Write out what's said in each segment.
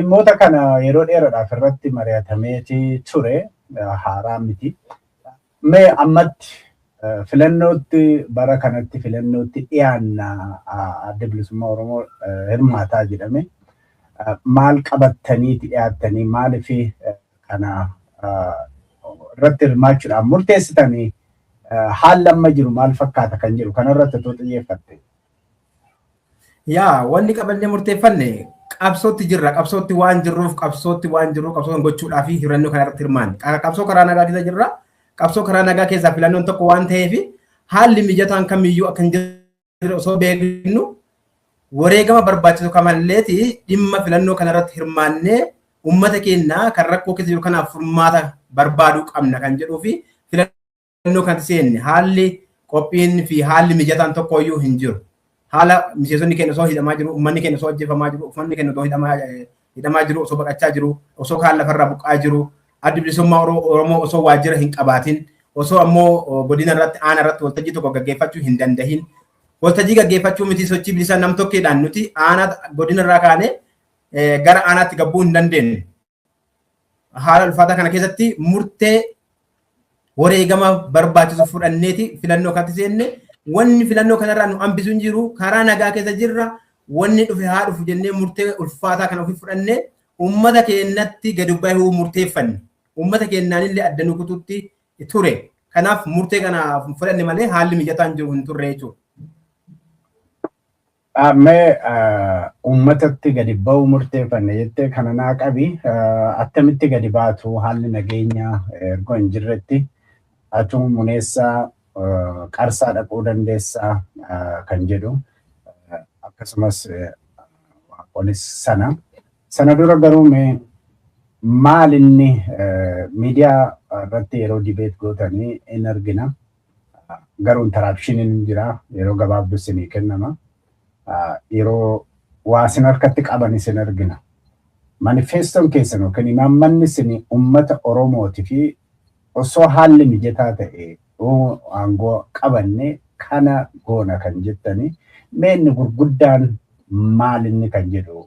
Dhimmoota kana yeroo dheeraadhaaf irratti mari'atameeti ture, haaraa miti. Mee ammatti filannootti, bara kanatti filannootti dhiyaanna, Adda Bilisummaa Oromoo hirmaataa jedhame. Maal qabattaniiti dhiyaattanii, maaliif kana irratti hirmaachuudhaan murteessitanii, haalli amma jiru maal fakkaata kan jedhu kanarratti otoo xiyyeeffatte. Yaa, wanni qabannee murteeffanne qabsootti jirra. Qabsootti waan jirruuf, qabsootti waan jirruuf, qabsoo gochuudhaa fi filannoo kana irratti hirmaanne. Qabsoo karaa nagaa keessa jirra. Qabsoo karaa nagaa keessaa filannoon tokko waan ta'eef, haalli mijataan kamiyyuu akka hin jirre osoo beeknu, wareegama barbaachisu kamalleeti dhimma filannoo kana irratti hirmaannee uummata keenya kan rakkoo keessa jiru kanaaf furmaata barbaaduu qabna kan jedhuu fi filannoo kanatti seenne. Haalli qophiin fi haalli mijataan tokkoyyuu hin jiru. Haala miseensonni keenya osoo hidhamaa jiru, uummanni keenya osoo ajjeefamaa jiru, uummanni keenya osoo hidhamaa jiru, osoo baqachaa jiru, osoo kaan lafarraa buqqaa jiru, Addi Bilisummaa Oromoo osoo waajjira hin qabaatin, osoo ammoo godina irratti, aana irratti waltajjii tokko gaggeeffachuu hin dandahin, waltajjii gaggeeffachuu miti, sochii bilisaa nam tokkeedhaan nuti aanaa godina irraa kaanee gara aanaatti gabbuu hin dandeenye. Haala ulfaataa kana keessatti murtee wareegama barbaachisu fudhanneeti filannoo kanatti seenne. Wanni filannoo kanarraa nu hambisu hin jiru. Karaa nagaa keessa jirra. Wanni dhufe haa dhufu jennee murtee ulfaataa kana ofii fudhannee uummata keenyatti gadi bahuu murteeffanne. Uummata keenyaanillee adda nu kututti ture. Kanaaf murtee kana fudhanne malee haalli mijataan jiru hin turre jechuudha. Mee uummatatti gadi ba'uu murteeffanne jettee kana naa qabi. Attamitti gadi baatu haalli nageenyaa erga hin jirretti? Atu Muneessaa Qarsaa dhaquu dandeessaa kan jedhu, akkasumas Waaqonis sana. Sana dura garuu mee maal inni miidiyaa irratti yeroo debate gootanii in argina. Garuu interruptioniin jira, yeroo gabaabduu isinii kennama. Yeroo waa isin harkatti qaban isin argina. Manifestoon keessan yookiin imaammanni isin uummata Oromootii fi osoo haalli mijataa ta'e aangoo qabanne kana goona kan jettanii, mee inni gurguddaan maal inni kan jedhu,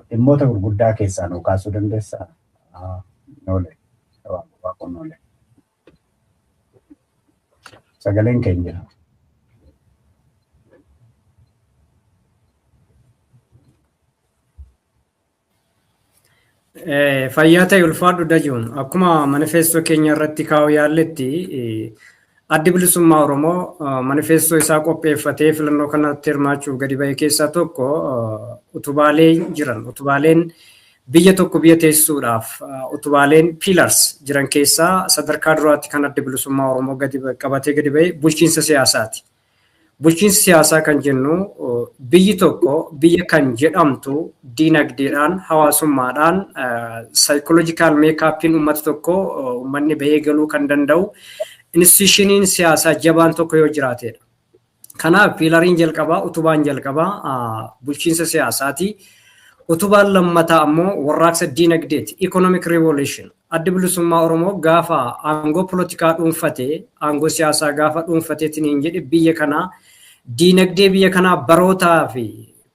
dhimmoota gurguddaa keessaa nuu kaasuu dandeessaa? Noolee. Waaqoon noolee. Sagaleen keenya jira. Fayyaa ta'e, ulfaadhu Dajuun. Akkuma manifeestoo keenya irratti kaa'u yaalletti, Addi Bilisummaa Oromoo manifeestoo isaa qopheeffatee filannoo kanatti hirmaachuuf gadi ba'e keessaa tokko utubaalee jiran, utubaaleen biyya tokko biyya teessisuudhaaf utubaaleen, pillars jiran keessaa sadarkaa duraatti kan Addi Bilisummaa Oromoo gadi qabatee gadi ba'e bulchiinsa siyaasaati. Bulchiinsi siyaasaa kan jennu, biyyi tokko biyya kan jedhamtu diinagdeedhaan, hawaasummaadhaan, psychological makeupiin uummata tokko, uummanni bahee galuu kan danda'u institutioniin siyaasaa jabaan tokko yoo jiraatedha. Kanaaf pillariin jalqabaa, utubaan jalqabaa bulchiinsa siyaasaati. Utubaan lammataa ammoo warraaqsa diinagdeeti. Economic revolution. Addi Bilisummaa Oromoo gaafa aangoo polotikaa dhuunfate, aangoo siyaasaa gaafa dhuunfateetiin hin jedhe, biyya kanaa, diinagdee biyya kanaa barootaa fi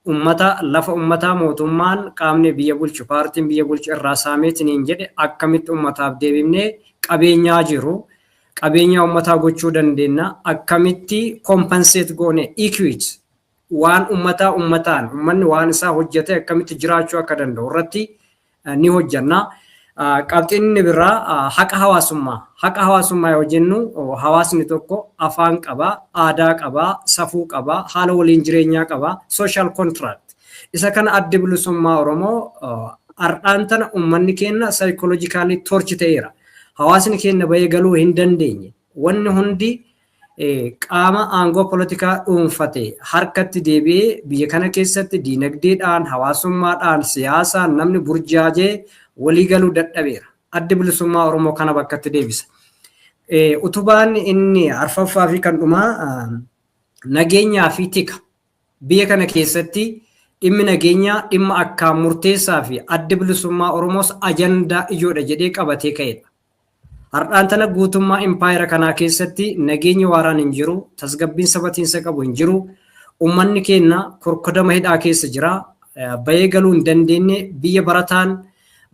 ummata, lafa ummataa mootummaan, qaamni biyya bulchu, paartiin biyya bulchu irraa saameetiin hin jedhe, akkamitti ummataaf deebifnee qabeenyaa jiru qabeenyaa ummataa gochuu dandeenya, akkamitti compensate goone, equity, waan ummataa ummataan, ummanni waan isaa hojjete akkamitti jiraachuu akka danda'u irratti ni hojjanna. Qabxiin inni biraa haqa hawaasummaa. Haqa hawaasummaa yoo jennu, hawaasni tokko afaan qaba, aadaa qaba, safuu qaba, haala waliin jireenyaa qaba, social contract. Isa kana Addi Bilisummaa Oromoo, har'aan tana uummanni keenya psychologically torture ta'eera. Hawaasni keenya bahee galuu hin dandeenye. Wanni hundi qaama aangoo polotikaa dhuunfate harkatti deebi'ee biyya kana keessatti diinagdeedhaan, hawaasummaadhaan, siyaasaan namni burjaajee walii galuu dadhabeera. Addi Bilisummaa Oromoo kana bakkatti deebisa. Utubaan inni arfaffaa fi kan dhumaa nageenyaa fi tika. Biyya kana keessatti dhimmi nageenyaa dhimma akkaan murteessaa fi Addi Bilisummaa Oromoos ajandaa ijoodha jedhee qabatee ka'edha. Har'aan tana guutummaa impaayera kanaa keessatti nageenyi waaraan hin jiru, tasgabbiin sabatiinsa qabu hin jiru. Uummanni keenya korkodama hidhaa keessa jira. bahee galuu hin dandeenye, biyya barataan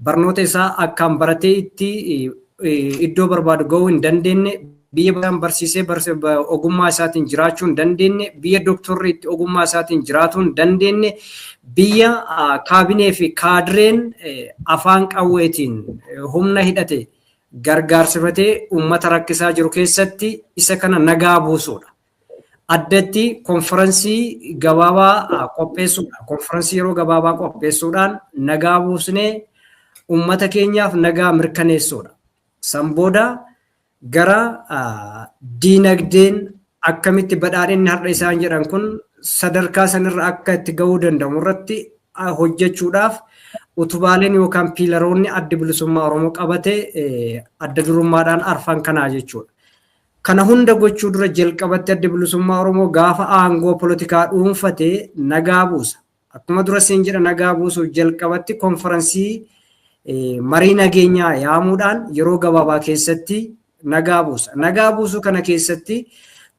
barnoota isaa akkaan baratee itti iddoo barbaadu gahuu hin dandeenye, biyya barataan barsiisee ogummaa isaatiin jiraachuu hin dandeenye, biyya dooktorri itti ogummaa isaatiin jiraatuu hin dandeenye, biyya kaabinee fi kaadireen afaan qawweetiin humna hidhate gargaarsifatee uummata rakkisaa jiru keessatti isa kana nagaa buusuudha. Addatti konferansii gabaabaa qopheessuudha. Konferansii yeroo gabaabaa qopheessuudhaan nagaa buusnee uummata keenyaaf nagaa mirkaneessuudha. San booda gara diinagdeen akkamitti badhaadhinni har'a isaan jedhan kun sadarkaa sanirra akka itti gahuu danda'u irratti hojjechuudhaaf utubaaleen yookaan piilaroonni Addi Bilisummaa Oromoo qabate adda durummaadhaan arfan kanaa jechuudha. Kana hunda gochuu dura jalqabatti Addi Bilisummaa Oromoo gaafa aangoo polotikaa dhuunfate nagaa buusa. Akkuma dura siin jedha, nagaa buusuuf jalqabatti konferansii marii nageenyaa yaamuudhaan yeroo gabaabaa keessatti nagaa buusa. Nagaa buusuu kana keessatti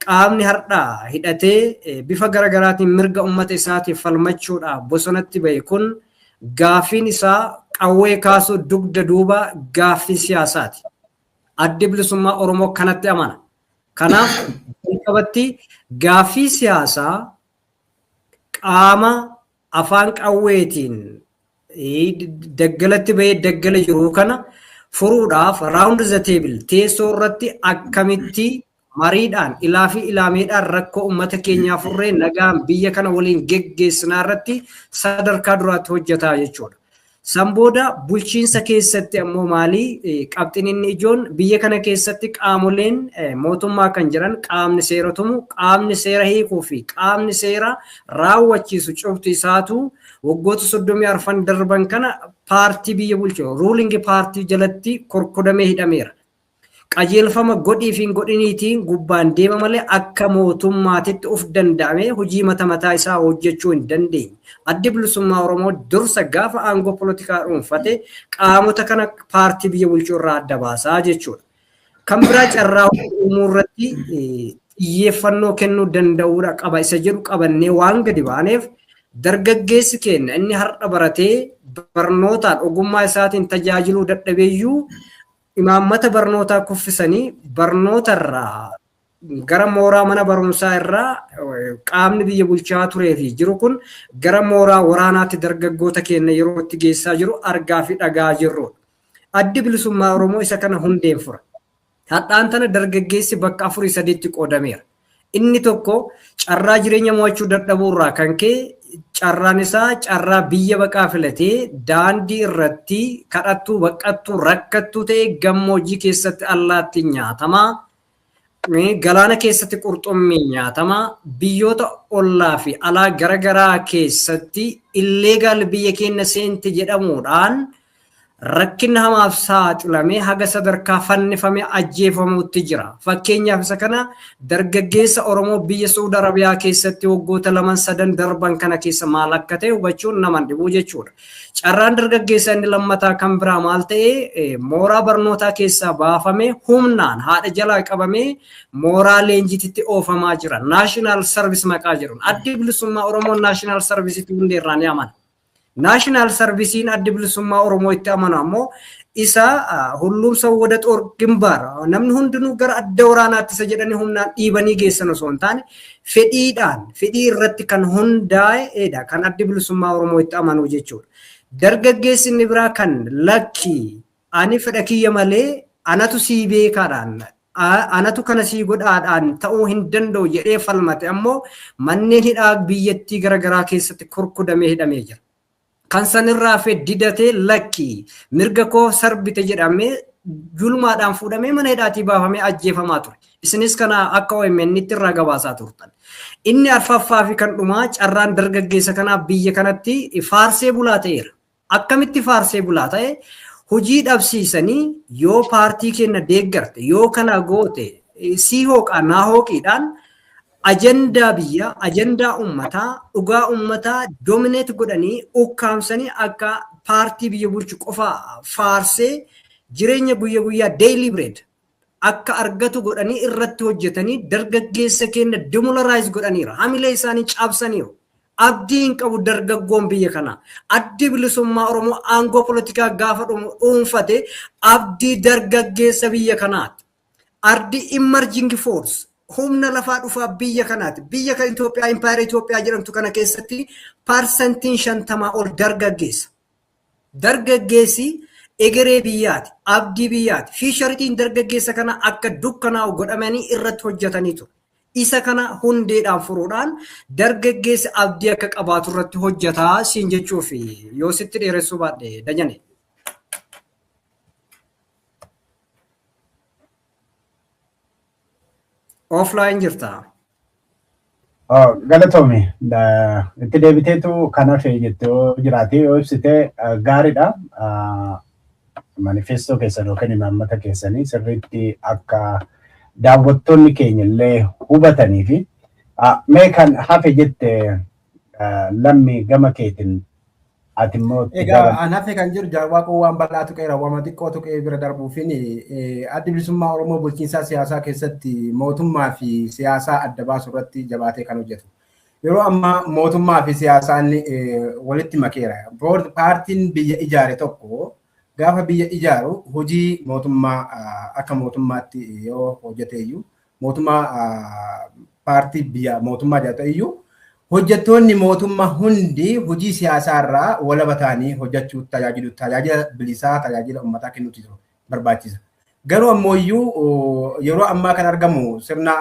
qaamni har'aa hidhatee bifa garaagaraatiin mirga uummata isaatiif falmachuudhaaf bosonatti bahe kun gaaffiin isaa qawwee kaasuu dugda duuba gaaffii siyaasaati. Addi Bilisummaa Oromoo kanatti amana. Kanaaf jalqabatti gaaffii siyaasaa qaama afaan qawweetiin daggalatti bahee daggala jiru kana furuudhaaf round the table, teessoo irratti akkamitti mariidhaan, ilaa fi ilaameedhaan rakkoo uummata keenyaa furree nagaan biyya kana waliin geggeessinaa irratti sadarkaa duraatti hojjetaa jechuudha. San booda bulchiinsa keessatti ammoo maalii qabxiin inni ijoon? Biyya kana keessatti qaamoleen mootummaa kan jiran, qaamni seera tumu, qaamni seera hiikuu fi qaamni seera raawwachiisu cufti isaatu waggoota 34 darban kana paartii biyya bulchu, ruling party jalatti korkodamee hidhameera. Qajeelfama godhii fi godhiniitiin gubbaan deema malee akka mootummaatitti of danda'amee hojii mata mataa isaa hojjechuu hin dandeenye. Addi Bilisummaa Oromoo dursa gaafa aangoo polotikaa dhuunfate qaamota kana paartii biyya bulchuu irraa adda baasaa jechuudha. Kan biraa carraa uumuu irratti xiyyeeffannoo kennuu danda'uudha qaba isa jedhu qabannee waan gadi baaneef, dargaggeessi keenya inni har'a baratee barnootaan ogummaa isaatiin tajaajiluu dadhabeeyyuu imaammata barnootaa kuffisanii barnoota irraa gara mooraa mana barumsaa irraa qaamni biyya bulchaa turee fi jiru kun gara mooraa waraanaatti dargaggoota keenya yeroo itti geessaa jiru argaa fi dhagaa jirrudha. Addi Bilisummaa Oromoo isa kana hundeen fura. Hadhaan tana dargaggeessi bakka afurii sadiitti qoodameera. Inni tokko carraa jireenya mo'achuu dadhabuu irraa kan ka'e carraan isaa carraa biyya baqaa filatee daandii irratti kadhattuu, baqqattuu, rakkattuu ta'e gammoojjii keessatti allaattiin nyaatamaa, galaana keessatti qurxummii nyaatamaa, biyyoota ollaa fi alaa garagaraa keessatti illegal biyya keenya seente jedhamuudhaan rakkina hamaaf saaxilamee haga sadarkaa fannifamee ajjeefamuutti jira. Fakkeenyaaf isa kana dargaggeessa Oromoo biyya Saudi Arabiyaa keessatti waggoota laman sadan darban kana keessa maal akka ta'e hubachuun nama dhibuu jechuudha. Carraan dargaggeessa inni lammataa kan biraa maal ta'e? Mooraa barnootaa keessaa baafamee humnaan haadha jalaa qabamee mooraa leenjititti oofamaa jira. National service maqaa jedhuun. Addi Bilisummaa Oromoo national serviceitti hundeerraa ni amana. National serviceiin Addi Bilisummaa Oromoo itti amanu ammoo isa ሁሉም ሰው ወደ ጦር ግንባር, namni hundinuu gara adda waraanaatti isa jedhanii humnaan dhiibanii geessan osoo hin taane, fedhiidhaan, fedhii irratti kan hundaa'edha kan Addi Bilisummaa Oromoo itti amanu jechuudha. Dargaggeessi inni biraa kan lakki ani fedha kiyya malee anatu sii beekaadhaan, anatu kana sii godhaadhaan ta'uu hin danda'u jedhee falmate ammoo manneen hidhaa biyyattii garaagaraa keessatti kurkudamee hidhamee jira. Kan sanirraa hafe didatee lakki mirga koo sarbite jedhamee julmaadhaan fuudhamee mana hidhaatii baafamee ajjeefamaa ture. Isinis kana akka OMN itti irraa gabaasaa turtan. Inni arfaffaa fi kan dhumaa carraan dargaggeessa kanaa biyya kanatti faarsee bulaa ta'eera. Akkamitti faarsee bulaa ta'e? Hojii dhabsiisanii yoo paartii keenya deeggarte, yoo kana goote, sii hooqaa naa hooqiidhaan ajandaa biyyaa, ajandaa uummataa, dhugaa uummataa dominate godhanii ukkaamsanii akka paartii biyya bulchu qofa faarsee jireenya guyya guyyaa, daily bread, akka argatu godhanii irratti hojjetanii dargaggeessa keenya demoralize godhaniiru. Hamilee isaanii cabsaniiru. Abdii hin qabu dargaggoon biyya kanaa. Addi bilisummaa Oromoo aangoo polotikaa gaafa dhuunfate abdii dargaggeessa biyya kanaati. Ardi emerging force humna lafaa dhufaa biyya kanaati. Biyya kan Itoophiyaa, impaayera Itoophiyaa jedhamtu kana keessatti 50% ol dargaggeessa. Dargaggeessi egeree biyyaati, abdii biyyaati. Fiisharitiin dargaggeessa kana akka dukkanaa'u godhamanii irratti hojjetanii ture. Isa kana hundeedhaan furuudhaan dargaggeessi abdii akka qabaatu irratti hojjetaa siin jechuuf yoo sitti dheeressuu baadhe Dajane. Offline jirta. Galatoomi, itti deebiteetu kan hafe jettee yoo jiraate yoo ibsite gaariidha. Manifestoo keessan yookaan imaammata keessanii sirriitti akka daawwattoonni keenya illee hubatanii fi mee kan hafe jette lammi gama keetiin ati immoo. Egaa an hafe kan jiru jaarwaaqoo waan bal'aa tuqeera, waan xiqqoo tuqee bira darbuufin, Addi Bilisummaa Oromoo bulchiinsaa siyaasaa keessatti mootummaa fi siyaasaa adda baasu irratti jabaatee kan hojjetu. Yeroo ammaa mootummaa fi siyaasaan walitti makeera. Paartiin biyya ijaare tokko gaafa biyya ijaaru hojii mootummaa akka mootummaatti yoo hojjete iyyuu, mootummaa paartii biyya mootummaa jaalata iyyuu, hojjettoonni mootummaa hundi hojii siyaasaa irraa walaba ta'anii hojjechuu tajaajilu, tajaajila bilisaa, tajaajila uummataa kennuutu jiru barbaachisa. Garuu ammoo iyyuu yeroo ammaa kan argamu sirna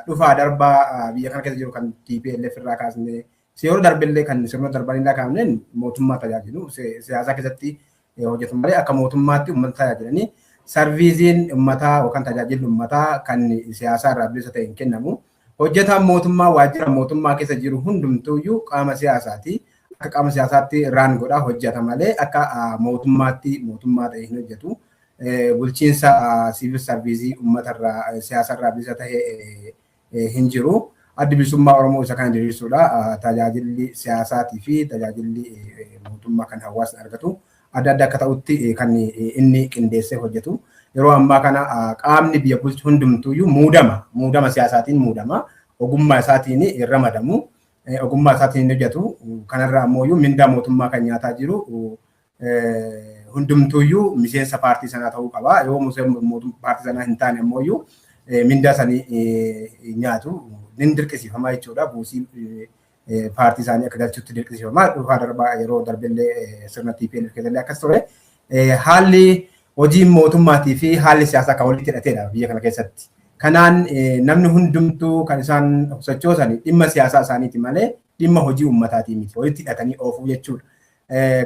dhufaa darbaa biyya kana keessa jiru kan TPLF irraa kaasnee yeroo darbillee kan sirna darban irraa kaasneen mootummaa tajaajilu siyaasaa keessatti hojjetu malee akka mootummaatti uummata tajaajilanii sarviiziin uummataa yookaan tajaajilli uummataa kan siyaasaa irraa bilisa ta'e hin kennamu. Hojjetaan mootummaa waajjira mootummaa keessa jiru hundumtuuyyuu qaama siyaasaati. Akka qaama siyaasaatti raan godhaa hojjeta malee akka mootummaatti mootummaa ta'e hin hojjetu. Bulchiinsa siivil sarviizii uummatarraa siyaasarraa bilisa ta'e hin jiru. Addi Bilisummaa Oromoo isa kana diriirsuudha. Tajaajilli siyaasaatii fi tajaajilli mootummaa kan hawaasni argatu adda adda akka ta'utti kan inni qindeessee hojjetu. Yeroo ammaa kana qaamni biyya bulchu hundumtuuyyuu muudama siyaasaatiin muudama, ogummaa isaatiin hin ramadamu, ogummaa isaatiin hin hojjetu. Kanarraa ammoo mindaa mootummaa kan nyaataa jiru hundumtuuyyuu miseensa paartii sanaa ta'uu qaba. Yoo miseensa paartii sanaa hin taane ammoo mindaa sanii nyaatu ni dirqisiifama jechuudha. Buusii paartii isaanii akka galchutti dirqisiifama. Dhufaa darbaa yeroo darbellee sirna TPLF keessallee akkas ture. Haalli hojiin mootummaatii fi haalli siyaasaa kan walitti hidhateedha biyya kana keessatti. Kanaan namni hundumtuu kan isaan sochoosan dhimma siyaasaa isaaniiti malee dhimma hojii uummataatii miti. Walitti hidhatanii oofuu jechuudha.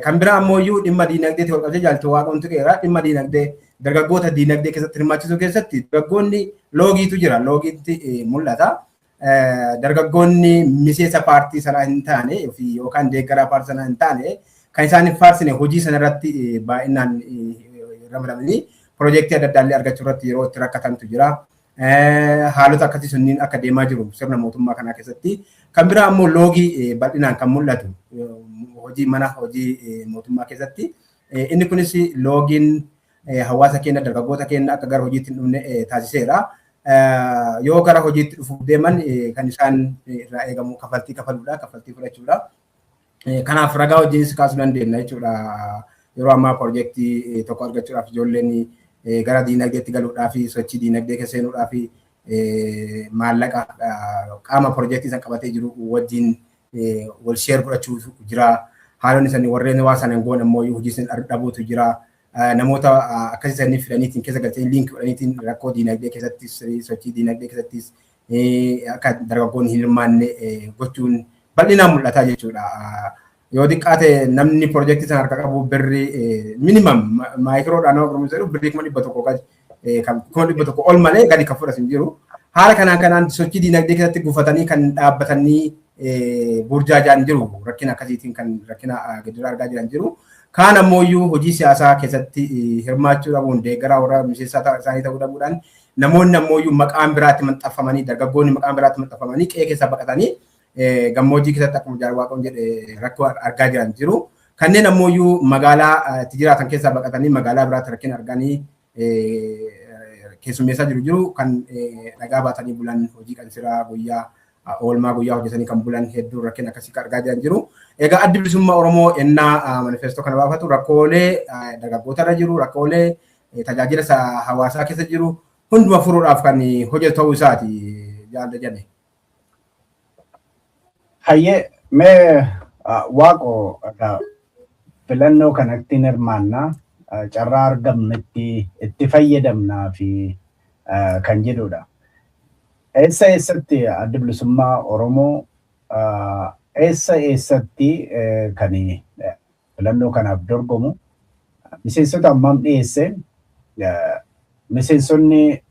Kan biraa ammoo iyyuu dhimma diinagdeetti wal qabsee jaaltu waaqomtu qeera. Dhimma diinagdee dargaggoota diinagdee keessatti hirmaachisuu keessatti dargaggoonni loogiitu jira. Loogiitti mul'ata. Dargaggoonni miseensa paartii sanaa hin taane yookaan deeggaraa paartii sanaa hin taane kan isaan hin faarsine hojii sanarratti baay'inaan ramadamanii piroojeektii adda addaa illee argachuu irratti yeroo itti rakkatantu jira. Haalota akkasii sunniin akka deemaa jiru sirna mootummaa kanaa keessatti. Kan biraa ammoo loogii bal'inaan kan mul'atu hojii mana hojii mootummaa keessatti. Inni kunis loogiin hawaasa keenya dargaggoota keenya akka gara hojiitti hin dhufne taasiseera. Yoo gara hojiitti dhufuuf deeman kan isaan irraa eegamu kaffaltii kafaluudha, kaffaltii fudhachuudha. Kanaaf ragaa hojiinis kaasuu dandeenya jechuudha. Yeroo ammaa piroojeektii tokko argachuudhaaf ijoolleen gara diinagdeetti galuudhaaf sochii diinagdee keessa seenuudhaaf maallaqa qaama piroojeektii san qabatee jiru wajjin wal sheer godhachuutu jira. Haalonni sanii warreen waan sana hin goone ammoo hojii san dhabuutu jira. Namoota akkasii sanii fidaniitiin keessa galchanii liinkii godhaniitiin rakkoo diinagdee keessattis sochii diinagdee keessattis akka dargaggoonni hin hirmaanne gochuun bal'inaan mul'ataa jechuudha. Yoo xiqqaate namni piroojeektii sana harka qabu birrii minimum maayikiroodhaan nama gurmuu jedhu birrii 100,000 gadi kan 100,000 ol malee gadi kan fudhatu hin jiru. Haala kanaan sochii diinagdee keessatti gufatanii kan dhaabbatanii burjaajaan jiru, rakkina akkasiitiin kan rakkina gidiraa argaa jiran jiru. Kaan ammoo hojii siyaasaa keessatti hirmaachuu dhabuun deeggaraa warra miseensa isaanii ta'uu dhabuudhaan namoonni ammoo maqaan biraatti maxxanfamanii, dargaggoonni maqaan biraatti maxxanfamanii qe'ee keessaa baqatanii gammoojjii keessatti akkuma Jaarwaaqoon jedhe rakkoo argaa jiran jiru. Kanneen ammoo magaalaa itti jiraatan keessaa baqatanii magaalaa biraatti rakkina arganii keessummeessaa jiru kan dhagaa baatanii bulan hojii qansiraa guyyaa Oolmaa guyyaa hojjetanii kan bulan hedduu rakkina akkasii kan argaa jiran jiru. Egaa Addi Bilisummaa Oromoo ennaa manifestoo kana baafatu rakkoolee dargaggoota irra jiru, rakkoolee tajaajila hawaasaa keessa jiru hunduma furuudhaaf kan hojjetu ta'uu isaati jaalladha jenne. Hayyee, mee Waaqoo, filannoo kanatti hirmaannaa carraa argamnetti itti fayyadamnaa fi kan jedhudha. Eessa eessatti Addi Bilisummaa Oromoo eessa eessatti kan filannoo kanaaf dorgomu, miseensota hammam dhiyeesse, miseensonni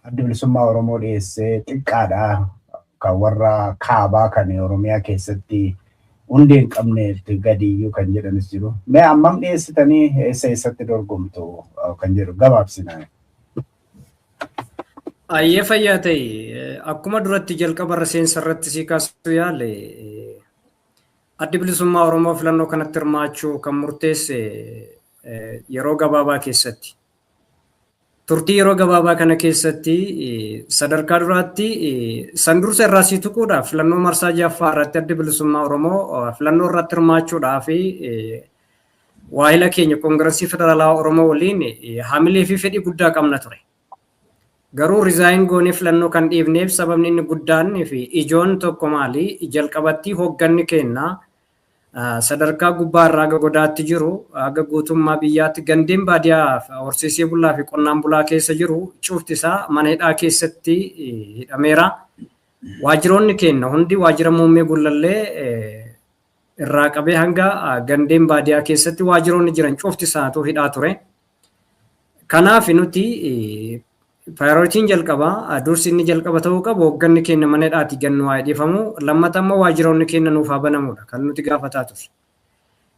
Addi Bilisummaa Oromoo dhiyeesse xiqqaadha, kan warra kaabaa kan Oromiyaa keessatti hundee hin qabne gadiyyuu kan jedhanis jiru. Mee hammam dhiyeessitanii, eessa eessatti dorgomtu kan jedhu gabaabsina. Ayyee, fayyaa ta'e. Akkuma duratti jalqaba irra seensa irratti si kaasuu yaale, Addi Bilisummaa Oromoo filannoo kanatti hirmaachuu kan murteesse yeroo gabaabaa keessatti. Turtii yeroo gabaabaa kana keessatti sadarkaa duraatti san dursa irraa sii tuquudhaaf, filannoo marsaa jaffaa irratti Addi Bilisummaa Oromoo filannoo irratti hirmaachuudhaaf waahila keenya Koongirasii Federaalaa Oromoo waliin hamilee fi fedhii guddaa qabna ture. Garuu resign goonee filannoo kan dhiifneef sababni inni guddaan fi ijoon tokko maali? Jalqabatti hoogganni keenya sadarkaa gubbaa irraa haga godaatti jiru, haga guutummaa biyyaatti gandeen baadiyyaa horsiisee bulaa fi qonnaan bulaa keessa jiru cufti isaa mana hidhaa keessatti hidhameera. Waajjiroonni keenya hundi, waajjira muummee Gullallee irraa qabee hanga gandeen baadiyyaa keessatti waajjiroonni jiran cufti isaatu hidhaa ture. Kanaaf nuti priorityn jalqabaa, dursi inni jalqaba ta'uu qabu, hoogganni keenya mana hidhaatii gannu haa dhiifamu, lammata immoo waajjiroonni keenya nuuf haa banamudha kan nuti gaafataa turre.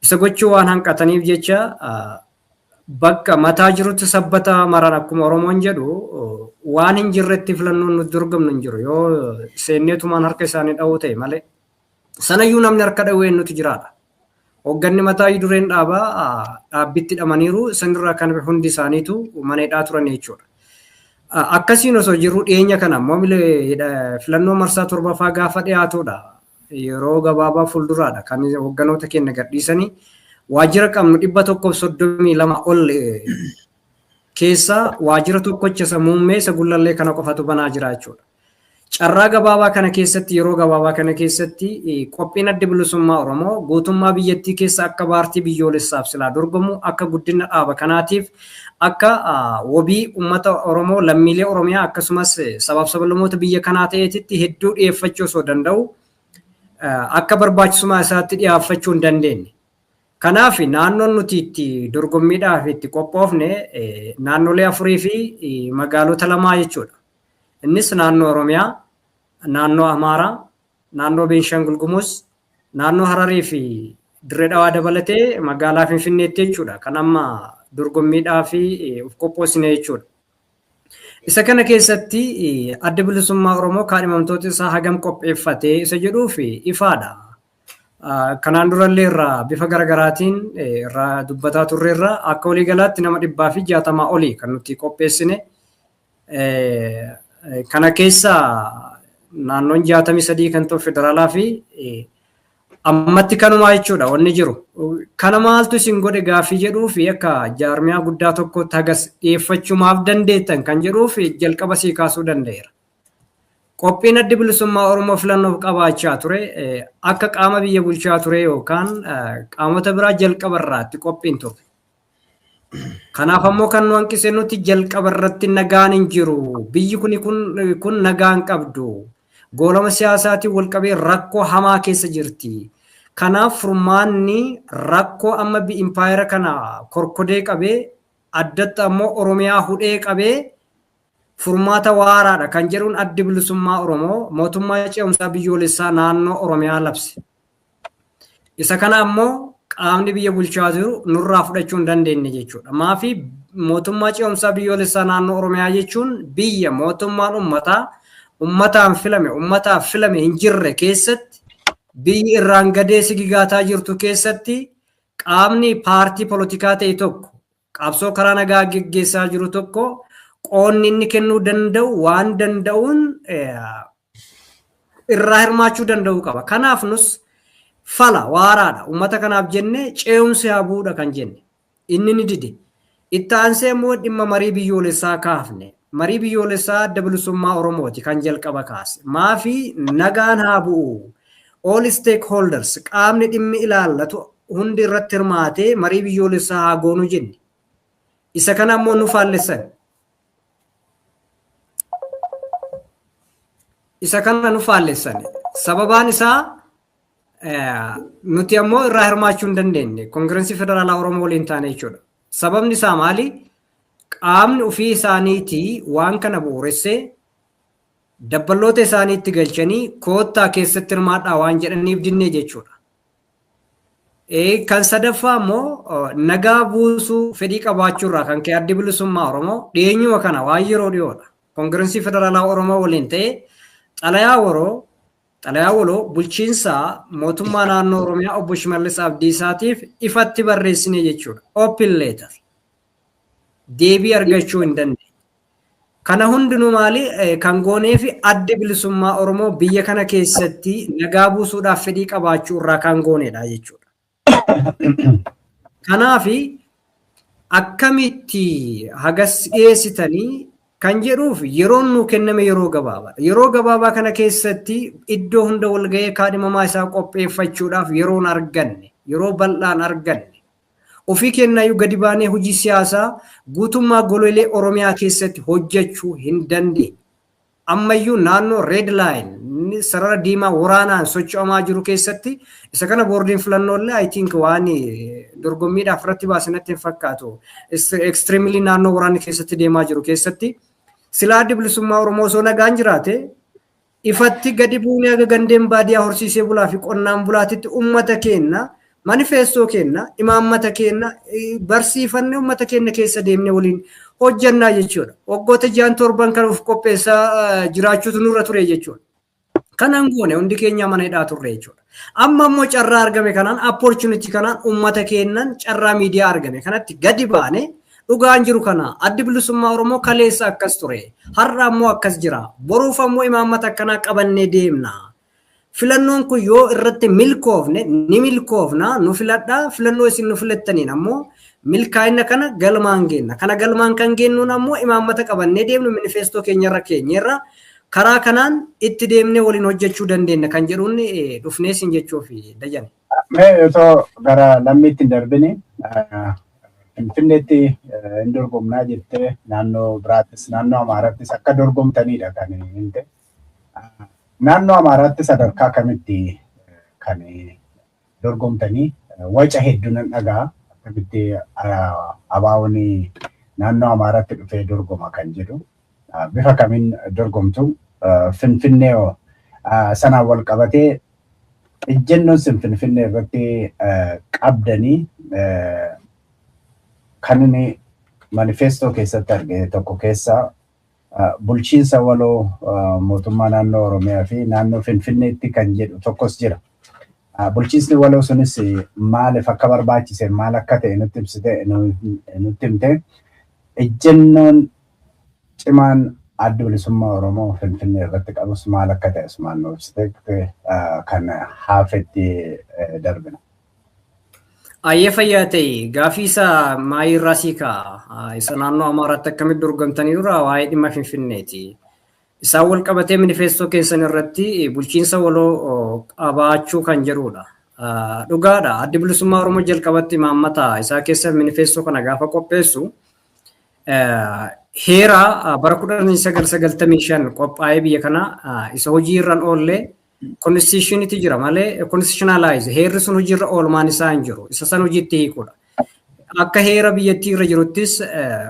Isa gochuu waan hanqataniif jecha, bakka mataa jirutti sabbata maran akkuma Oromoon jedhu, waan hin jirretti filannoon nuti dorgomnu hin jiru yoo seenneetumaan harka isaanii dha'uu ta'e malee. Sanayyuu namni harka dha'uu nuti jiraadha. Hoogganni mataa dureen dhaabaa dhaabbitti hidhamaniiru, sanirraa kan hundi isaaniitu mana hidhaa turan jechuudha. Akkasiin osoo jirru, dhiyeenya kana immoo filannoo marsaa torbaffaa gaafa dhiyaatudha. Yeroo gabaabaa fuulduraadha kan hoogganoota keenya gadhiisanii, waajjira qabnu 132 ol keessaa waajjira tokkocha isa muummee isa Gullallee kana qofatu banaa jira jechuudha. Carraa gabaabaa kana keessatti, yeroo gabaabaa kana keessatti, qophiin Adda Bilisummaa Oromoo guutummaa biyyattii keessa akka paartii biyyoolessaaf silaa dorgomu, akka guddina dhaaba kanaatiif, akka wabii uummata Oromoo, lammiilee Oromiyaa, akkasumas sabaaf sablammoota biyya kanaa ta'eetitti hedduu dhiyeeffachuu osoo danda'u, akka barbaachisummaa isaatti dhiyeeffachuu hin dandeenye. Kanaaf naannoon nuti itti dorgommiidhaaf itti qophoofne naannolee afurii fi magaalota lamaa jechuudha. Innis naannoo Oromiyaa, naannoo Amaaraa, naannoo Beenshaangul Gumuz, naannoo Hararii fi Dirree Dhawaa dabalatee magaalaa Finfinneetti jechuudha. Kan amma dorgommiidhaaf of qophoosine jechuudha. Isa kana keessatti Adda Bilisummaa Oromoo kaadhimamtoota isaa hagam qopheeffatee isa jedhuu fi ifaadha. Kanaan durallee irraa bifa garaagaraatiin irraa dubbataa turreerra, akka waliigalaatti nama 160 olii kan nuti qopheessine. Kana keessa naannoon 63 kan ta'u federaalaa fi ammatti kanumaa jechuudha wanni jiru. Kana maaltu isin godhe gaaffii jedhuu fi akka jaarmiyaa guddaa tokkotti hagas dhiyeeffachuu maaf dandeettan kan jedhuu fi jalqaba sii kaasuu danda'eera. Qophiin Addi Bilisummaa Oromoo filannoof qabaachaa ture akka qaama biyya bulchaa ture yookaan qaamota biraa jalqaba irraatti qophiin ture. Kanaaf ammoo kan nu hanqise, nuti jalqaba irratti nagaan hin jiru. Biyyi kun nagaa hin qabdu. Goolama siyaasaatiin wal qabee rakkoo hamaa keessa jirti. Kanaaf furmaanni rakkoo amma impaayera kana korkodee qabee, addatti ammoo Oromiyaa hudhee qabee, furmaata waaraadha kan jedhuun Addi Bilisummaa Oromoo mootummaa ce'umsaa biyyoolessaa naannoo Oromiyaa labse. Isa kana ammoo qaamni biyya bulchaa jiru nurraa fudhachuu hin dandeenye jechuudha. Maafi mootummaa ce'umsaa biyyoolessaa naannoo Oromiyaa jechuun biyya mootummaan uummataa uummataan filame, uummataaf filame hin jirre keessatti, biyyi irraan gadee sigigaataa jirtu keessatti, qaamni paartii polotikaa ta'e tokko qabsoo karaa nagaa geggeessaa jiru tokko qoonni inni kennuu danda'u waan danda'uun Irraa hirmaachuu danda'uu qaba. Kanaaf nus fala waaraadha. Uummata kanaaf jennee ce'umsi haa bu'uudha kan jenne. Inni ni dide. Itti aansee immoo dhimma marii biyyoolessaa kaafne. Marii biyyoolessaa Adda Bilisummaa Oromooti kan jalqaba kaase. Maafi nagaan haa bu'u. All stakeholders, qaamni dhimmi ilaallatu hundi irratti hirmaatee marii biyyoolessaa haa goonu jenne. Isa kana ammoo nu faallessan. Isa kana nu faallessan. Sababaan isaa nuti ammoo irraa hirmaachuu hin dandeenye. Koongirensii Federaalaa Oromoo waliin taane jechuudha. Sababni isaa maali? Qaamni ofii isaaniitii waan kana bu'uuressee dabballoota isaaniitti galchanii koottaa keessatti hirmaadhaa waan jedhaniif dinnee jechuudha. Kan sadaffaa immoo nagaa buusuu fedhii qabaachuu irraa kan ka'e Addi Bilisummaa Oromoo dhiyeenyuma kana waan yeroo dhiyoodha. Koongirensii Federaalaa Oromoo waliin ta'ee xalayaa waloo bulchiinsa mootummaa naannoo Oromiyaa obbo Shimallis Abdiisaatiif ifatti barreessine jechuudha. Open letter. Deebii argachuu hin dandeenye. Kana hundinuu maali kan goonee fi Addi Bilisummaa Oromoo biyya kana keessatti nagaa buusuudhaaf fedhii qabaachuu irraa kan goonedha jechuudha. Kanaafi akkamitti hagas dhiyeessitanii kan jedhuuf yeroon nuu kenname yeroo gabaabaadha. Yeroo gabaabaa kana keessatti iddoo hunda walgahee kaadhimamaa isaa qopheeffachuudhaaf yeroon arganne, yeroo bal'aan arganne. Ofii keenyayyuu gadi baanee hojii siyaasaa guutummaa goleelee Oromiyaa keessatti hojjechuu hin dandeenye. Ammayyuu naannoo red line, sarara diimaa waraanaan socho'amaa jiru keessatti, isa kana boordiin filannoo illee I think waan dorgommiidhaaf irratti baasanatti hin fakkaatu. Extremely naannoo waraanni keessatti deemaa jiru keessatti silaa Addi Bilisummaa Oromoo osoo nagaan jiraate ifatti gadi buunee haga gandeen baadiyyaa, horsiisee bulaa fi qonnaan bulaatitti uummata keenya manifeestoo keenya, imaammata keenya barsiifannee uummata keenya keessa deemnee waliin hojjannaa jechuudha. Waggoota 6 7n kan of qopheessaa jiraachuutu nurra ture jechuudha. Kanan goone, hundi keenya mana hidhaa turre jechuudha. Amma immoo carraa argame kanaan, opportunity kanaan, uummata keenyan carraa miidiyaa argame kanatti gadi baane dhugaan jiru kana, Addi Bilisummaa Oromoo kaleessa akkas ture. Har'a ammoo akkas jira. Boruuf ammoo imaammata akkanaa qabannee deemna. Filannoon kun yoo irratti milkoofne ni milkoofna, nu filadhaa, filannoo isin nu filattaniin ammoo milkaa'ina kana galmaan geenna. Kana galmaan kan geennuun ammoo imaammata qabannee deemnu manifeestoo keenyarra keenyerra karaa kanaan itti deemnee waliin hojjechuu dandeenya kan jedhuun dhufnee sin jechuuf dajane. Mee otoo gara lammiitti hin darbini, Finfinneetti hin dorgomnaa jettee, naannoo biraattis, naannoo Amaaraattis akka dorgomtanidha kan himte. Naannoo Amaaraatti sadarkaa kamitti kan dorgomtanii? Waca hedduu nan dhagaa, akkamitti ABO'n naannoo Amaaraatti dhufee dorgoma kan jedhu, bifa kamiin dorgomtu? Finfinnee sanaan wal qabatee ejjennoon sin Finfinnee irratti qabdanii kan inni manifeestoo keessatti arge tokko keessa bulchiinsa waloo mootummaa naannoo Oromiyaa fi naannoo Finfinneetti kan jedhu tokkos jira. Bulchiinsi waloo sunis maaliif akka barbaachise, maal akka ta'e nutti ibsite, nutti himte. Ejjennoon cimaan Adda Bilisummaa Oromoo Finfinnee irratti qabus maal akka ta'e asumaan nu ibsite kan haafetti darbina. Ayyee, fayyaa ta'e. Gaafii isaa maayirraa sii ka'a. Isa naannoo Amaaraatti akkamitti dorgomtanii dura waa'ee dhimma Finfinneeti. Isaan wal qabatee manifeestoo keessan irratti bulchiinsa waloo qabaachuu kan jedhudha. Dhugaadha. Addi Bilisummaa Oromoo jalqabatti imaammata isaa keessa manifeestoo kana gaafa qopheessu heera bara 1995 qophaa'ee biyya kana isa hojii irra oollee constitutionitu jira malee constitutionalize heerri sun hojiirra oolmaan isaa hin jiru. Isa san hojiitti hiikuudha. Akka heera biyyattii irra jiruttis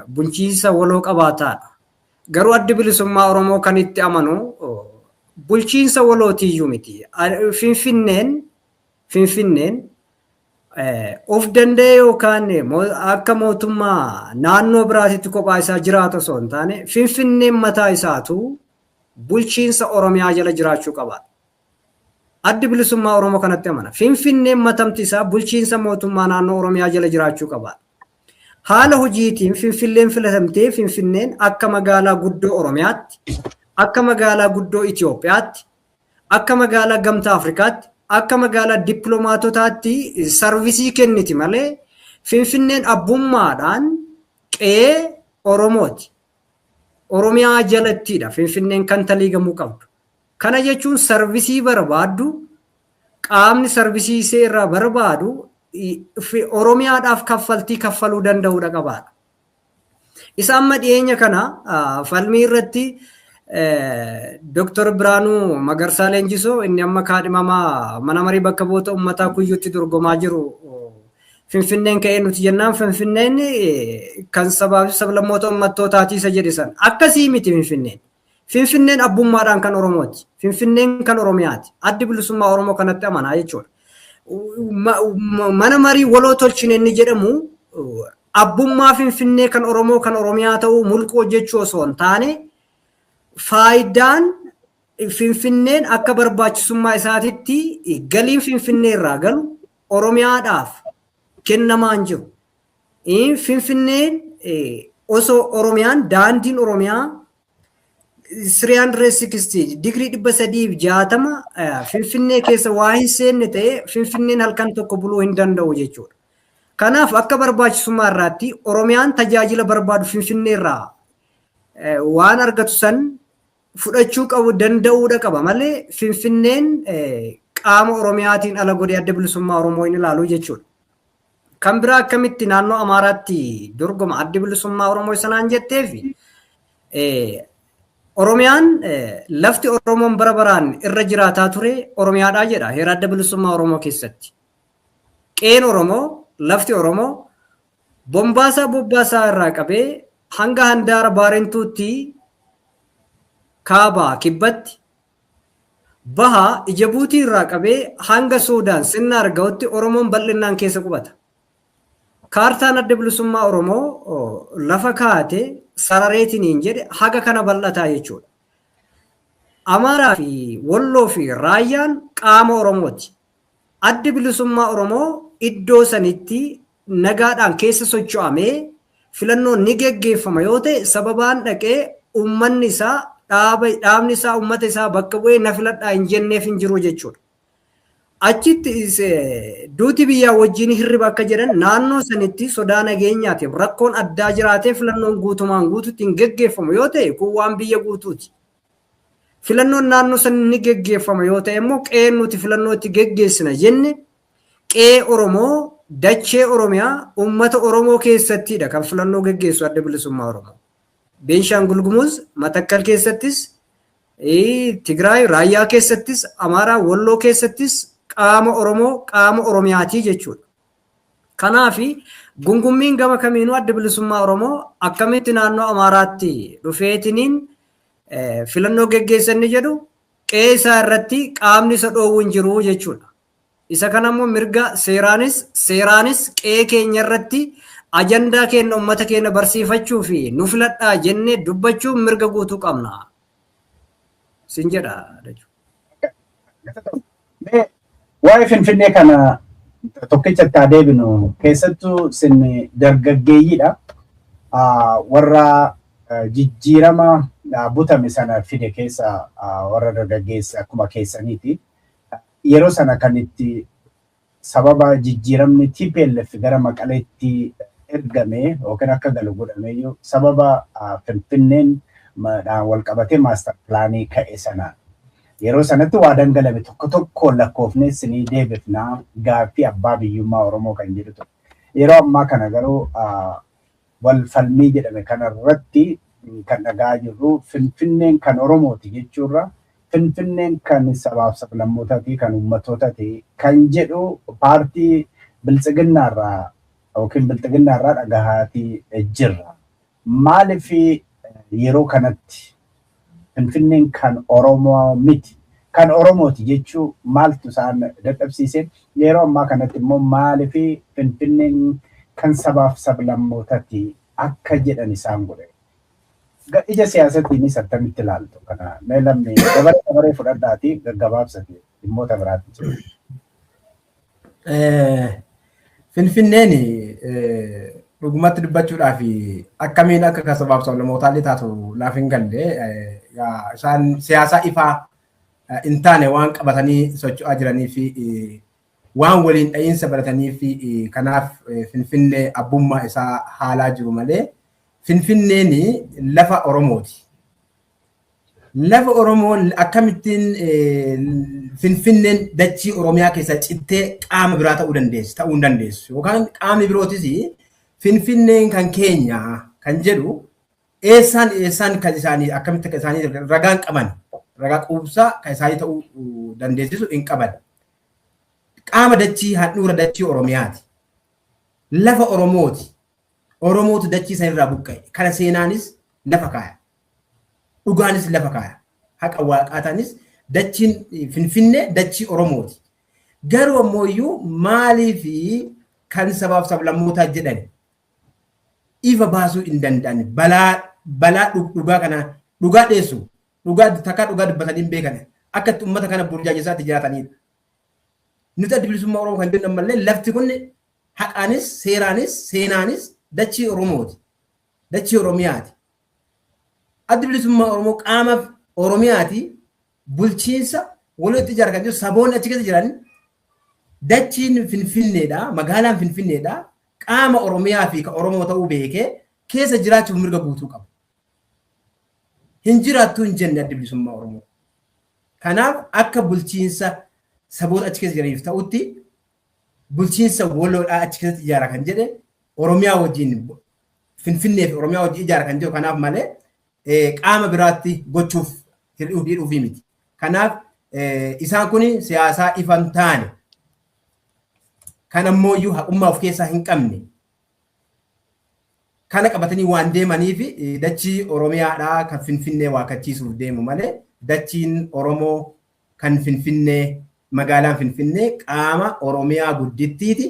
bulchiinsa waloo qabaataadha. Garuu Addi Bilisummaa Oromoo kan itti amanu bulchiinsa walootiyyuu miti. Finfinneen of danda'e yookaan akka mootummaa naannoo biraatitti kophaa isaa jiraatu osoo hin taane, Finfinneen mataa isaatu bulchiinsa Oromiyaa jala jiraachuu qaba. Addi Bilisummaa Oromoo kanatti amana. Finfinneen matamti isaa bulchiinsa mootummaa naannoo Oromiyaa jala jiraachuu qaba. Haala hojiitiin Finfinneen filatamtee Finfinneen akka magaalaa guddoo Oromiyaatti, akka magaalaa guddoo Itoophiyaatti, Akka magaalaa Gamtaa Afrikaatti, akka magaalaa dippiloomaatotaatti service kenniti malee Finfinneen abbummaadhaan qe'ee Oromooti. Oromiyaa jalattiidha Finfinneen kan taliigamuu qabdu. Kana jechuun service barbaaddu, qaamni service ishee irraa barbaadu Oromiyaadhaaf kaffaltii kaffaluu danda'uudha qabaadha. Isa amma dhiyeenya kana falmii irratti Dr. Biraanuu Magarsaa Leenjisoo, inni amma kaadhimamaa mana marii bakka bu'oota uummataa Kuyyuutti dorgomaa jiru, Finfinneen ka'ee nuti jennaan Finfinneen kan sabaa fi sablammoota uummattootaati isa jedhe san. Akkasii miti Finfinneen. Finfinneen abbummaadhaan kan Oromooti. Finfinneen kan Oromiyaati. Addi Bilisummaa Oromoo kanatti amanaa jechuudha. Mana marii waloo tolchine inni jedhamu abbummaa Finfinnee kan Oromoo, kan Oromiyaa ta'uu mulquu hojjechuu osoo hin taane, faayidaan Finfinneen akka barbaachisummaa isaatitti galiin Finfinnee irraa galu Oromiyaadhaaf kennamaa hin jiru. Finfinneen osoo Oromiyaan daandiin Oromiyaa 360 digirii 360 Finfinnee keessa waa hin seenne ta'e, Finfinneen halkan tokko buluu hin danda'u jechuudha. Kanaaf akka barbaachisummaa irraatti Oromiyaan tajaajila barbaadu Finfinnee irraa waan argatu san fudhachuu qabu danda'uudha qaba malee Finfinneen qaama Oromiyaatiin ala godhee Adda Bilisummaa Oromoo hin ilaalu jechuudha. Kan biraa, akkamitti naannoo Amaaraatti dorgoma Adda Bilisummaa Oromoo sanaan jetteefi, Oromiyaan, lafti Oromoon bara baraan irra jiraataa ture Oromiyaadhaa jedha heera Adda Bilisummaa Oromoo keessatti. Qeen Oromoo, lafti Oromoo Bombaasaa Bobbaasaa irraa qabee hanga handaara Baarentuutti, kaabaa kibbatti, baha Ijabuutii irraa qabee hanga Suudaan Sinnaar ga'utti Oromoon bal'innaan keessa qubata. Kaartaan Adda Bilisummaa Oromoo lafa kaa'ate sarareetiniin jedhe haga kana bal'ataa jechuudha. Amaaraa fi Walloo fi Raayyaan qaama Oromooti. Addi Bilisummaa Oromoo iddoo sanitti nagaadhaan keessa socho'amee filannoon ni geggeeffama yoo ta'e, sababaan dhaqee uummanni isaa, dhaabni isaa uummata isaa bakka bu'ee na filadhaa hin jenneef hin jiru jechuudha. Achitti duuti biyyaa wajjin hirriba akka jedhan, naannoo sanitti sodaa nageenyaatiif rakkoon addaa jiraatee filannoon guutumaan guututti hin geggeeffamu yoo ta'e, kun waan biyya guutuuti. Filannoon naannoo san ni geggeeffama yoo ta'e immoo, qe'een nuti filannoo itti geggeessina jenne qe'ee Oromoo, dachee Oromiyaa, uummata Oromoo keessattidha kan filannoo geggeessu Adda Bilisummaa Oromoo. Beenshaangul Gumuz Matakkal keessattis, Tigraay Raayyaa keessattis, Amaaraa Walloo keessattis qaama Oromoo, qaama Oromiyaatii jechuudha. Kanaafi gungummiin gama kamiinuu Adda Bilisummaa Oromoo akkamitti naannoo Amaaraatti dhufeetiniin filannoo geggeessan ni jedhu, qe'ee isaa irratti qaamni isa dhoowwu hin jiru jechuudha. Isa kana immoo mirga seeraanis qe'ee keenya irratti ajandaa keenya uummata keenya barsiifachuu fi nu filadhaa jennee dubbachuun mirga guutuu qabna. Sin jedha. Waa'ee Finfinnee kana tokkichatti haa deebinu. Keessattuu sin dargaggeeyyiidha. Warra jijjiirama butame sana fide keessa warra dargaggeessa akkuma keessaniiti. Yeroo sana kan itti sababa jijjiiramni TPLF gara Maqaleetti ergame yookiin akka galu godhameyyuu sababa Finfinneen wal qabatee master plan ka'e sana. Yeroo sanatti waa dangalame tokko tokkoon lakkoofnee sinii deebifnaa, gaaffii abbaa biyyummaa Oromoo kan jedhu ture. Yeroo ammaa kana garuu wal falmii jedhame kanarratti kan dhagaa jirru Finfinneen kan Oromooti jechuurra Finfinneen kan sabaaf sablammootaati, kan uummattootaati kan jedhu paartii Biltsiginnaarraa yookiin Biltsiginnaarraa dhagahaatii jirra. Maaliif yeroo kanatti Finfinneen kan Oromoo miti, kan Oromooti jechuu maaltu isaan dadhabsiise? Yeroo ammaa kanatti immoo maaliif Finfinneen kan sabaaf sablammootaati akka jedhan isaan godhe? Ija siyaasatiinis attamitti ilaaltu kana? Mee lamni dabaree dabaree fudhadhaatii gaggabaabsate dhimmoota biraatti jiru. Finfinneen dhugumatti dubbachuudhaaf akkamiin akka kan sabaaf sablammootaa taatu naaf hin galle. Isaan siyaasa ifaa hin taane waan qabatanii socho'aa jiranii fi waan waliin dha'iinsa baratanii fi kanaaf Finfinnee abbummaa isaa haalaa jiru malee Finfinneen lafa Oromooti. Lafa Oromoo akkamittiin Finfinneen dachii Oromiyaa keessa cittee qaama biraa ta'uu dandeessi ta'uu hin dandeessu yookaan qaamni birootis Finfinneen kan keenya kan jedhu eessaan eessaan kan isaanii akkamitti akka isaanii ragaan qaban ragaa quubsaa kan isaanii ta'uu dandeessisu hin qaban. Qaama dachii handhuura dachii Oromiyaati. Lafa Oromooti. Oromootu dachii sanirraa buqqa'e. Kana seenaanis lafa kaaya. Dhugaanis lafa kaaya. Haqa waaqaataanis dachiin Finfinnee dachii Oromooti. Garuu ammoo iyyuu maaliif kan sabaaf sablammootaa jedhan ifa baasuu hin danda'an balaa balaa dhugaa kana dhugaa dheessu dhugaa takkaa dhugaa dubbatanii hin beekan akka itti uummata kana burjaajessaa jiraatanidha. Nuti Adda Bilisummaa Oromoo kan jennu ammallee lafti kun haqaanis seeraanis seenaanis dachii Oromooti. Dachii Oromiyaati. Addi Bilisummaa Oromoo qaama Oromiyaati bulchiinsa walitti ijaara kan jiru saboonni achi keessa jiran dachiin Finfinneedha magaalaan Finfinneedha qaama Oromiyaa fi kan Oromoo ta'uu beekee keessa jiraachuuf mirga guutuu qaba. Hin jiraattu hin jenne Addi Bilisummaa Oromoo. Kanaaf akka bulchiinsa saboota achi keessa jiraniif ta'utti bulchiinsa waloodhaa achi keessatti ijaara kan jedhe Oromiyaa wajjin Finfinnee fi Oromiyaa wajjin ijaara kan jedhu kanaaf malee qaama biraatti gochuuf hidhuufii miti. Kanaaf isaan kun siyaasaa ifan taane kan ammoo iyyuu haqummaa of keessaa hin qabne kana qabatanii waan deemaniif dachii Oromiyaadhaa kan Finfinnee waakkachiisuuf deemu malee dachiin Oromoo kan Finfinnee magaalaan Finfinnee qaama Oromiyaa guddittiiti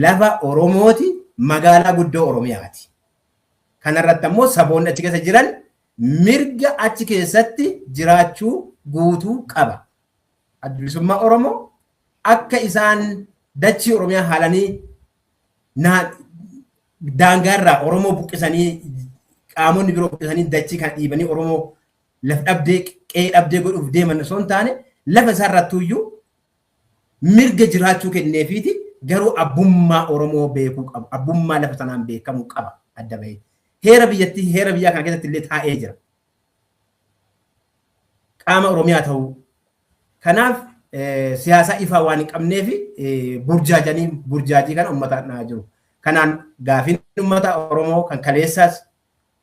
lafa Oromooti magaalaa guddoo Oromiyaati. Kanarratti ammoo saboonni achi keessa jiran mirga achi keessatti jiraachuu guutuu qaba. Adda Bilisummaa Oromoo akka isaan dachii Oromiyaa haalanii daangaarraa Oromoo buqqisanii qaamonni biroo buqqisanii dachii kana dhiibanii Oromoo lafa dhabdee qe'ee dhabdee godhuuf deeman osoo hin taane lafa isaarrattuyyuu mirga jiraachuu kenneefiiti garuu abbummaa Oromoo beekuu qabu. Abbummaa lafa sanaan beekamuu qaba adda bahee. Heera biyyattii heera biyyaa kana keessatti illee taa'ee jira. Qaama Oromiyaa ta'uu. Kanaaf siyaasa ifaa waan hin qabneef burjaajanii burjaajii kana uummataan dhahaa jiru. Kanaan gaafiin uummata Oromoo kan kaleessaas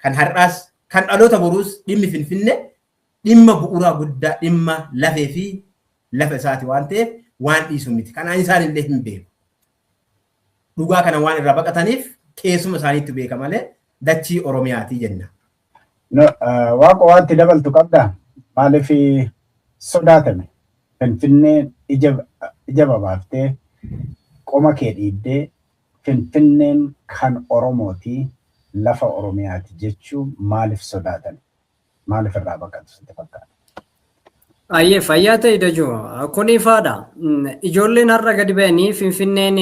kan har'aas kan dhaloota boruus dhimmi Finfinnee dhimma bu'uuraa guddaa dhimma lafee fi lafa isaati waan ta'eef waan dhiisu miti. Kanaan isaan illee hin beeku. Dhugaa kana waan irraa baqataniif keessuma isaaniitti beeka malee dachii Oromiyaati jenna. Waaqa waanti dabaltu qabdaa? Maaliif sodaatame? Finfinneen ija babaaftee qoma kee dhiibdee Finfinneen kan Oromooti lafa Oromiyaati jechuun maaliif sodaatame? Maaliif irraa baqatu sitti fakkaata? Ayyee fayyaa ta'e dajoo kun ifaadha. Ijoolleen har'a gadi ba'anii Finfinneen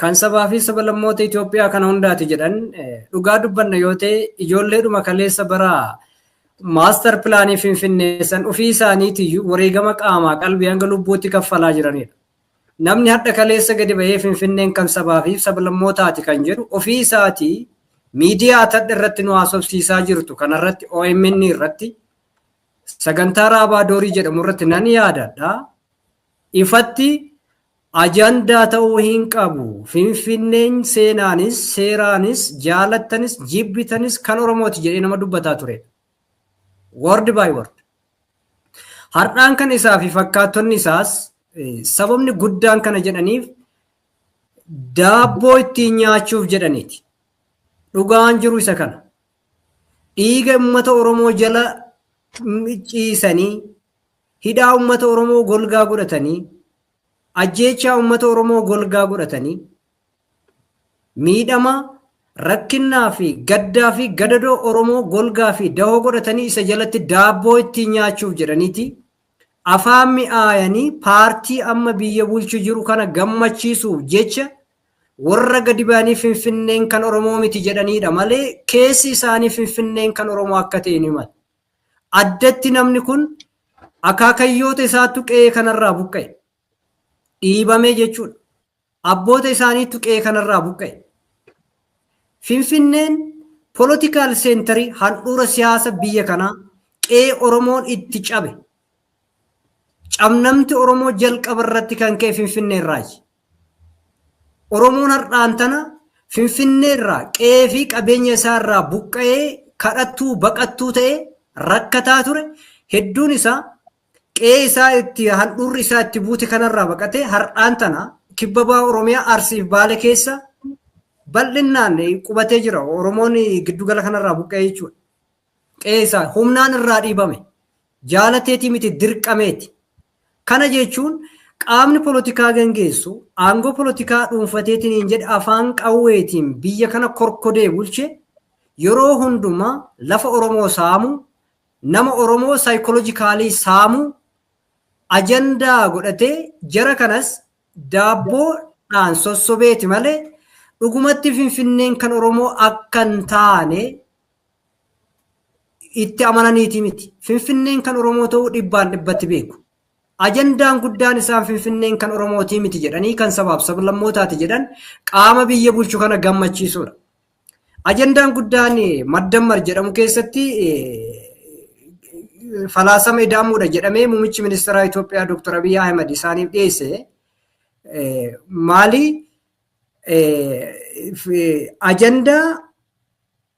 kan sabaa fi saba lammoota Itoophiyaa kana hundaati jedhan dhugaa dubbanna yoo ta'e ijoolleedhuma kaleessa bara maastar pilaanii Finfinnee san ofii isaaniitiyyuu wareegama qaamaa qalbii hanga lubbuutti kaffalaa jiranidha. Namni har'a kaleessa gadi bahee Finfinneen kan sabaa fi saba lammootaati kan jedhu ofii isaatii miidiyaa atadha irratti nu haasofsiisaa jirtu kanarratti OMN irratti sagantaa Raabaa Doorii jedhamu irratti nan yaadadha. Ifatti ajandaa ta'uu hin qabu. Finfinneen seenaanis, seeraanis, jaalattanis, jibbitanis kan Oromooti jedhee nama dubbataa ture. Word by word. Har'aan kan isaa fi fakkaattonni isaas sababni guddaan kana jedhaniif daabboo ittiin nyaachuuf jedhaniiti. Dhugaan jiru isa kana. Dhiiga uummata Oromoo jala ciisanii, hidhaa uummata Oromoo golgaa godhatanii, ajjeechaa uummata Oromoo golgaa godhatanii, miidhama rakkinnaa fi gaddaa fi gadadoo Oromoo golgaa fi dahoo godhatanii isa jalatti daabboo ittiin nyaachuuf jedhaniiti. Afaan mi'aayanii paartii amma biyya bulchu jiru kana gammachiisuuf jecha warra gadi ba'anii Finfinneen kan Oromoo miti jedhanidha malee keessi isaanii Finfinneen kan Oromoo akka ta'e ni himatu. Addatti namni kun Akaakayyoota isaattu qe'ee kanarraa buqqa'e. Dhiibamee jechuudha. Abboota isaaniittu qe'ee kanarraa buqqa'e. Finfinneen political center handhuura siyaasa biyya kanaa, qe'ee Oromoon itti cabe. Cabnamti Oromoo jalqaba irratti kan ka'e Finfinnee irraayi. Oromoon har'aan tana Finfinnee irraa, qe'ee fi qabeenya isaa irraa buqqa'ee, kadhattuu baqattuu ta'ee rakkataa ture. Hedduun isaa qe'ee isaa itti handhuurri isaa itti buute kanarraa baqatee har'aan tana kibba baha Oromiyaa, Arsii fi Baale keessa bal'innaan qubatee jira. Oromoon giddugala kanarraa buqqa'ee jechuudha. Qe'ee isaa humnaan irraa dhiibame. Jaalateetii miti, dirqameeti. Kana jechuun qaamni polotikaa gangeessu aangoo polotikaa dhuunfateetiin hin jedhe, afaan qawweetiin biyya kana korkodee bulche, yeroo hundumaa lafa Oromoo saamu, nama Oromoo psychologically saamu ajandaa godhatee, jara kanas daabboodhaan sossobeeti malee dhugumatti Finfinneen kan Oromoo akka hin taane itti amananiiti miti. Finfinneen kan Oromoo ta'uu dhibbaan dhibbatti beeku. Ajandaan guddaan isaan Finfinneen kan Oromootii miti jedhanii, kan sabaaf sablammootaati jedhan, qaama biyya bulchu kana gammachiisuudha. Ajandaan guddaan Maddammar jedhamu keessatti falaasama ida'amuudha jedhamee muummichi ministeeraa Itoophiyaa Dr. Abiy Ahmed isaaniif dhiyeesse maali? Ajandaa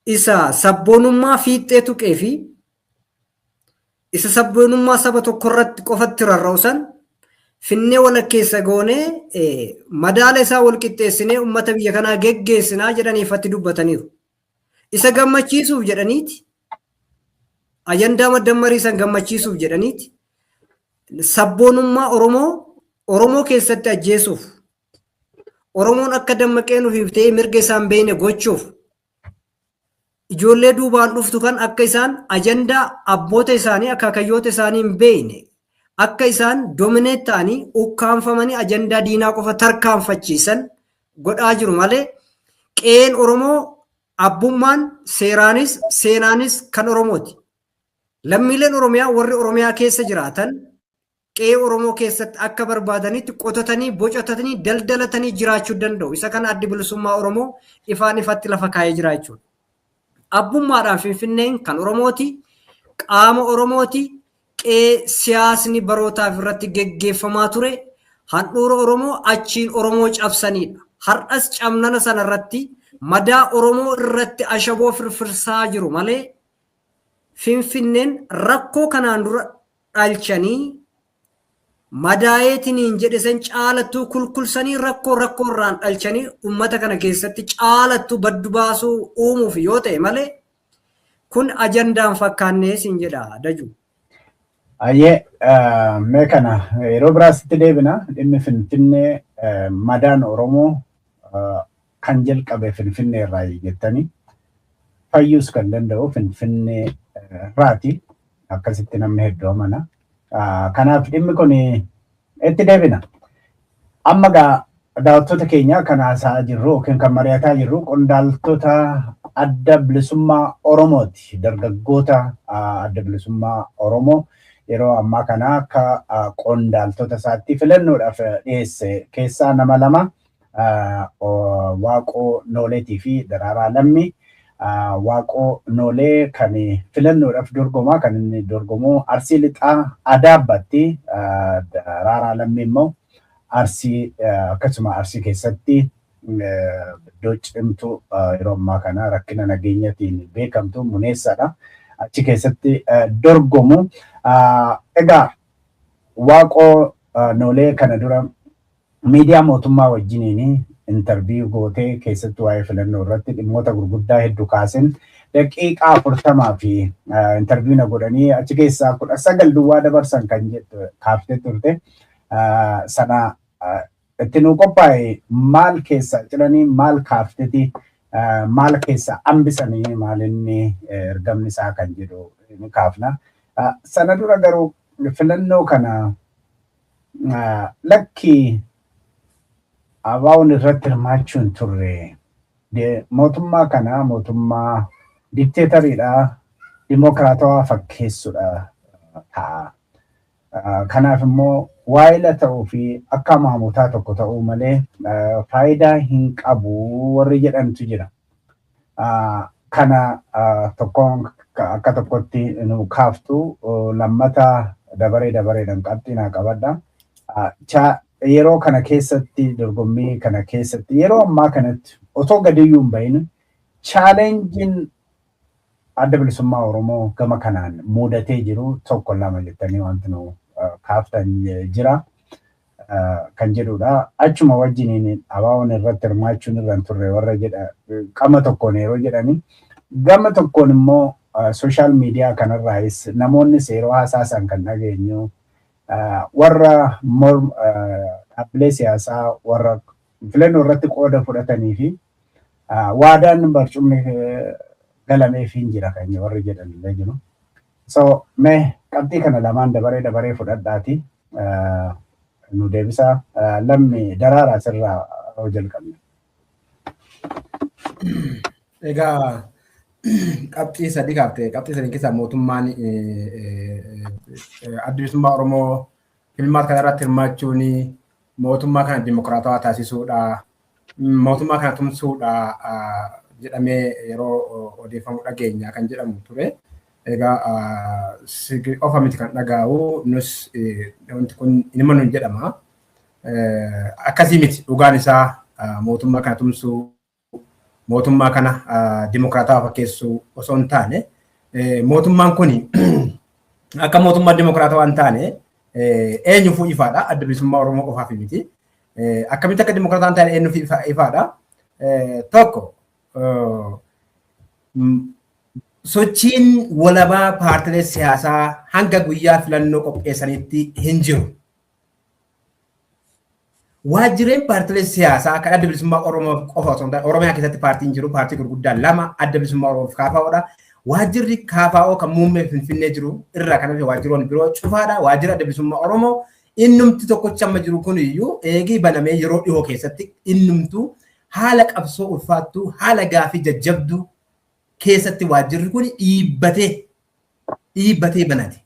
isa sabboonummaa fiixee tuqee fi isa sabboonummaa saba tokko irratti qofatti rarra'u san finnee walakkeessa goonee, madaala isaa wal qixxeessinee uummata biyya kanaa geggeessinaa jedhanii ifatti dubbataniiru. Isa gammachiisuuf jedhaniiti, ajandaa maddammarii san gammachiisuuf jedhaniiti, sabboonummaa Oromoo Oromoo keessatti ajjeesuuf, Oromoon akka dammaqee nuuf ta'ee mirga isaan beekne gochuuf, ijoollee duubaan dhuftu kan akka isaan ajandaa abboota isaanii, akaakayyoota isaanii hin beekne, akka isaan dominate ta'anii ukkaanfamanii ajandaa diinaa qofa tarkaanfachiisan godhaa jiru malee, qe'een Oromoo abbummaan seeraanis seenaanis kan Oromooti. Lammiileen Oromiyaa warri Oromiyaa keessa jiraatan qe'ee Oromoo keessatti akka barbaadanitti qotatanii, bocatatanii, daldalatanii jiraachuu danda'u. Isa kana Addi Bilisummaa Oromoo ifaan ifatti lafa kaa'ee jira jechuudha. Abbummaadhaan Finfinneen kan Oromooti, qaama Oromooti, qe'ee siyaasni barootaaf irratti geggeeffamaa ture, handhuura Oromoo achiin Oromoo cabsanidha. Har'as cabnana sana irratti madaa Oromoo irratti ashaboo firfirsaa jiru malee, Finfinneen rakkoo kanaan dura dhalchanii madaayeetiniin jedhe san caalattuu kulkulsanii, rakkoo rakkoo irraan dhalchanii, uummata kana keessatti caalattuu baddu baasuu uumuuf yoo ta'e malee, kun ajandaan fakkaannee siin jedha, Daju. Ayyee, mee kana yeroo biraasitti deebina. Dhimmi Finfinnee, madaan Oromoo kan jalqabe Finfinnee irraa jettanii, fayyuus kan danda'u Finfinnee irraati. Akkasitti namni hedduu amana. Kanaaf dhimmi kun itti deebina. Amma gaa daawwattoota keenya, kan haasa'aa jirru yookiin kan mari'ataa jirru qondaaltota Adda Bilisummaa Oromooti. Dargaggoota Adda Bilisummaa Oromoo yeroo ammaa kana akka qondaaltota isaatti filannoodhaaf dhiyeesse keessaa nama lama, Waaqoo Nooleetii fi Daraaraa Lammii. Waaqoo Noolee kan filannoodhaaf dorgomaa, kan inni dorgomu Arsii Lixaa Adaabbaatti. Daraaraa Lammii immoo Arsii, akkasuma Arsii keessatti iddoo cimtuu yeroo ammaa kana rakkina nageenyatiin beekamtu Muneessaadha. Achi keessatti dorgomu. Egaa Waaqoo Noolee kana dura miidiyaa mootummaa wajjiniin interview gootee, keessattuu waa'ee filannoo irratti dhimmoota gurguddaa hedduu kaasin, daqiiqaa 40 fi interview na godhanii achi keessaa 19 duwwaa dabarsan kan jettu kaaftee turte. Sana itti nu qophaa'e, maal keessa ciranii, maal kaafteti, maal keessa hambisanii, maal inni ergamni isaa kan jedhu ni kaafna. Sana dura garuu filannoo kana lakki ABO'n irratti hirmaachuu hin turre. Mootummaa kana mootummaa dikteetariidha, dimokiraatawaa fakkeessuudha ta'a. Kanaaf immoo waayila ta'uu fi akka maamotaa tokko ta'uu malee faayidaa hin qabu warri jedhantu jira. Kana tokkoon akka tokkotti nu kaaftu, lammata dabaree dabareedhaan qabxii naa qabadha. Yeroo kana keessatti, dorgommii kana keessatti, yeroo ammaa kanatti otoo gadiyyuu hin bahin challengeiin Adda Bilisummaa Oromoo gama kanaan mudatee jiru tokko lama jettanii wanti nu kaaftan jira kan jedhudha. Achuma wajjiniin ABO'n irratti hirmaachuun irra hin turre warra jedha qama tokkoon yeroo jedhani, gama tokkoon immoo social media kanarraayis namoonnis yeroo haasaasan kan dhageenyu warra dhaabbilee siyaasaa warra filannoo irratti qooda fudhatanii fi waadaan barcumni galameef hin jira kan warri jedhan illee jiru. So mee qabxii kana lamaan dabaree dabaree fudhadhaati nu deebisaa. Lammi daraaraa sirraa yoo jalqabne. Egaa qabxii sadii kaaftee, qabxii sadii keessaa mootummaan Adda Bilisummaa Oromoo filmaata kana irratti hirmaachuun mootummaa kana dimokiraatawaa taasisuudha, mootummaa kana tumsuudha jedhamee yeroo odeeffamu dhageenya kan jedhamu ture. Egaa qofa miti kan dhaga'u, nus wanti kun inuma nun jedhama. Akkasii miti dhugaan isaa. Mootummaa kana tumsuu, mootummaa kana dimokiraatawaa fakkeessuu osoo hin taane, mootummaan kun akka mootummaa dimokiraatawaa hin taane eenyuufuu ifaadha. Adda Bilisummaa Oromoo qofaaf miti. Akkamitti akka dimokiraataa hin taane eenyuuf ifaadha. Tokko, sochiin walabaa paartilee siyaasaa hanga guyyaa filannoo qopheessanitti hin jiru. Waajjireen paartilee siyaasaa kan Adda Bilisummaa Oromoo qofa osoo hin taane, Oromiyaa keessatti paartiin jiru paartii gurguddaa lama, Adda Bilisummaa Oromoo fi KFOdha. Waajjirri KFO kan muummee Finfinnee jiru irraa kan hafe waajjiroonni biroo cufaadha. Waajjirri Adda Bilisummaa Oromoo innumti tokkocha amma jiru kun iyyuu eegii banamee yeroo dhihoo keessatti innumtuu haala qabsoo ulfaattuu, haala gaafii jajjabduu keessatti waajjirri kun dhiibbatee dhiibbatee banate.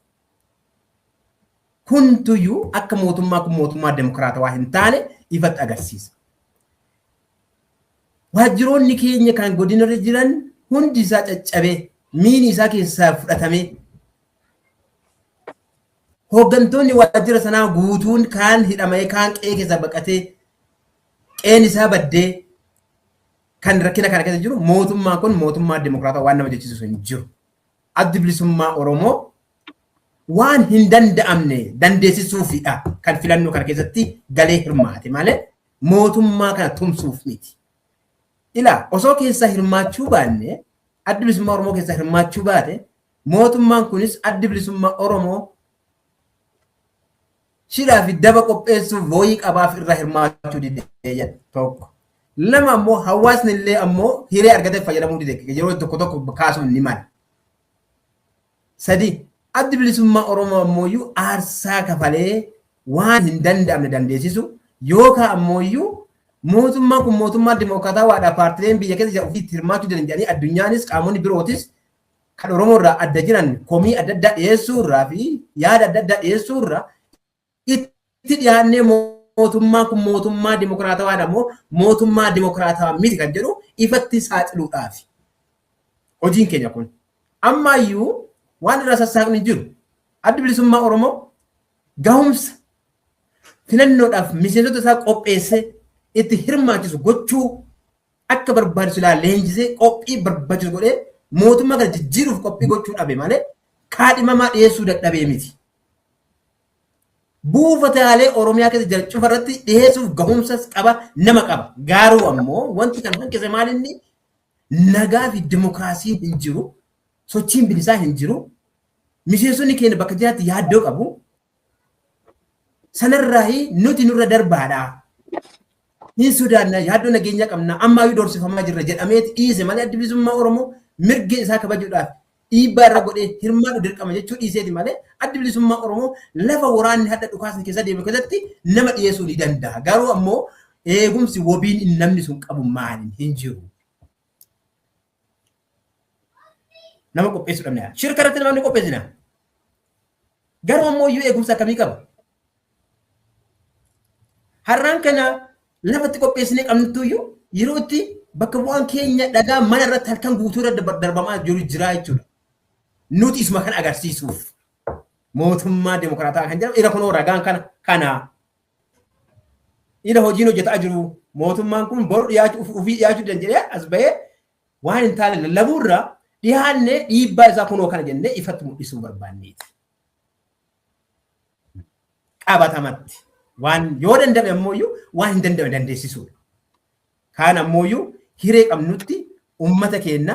Kuntuyyuu akka mootummaa kun mootummaa demokiraatawaa hin taane ifatti agarsiisa. Waajjiroonni keenya kan godinarra jiran hundi isaa caccabee, miini isaa keessaa fudhatamee, hooggantoonni waajjira sanaa guutuun kaan hidhamee, kaan qe'ee keessaa baqatee, qe'een isaa baddee kan rakkina kana keessa jiru, mootummaan kun mootummaa demokiraataa waan nama jechisiisu hin jiru. Addi Bilisummaa Oromoo waan hin danda'amne dandeessisuufidha kan filannoo kana keessatti galee hirmaate malee mootummaa kana tumsuuf miti. Ilaa, osoo keessaa hirmaachuu baanne, Addi Bilisummaa Oromoo keessaa hirmaachuu baate, mootummaan kunis Addi Bilisummaa Oromoo shiraa fi daba qopheessuuf booyii qabaaf irraa hirmaachuu dide jedha tokko. Lama ammoo hawaasni illee ammoo hiree argatee fayyadamuu dide yeroo tokko tokko kaasuun ni mala. Sadi, Addi Bilisummaa Oromoo ammoo aarsaa kafalee waan hin danda'amne dandeessisu yookaan ammoo mootummaan kun mootummaa dimokiraatawaadha, paartileen biyya keessa jiran ofiitti hirmaachuu danda'anii, addunyaanis qaamonni birootis kan Oromoo irraa adda jiran komii adda addaa dhiyeessuu irraa fi yaada adda addaa dhiyeessuu irraa itti dhiyaannee mootummaan kun mootummaa dimokiraatawaadha moo mootummaa dimokiraatawaa miti kan jedhu ifatti saaxiluudhaaf hojiin keenya kun. Ammaayyuu waan irraa sassaaqni jiru, Addi Bilisummaa Oromoo gahumsa filannoodhaaf miseensota isaa qopheessee itti hirmaachisu gochuu akka barbaachisu ilaa leenjisee qophii barbaachisu godhee mootummaa kana jijjiiruuf qophii gochuu dhabe malee kaadhimamaa dhiyeessuu dadhabee miti. Buufataalee Oromiyaa keessa jiran cufa irratti dhiyeessuuf gahumsas qaba, nama qaba. Garuu ammoo wanti kan hanqise maal? Inni nagaa fi dimokiraasiin hin jiru, sochiin bilisaa hin jiru, miseensonni keenya bakka jiraatti yaaddoo qabu. Sanarraayi nuti nurra darbaadha. Hin sodaanna, yaaddoo nageenyaa qabna, ammaayyuu doorsifamaa jirra jedhameeti dhiise malee Addi Bilisummaa Oromoo mirga isaa kabajuudhaaf dhiibbaa irra godhee hirmaadhu dirqama jechuu dhiiseeti malee Addi Bilisummaa Oromoo lafa waraanni hadha dhukaasni keessa deeme keessatti nama dhiyeessuu ni danda'a. Garuu ammoo eegumsi wabiin namni sun qabu maali? Hin jiru. Nama qopheessuu dhabne. Shirka irratti namni qopheessina. Garuu ammoo iyyuu eegumsa akkamii qaba? Har'aan kana lafatti qopheessinee qabnuttu iyyuu yeroo itti bakka bu'aan keenya dhagaa mana irratti halkan guutuu irra darbamaa jiru jira jechuudha. Nuti isuma kana agarsiisuuf mootummaa dimokiraataa kan jedhamu ira kunoo ragaan kana kana ira hojiin hojjetaa jiru mootummaan kun boru dhiyaachuu ofii dhiyaachuu danda'ee as bahee waan hin taane lallabuurra dhiyaannee dhiibbaa isaa kunoo kana jennee ifatti mul'isuu barbaanneeti. Qabatamatti waan yoo danda'ame ammoo waan hin danda'ame dandeessisuudha. Kaan ammoo hiree qabnutti uummata keenya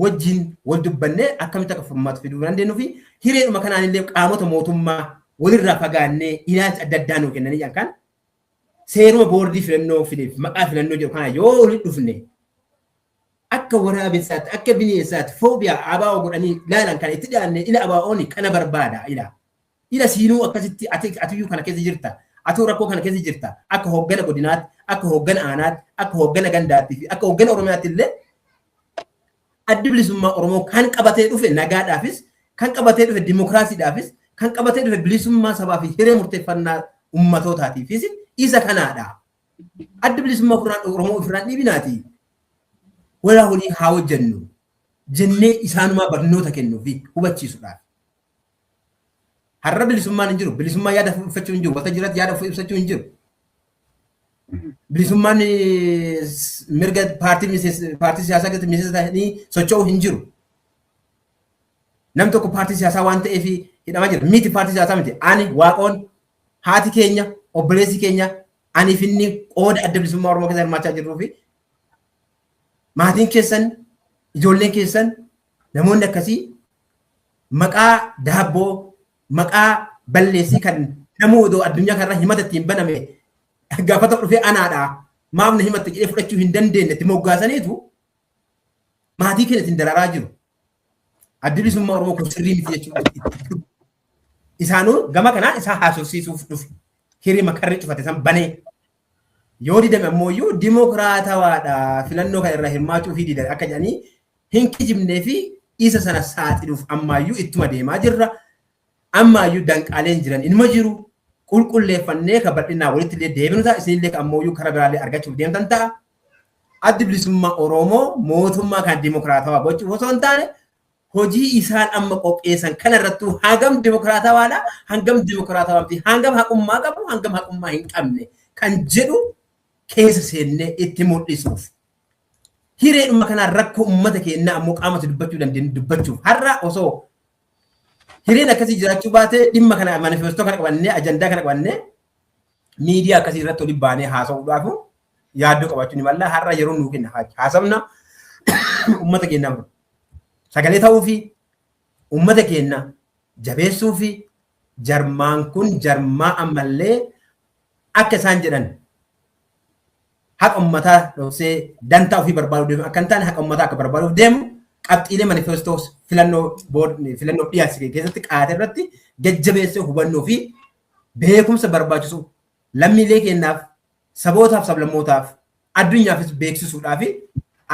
wajjin wal dubbannee akkamitti akka furmaata fiduu dandeenyuu fi hireedhuma kanaan illee qaamota mootummaa walirraa fagaannee ilaalcha adda addaa nuu kennanii kan seeruma boordii filannoo fideef maqaa filannoo jedhu kana yoo walitti dhufne akka waraabessaatti akka bineensaatti foobiyaa abaa'oo godhanii ilaalan kana itti dhiyaanne ila abaa'ooni kana barbaada ila. Ila siinuu akkasitti atiyyuu kana keessa jirta. Atuu rakkoo kana keessa jirta. Akka hooggana godinaatti, akka hooggana aanaatti, akka hooggana gandaatti fi akka hooggana Oromiyaatti illee addi bilisummaa Oromoo kan qabatee dhufe nagaadhaafis, kan qabatee dhufe dimokiraasiidhaafis, kan qabatee dhufe bilisummaa sabaa fi hiree murteeffannaa ummatootaatiifis isa kanaadha. Addi bilisummaa Oromoo ofirraan dhiibinaati. Walaa holii haa hojjennu jennee isaanumaa barnoota kennuu fi hubachiisuudhaaf. Har'a bilisummaan hin jiru. Bilisummaan yaada ibsachuu hin jiru. Waltajjii irratti yaada ibsachuu hin jiru. Bilisummaan mirga paartii siyaasaa keessatti miseensa ta'anii socho'uu hin jiru. Nam tokko paartii siyaasaa waan ta'eef hidhamaa jira. Miti paartii siyaasaa miti. Ani waaqoon haati keenya obboleessi keenya aniif inni qooda adda bilisummaa Oromoo keessa hirmaachaa jirruu fi maatiin keessan ijoolleen keessan namoonni akkasii maqaa daabboo maqaa balleessii kan namuu odoo addunyaa kanarra himata ittiin baname gaafa ta'u dhufee anaadha maaf na himatte jedhee fudhachuu hin dandeenye itti moggaasaniitu maatii keenya ittiin dararaa jiru. Addi bilisummaa Oromoo kun sirrii miti jechuudha. Isaanuu gama kanaan isaa haasofsiisuuf dhufe. Hirima karri cufate san banee. Yoo didame ammoo iyyuu dimokiraatawaadha filannoo kana irraa hirmaachuu fi didan akka jedhanii hin kijibnee fi isa sana saaxiluuf ammaayyuu ittuma deemaa jirra. Ammaayyuu danqaaleen jiran inuma jiru. Qulqulleeffannee kan bal'inaa walitti illee deebinu ta'a. Isinillee ammoo karaa biraallee argachuuf deemtan ta'a. Addi bilisummaa Oromoo mootummaa kan dimokiraatawaa gochuuf osoo hin taane hojii isaan amma qopheessan kanarrattuu hangam dimokiraatawaadha, hangam dimokiraatawaa miti, hangam haqummaa qabu, hangam haqummaa hin qabne kan jedhu keessa seennee itti mul'isuuf. Hireedhuma kanaan rakkoo uummata keenyaa ammoo qaamatti dubbachuu dandeenyu dubbachuuf har'a osoo hireen akkasii jiraachuu baate dhimma kana manifestoo kana qabannee ajandaa kana qabannee miidiyaa akkasii irratti oli baanee haasa'uudhaaf yaaddoo qabaachuu ni malla. Har'a yeroo nuu kenna haasofna uummata keenyaaf sagalee ta'uu fi uummata keenya jabeessuu fi jarmaan kun jarmaa ammallee akka isaan jedhan haqa uummataa dhoksee dantaa ofii barbaaduuf deemu akka hin taane haqa uummataa akka barbaaduuf deemu qabxiilee manifestoo filannoo filannoo dhiyaase keessatti qaate irratti jajjabeessee hubannoo fi beekumsa barbaachisu lammiilee keenyaaf sabootaaf sablammootaaf addunyaafis beeksisuudhaaf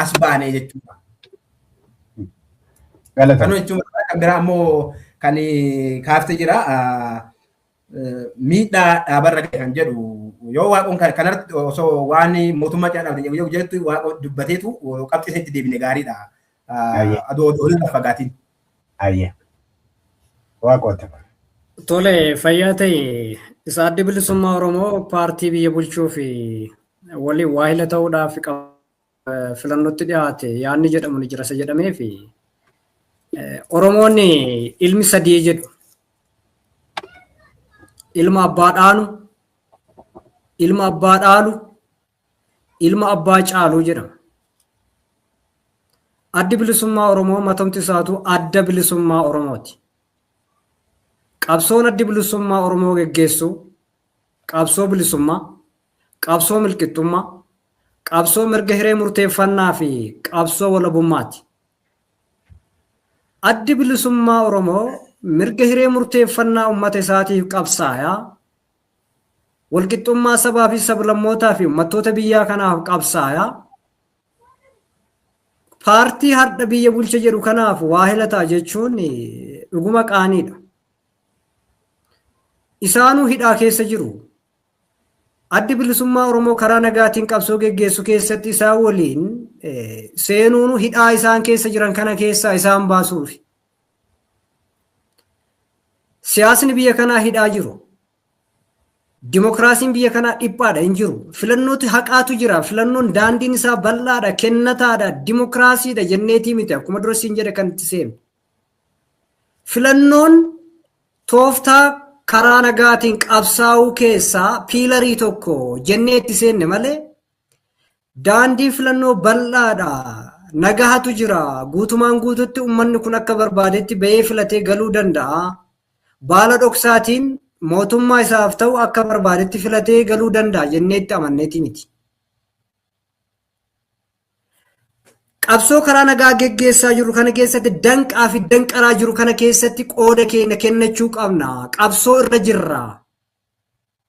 as baanee jechuudha. Kanuma jechuun kan biraa ammoo kan kaaftee jira miidhaa dhaabarra ga'e kan jedhu yoo waaqoon kanarratti osoo waan mootummaa cinaa dhaabatan yoo jettu waaqoo dubbateetu qabxii isatti deebine gaariidha. Adoo odoo hin fagaatiin. Ayyee. Waaqoota. Tole fayyaa ta'e isa addi bilisummaa Oromoo paartii biyya bulchuu fi waliin waahila ta'uudhaaf filannootti dhiyaate yaadni jedhamu ni jira isa jedhamee fi Oromoon ilmi sadii jedhu ilma abbaa dhaanu, ilma abbaa dhaalu, ilma abbaa caaluu jedhama. Addi bilisummaa Oromoo matamti isaatu adda bilisummaa Oromooti. Qabsoon addi bilisummaa Oromoo geggeessu qabsoo bilisummaa, qabsoo milqixxummaa, qabsoo mirga hiree murteeffannaa fi qabsoo walabummaati. Addi bilisummaa Oromoo mirga hiree murteeffannaa uummata isaatiif qabsaayaa, walqixxummaa sabaa fi sablammootaa fi uummattoota biyyaa kanaaf qabsaayaa, paartii har'a biyya bulcha jedhu kanaaf waa hilataa jechuun Dhuguma qaaniidha. Isaanuu hidhaa keessa jiru. Addi bilisummaa Oromoo karaa nagaatiin qabsoo geggeessu keessatti isaan waliin seenuun hidhaa isaan keessa jiran kana keessaa isaan baasuuf. Siyaasni biyya kanaa hidhaa jiru. Dimokiraasiin biyya kanaa dhiphaadha hin jiru. Filannootu haqaatu jira. Filannoon daandiin isaa bal'aadha, kennataadha, dimokiraasiidha jenneetii miti. Akkuma dura siin jedhe kan itti seenu. Filannoon tooftaa karaa nagaatiin qabsaa'uu keessaa piilarii tokko jennee itti seenne malee daandiin filannoo bal'aadha. Nagahatu jira. Guutumaan guututti uummanni kun akka barbaadetti bahee filatee galuu danda'a. Baala dhoksaatiin mootummaa isaaf ta'u akka barbaadetti filatee galuu danda'a jennee itti amanneeti miti. Qabsoo karaa nagaa geggeessaa jiru kana keessatti danqaa fi danqaraa jiru kana keessatti qooda keenya kennachuu qabna. Qabsoo irra jirra.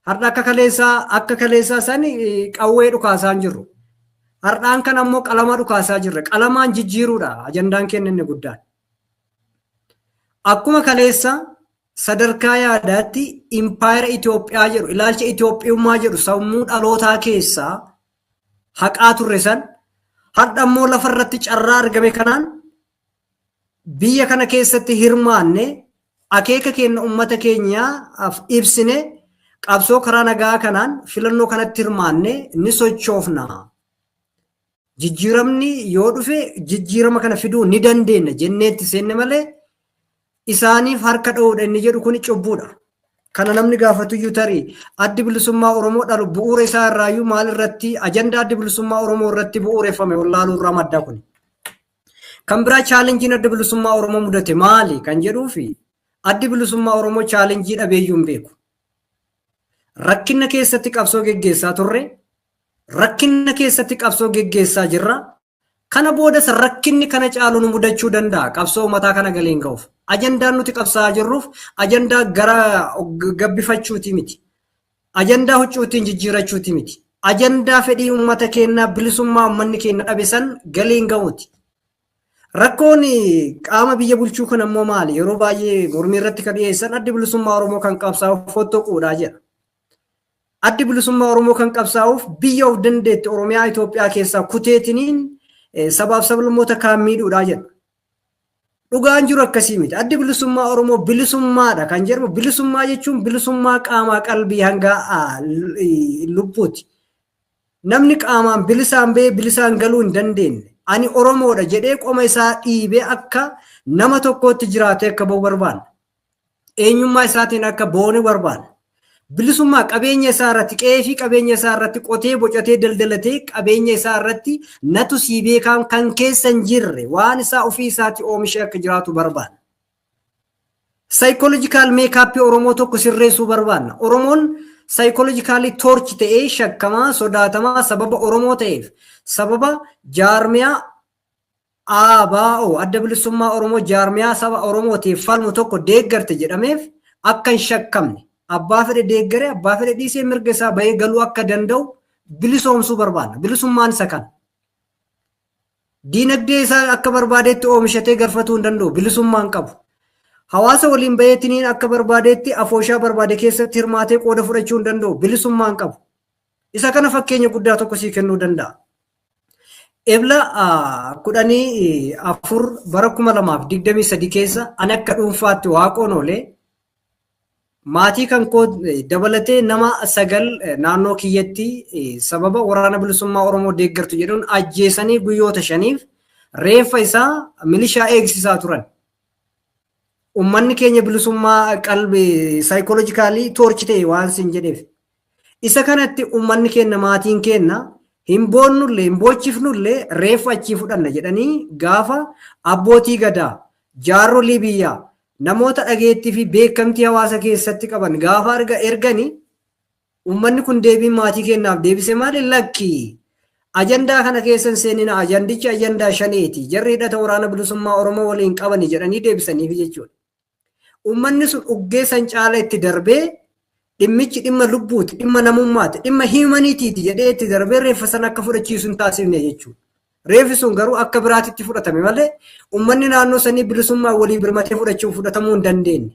Har'a akka kaleessaa sani qawwee dhukaasaa hin jirru. Har'aan kan ammoo qalama dhukaasaa jirra. Qalamaan jijjiiruudha ajandaan keenya inni guddaan. Akkuma kaleessa sadarkaa yaadaatti impaayera Itoophiyaa jedhu, ilaalcha Itoophiyummaa jedhu sammuu dhalootaa keessaa haqaa turre san, har'a immoo lafarratti carraa argame kanaan biyya kana keessatti hirmaanne, akeeka keenya uummata keenyaaf ibsine, qabsoo karaa nagaa kanaan filannoo kanatti hirmaanne ni sochoofna. Jijjiiramni yoo dhufe jijjiirama kana fiduu ni dandeenya jenneetti seenne malee isaaniif harka dha'uudha inni jedhu kuni cubbuudha. Kana namni gaafatuyyuu tarii addi bilisummaa Oromoo dhalu bu'uura isaa irraayyuu maal irratti, ajandaa addi bilisummaa Oromoo irratti bu'uureffame wallaaluu irraa maddaa kuni. Kan biraa, challengeiin adda bilisummaa Oromoo mudate maali kan jedhuufi, addi bilisummaa Oromoo challenge dhabeeyyuu hin beeku. Rakkina keessatti qabsoo geggeessaa turre, rakkina keessatti qabsoo geggeessaa jirra. Kana boodas rakkinni kana caalu nu mudachuu danda'a qabsoo uummataa kana galiin ga'uuf. Ajandaan nuti qabsaa'aa jirruuf ajandaa gara gabbifachuuti miti. Ajandaa huccuutiin jijjiirachuuti miti. Ajandaa fedhii uummata keenyaa, bilisummaa uummanni keenya dhabe san galiin ga'uuti. Rakkoon qaama biyya bulchuu kun ammoo maali? Yeroo baay'ee mormii irratti kan dhiyeessan addi bilisummaa Oromoo kan qabsaa'uuf fottoquudha jedha. Addi bilisummaa Oromoo kan qabsaa'uuf biyya of dandeetti Oromiyaa Itoophiyaa keessaa kuteetiniin sabaaf sablammoota kaan miidhuudha jedha. Dhugaan jiru akkasii miti. Addi bilisummaa Oromoo bilisummaadha kan jedhamu, bilisummaa jechuun bilisummaa qaamaa, qalbii hanga lubbuuti. Namni qaamaan bilisaan bahee bilisaan galuu hin dandeenye. Ani Oromoodha jedhee qoma isaa dhiibee akka nama tokkootti jiraatee akka bahu barbaanna. Eenyummaa isaatiin akka boonu barbaanna. Bilisummaa qabeenya isaa irratti, qe'ee fi qabeenya isaa irratti qotee, bocatee, daldalatee, qabeenya isaa irratti natu sii beekaan kan keessa hin jirre waan isaa ofii isaatti oomishee akka jiraatu barbaanna. Psychological makeup Oromoo tokko sirreessuu barbaanna. Oromoon psychologically torture ta'ee shakkamaa, sodaatamaa sababa Oromoo ta'eef, sababa jaarmiyaa ABO, adda bilisummaa Oromoo, jaarmiyaa saba Oromootiif falmu tokko deeggarte jedhameef akka hin shakkamne, abbaa fedhe deeggare abbaa fedhe dhiisee mirga isaa bahee galuu akka danda'u bilisoomsuu barbaanna. Bilisummaan isa kana. Diinagdee isaa akka barbaadetti oomishatee galfatuu hin danda'u. Bilisummaan qabu. Hawaasa waliin baheetiniin akka barbaadetti afooshaa barbaade keessatti hirmaatee qooda fudhachuu hin danda'u. Bilisummaan qabu. Isa kana fakkeenya guddaa tokko sii kennuu danda'a. Ebla 14 bara 2023 keessa ani akka dhuunfaatti Waaqoon oolee maatii kan koo dabalatee nama sagal naannoo kiyyatti sababa waraana bilisummaa Oromoo deeggartu jedhuun ajjeesanii guyyoota 5f reeffa isaa milishaa eegsisaa turan. Uummanni keenya bilisummaa qalbii psychologically torture ta'e waan sin jedheef. Isa kanatti uummanni keenya, maatiin keenya hin boonnullee hin boochifnullee reeffa achii fudhanna jedhanii gaafa abbootii gadaa, jaarsolii biyyaa, namoota dhageettii fi beekamtii hawaasa keessatti qaban gaafa arga ergani, uummanni kun deebiin maatii keenyaaf deebise maali? Lakki, ajandaa kana keessa hin seenina, ajandichi ajandaa shaneeti, jarri hidhata waraana bilisummaa Oromoo waliin qabani jedhanii deebisaniif jechuudha. Uummanni sun uggee san caala itti darbee, dhimmichi dhimma lubbuuti, dhimma namummaati, dhimma humanityti jedhee itti darbee reeffa sana akka fudhachiisu hin taasifne jechuudha. Reeffi sun garuu akka biraatitti fudhatame malee uummanni naannoo sanii bilisummaa walii birmatee fudhachuun fudhatamuu hin dandeenye.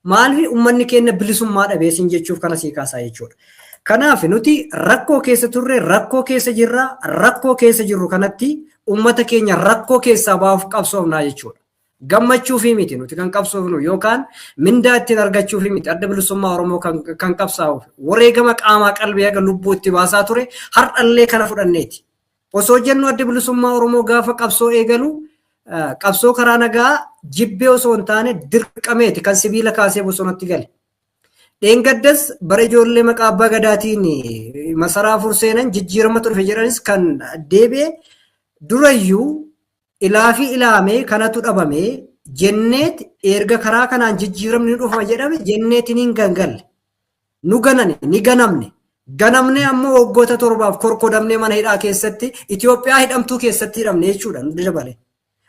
Maaliif uummanni keenya bilisummaa dhabeesin jechuuf kana sii kaasaa jechuudha. Kanaaf nuti rakkoo keessa turre, rakkoo keessa jirra, rakkoo keessa jirru kanatti uummata keenya rakkoo keessaa bahuuf qabsoofnaa jechuudha. Gammachuufii miti nuti kan qabsoofnu yookaan mindaa ittiin argachuufii miti adda bilisummaa Oromoo kan qabsaa'uuf wareegama qaamaa qalbii haga lubbuu itti baasaa ture har'allee kana fudhanneeti. Osoo jennu adda bilisummaa Oromoo gaafa qabsoo eegalu qabsoo karaa nagaa jibbee osoo hin taane dirqameeti kan sibiila kaasee bosonatti gale. Dheengaddas bara ijoollee maqaa abbaa gadaatiin masaraa afur seenan jijjiiramatu dhufe jedhanis kan deebi'e durayyuu ilaa fi ilaamee kanatu dhabame jenneet erga karaa kanaan jijjiiramni ni dhufa jedhame jenneetiin hin gangalle. Nu ganane ni ganamne. Ganamne ammoo waggoota 7 korkodamnee mana hidhaa keessatti Itoophiyaa hidhamtuu keessatti hidhamne jechuudha nu dabale.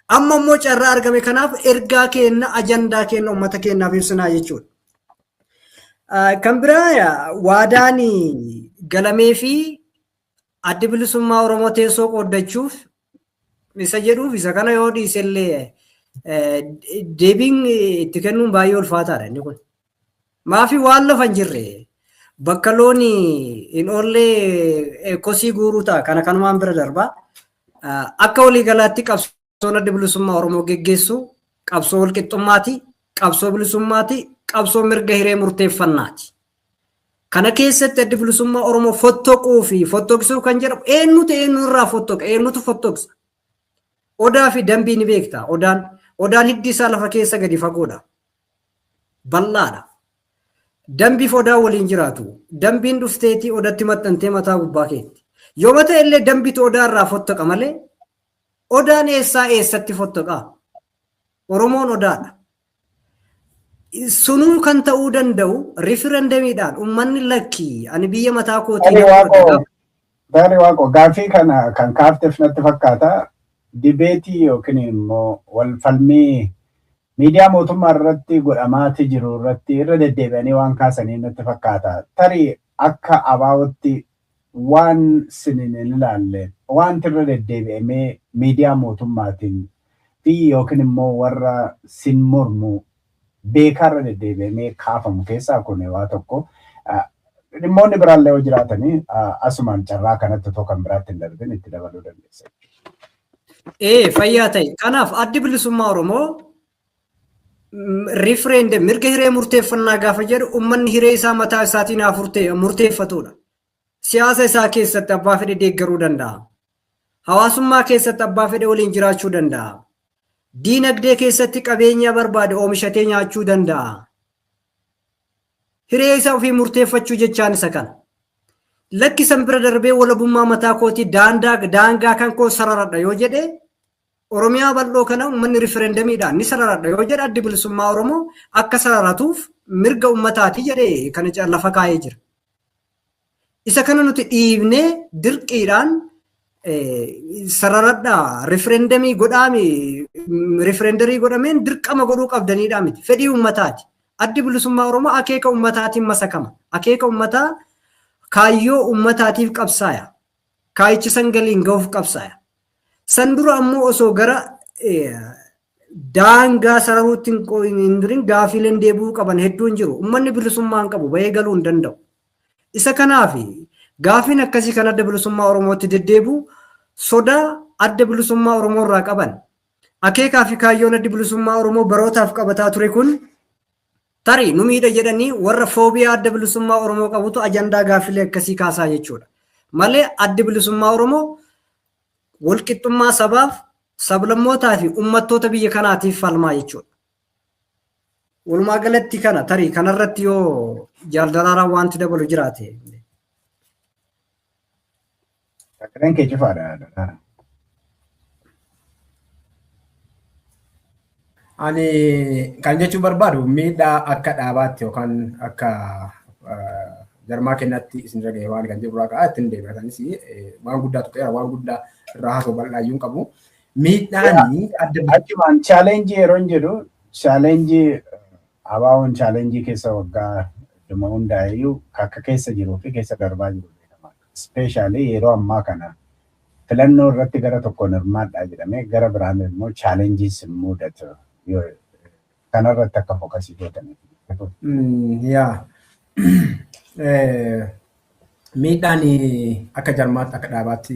Amma immoo carraa argame kanaaf ergaa keenna ajandaa keenna uummata keennaaf ibsinaa jechuudha. Kan biraa waadaan galamee fi addi bilisummaa Oromoo teessoo qooddachuuf isa jedhuuf isa kana yoo dhiisellee deebiin itti kennuun baay'ee ulfaataadha inni kun. Maafi waan lafa hin jirre bakka loon hin oollee kosii guuruu ta'a kana kanumaan bira darba. Akka waliigalaatti qabsoon adda bilisummaa Oromoo geggeessu qabsoo walqixxummaati, qabsoo bilisummaati, qabsoo mirga hiree murteeffannaati. Kana keessatti adda bilisummaa Oromoo fottoquu fi fottoqsuu kan jedhamu eenyutu eenyu irraa fottoqa, eenyutu fottoqsa. Odaa fi dambii ni beekta. Odaan hiddi isaa lafa keessa gadi fagoodha. Bal'aadha. Dambiif odaa waliin jiraatu. Dambiin dhufteetii odatti maxxantee mataa gubbaa keetti. Yoo mata illee dambitu odaa irraa fottoqa malee odaan eessaa eessatti fottoqa? Oromoon odaadha. Sunuu kan ta'uu danda'u riferendamiidhaan uummanni lakkii ani biyya mataa kootii. Tarii Waaqoo gaaffii kana kan kaafteef natti fakkaata. Dibeetii yookiin immoo wal falmii miidiyaa mootummaa irratti godhamaati jiru irratti irra deddeebi'anii waan kaasanii natti fakkaata. Tarii akka abaa'otti waan sinin hin ilaalle wanti irra deddeebi'amee miidiyaa mootummaatiin fi yookiin immoo warra sin mormu beekaa irra deddeebi'amee kaafamu keessaa kun waa tokko. Dhimmoonni biraallee yoo jiraatanii asumaan carraa kanatti otoo kan biraatti hin darbin itti dabaluu dandeessa. Fayyaa ta'e. Kanaaf addi bilisummaa Oromoo rifereendem mirga hiree murteeffannaa gaafa jedhu uummanni hiree isaa mataa isaatiin haa murteeffatudha. Siyaasa isaa keessatti abbaa fedhe deeggaruu danda'a. Hawaasummaa keessatti abbaa fedhe waliin jiraachuu danda'a. Diinagdee keessatti qabeenya barbaade oomishatee nyaachuu danda'a. Hiree isaa ofii murteeffachuu jechaan isa kana. Lakkisan bira darbee walabummaa mataa kootii daangaa kan koo sararadha yoo jedhe Oromiyaa bal'oo kana uummanni riferendamiidhaan ni sararadha yoo jedhe addi bilisummaa Oromoo akka sararatuuf mirga uummataati jedhee kana lafa kaa'ee jira. Isa kana nuti dhiibnee dirqiidhaan sararadhaa riferendamii godhaami riferendarii godhameen dirqama godhuu qabdaniidhaa miti fedhii uummataati. Addi bilisummaa Oromoo akeeka uummataatiin masakama. Akeeka uummataa kaayyoo uummataatiif qabsaaya. Kaayichi san galiin gahuuf qabsaaya. San dura ammoo osoo gara daangaa sararuutti hin durin gaafiileen deebi'uu qaban hedduun jiru. Uummanni bilisummaa hin qabu bahee galuu hin danda'u. Isa kanaaf gaafiin akkasii kan adda bilisummaa Oromootti deddeebi'u sodaa adda bilisummaa Oromoo irraa qaban. Akeekaa fi kaayyoon addi bilisummaa Oromoo barootaaf qabataa ture kun tarii nu miidha jedhanii warra foobiyaa adda bilisummaa Oromoo qabutu ajandaa gaafilee akkasii kaasaa jechuudha. Malee addi bilisummaa Oromoo walqixxummaa sabaaf, sablammootaa fi uummattoota biyya kanaatiif falmaa jechuudha. Walumaa galatti kana tarii kanarratti yoo jaaldaraaraan wanti dabalu jiraate. Sagaleen kee cufaadha. Ani kan jechuun barbaadu miidhaa akka dhaabaatti yookaan akka jarmaa kennatti isin irra ga'e waan kan jedhu irraa ka'a ittiin deebi'atanis waan guddaa tuqeera waan guddaa irraa haasa'u bal'aa iyyuu hin qabu. Miidhaan adda Achumaan chaalenjii yeroo hin jedhu chaalenjii ABO'n chaalenjii keessa waggaa dhuma hundaayyuu akka keessa jiruu fi keessa darbaa jiru beekama. Ispeeshaalii yeroo ammaa kana Filannoo irratti gara tokkoon hirmaadhaa jedhamee gara biraan immoo challenge-iis mudatu. Kanarratti akka focus gootaniif. Yaa. Miidhaan akka jarmaatti akka dhaabaatti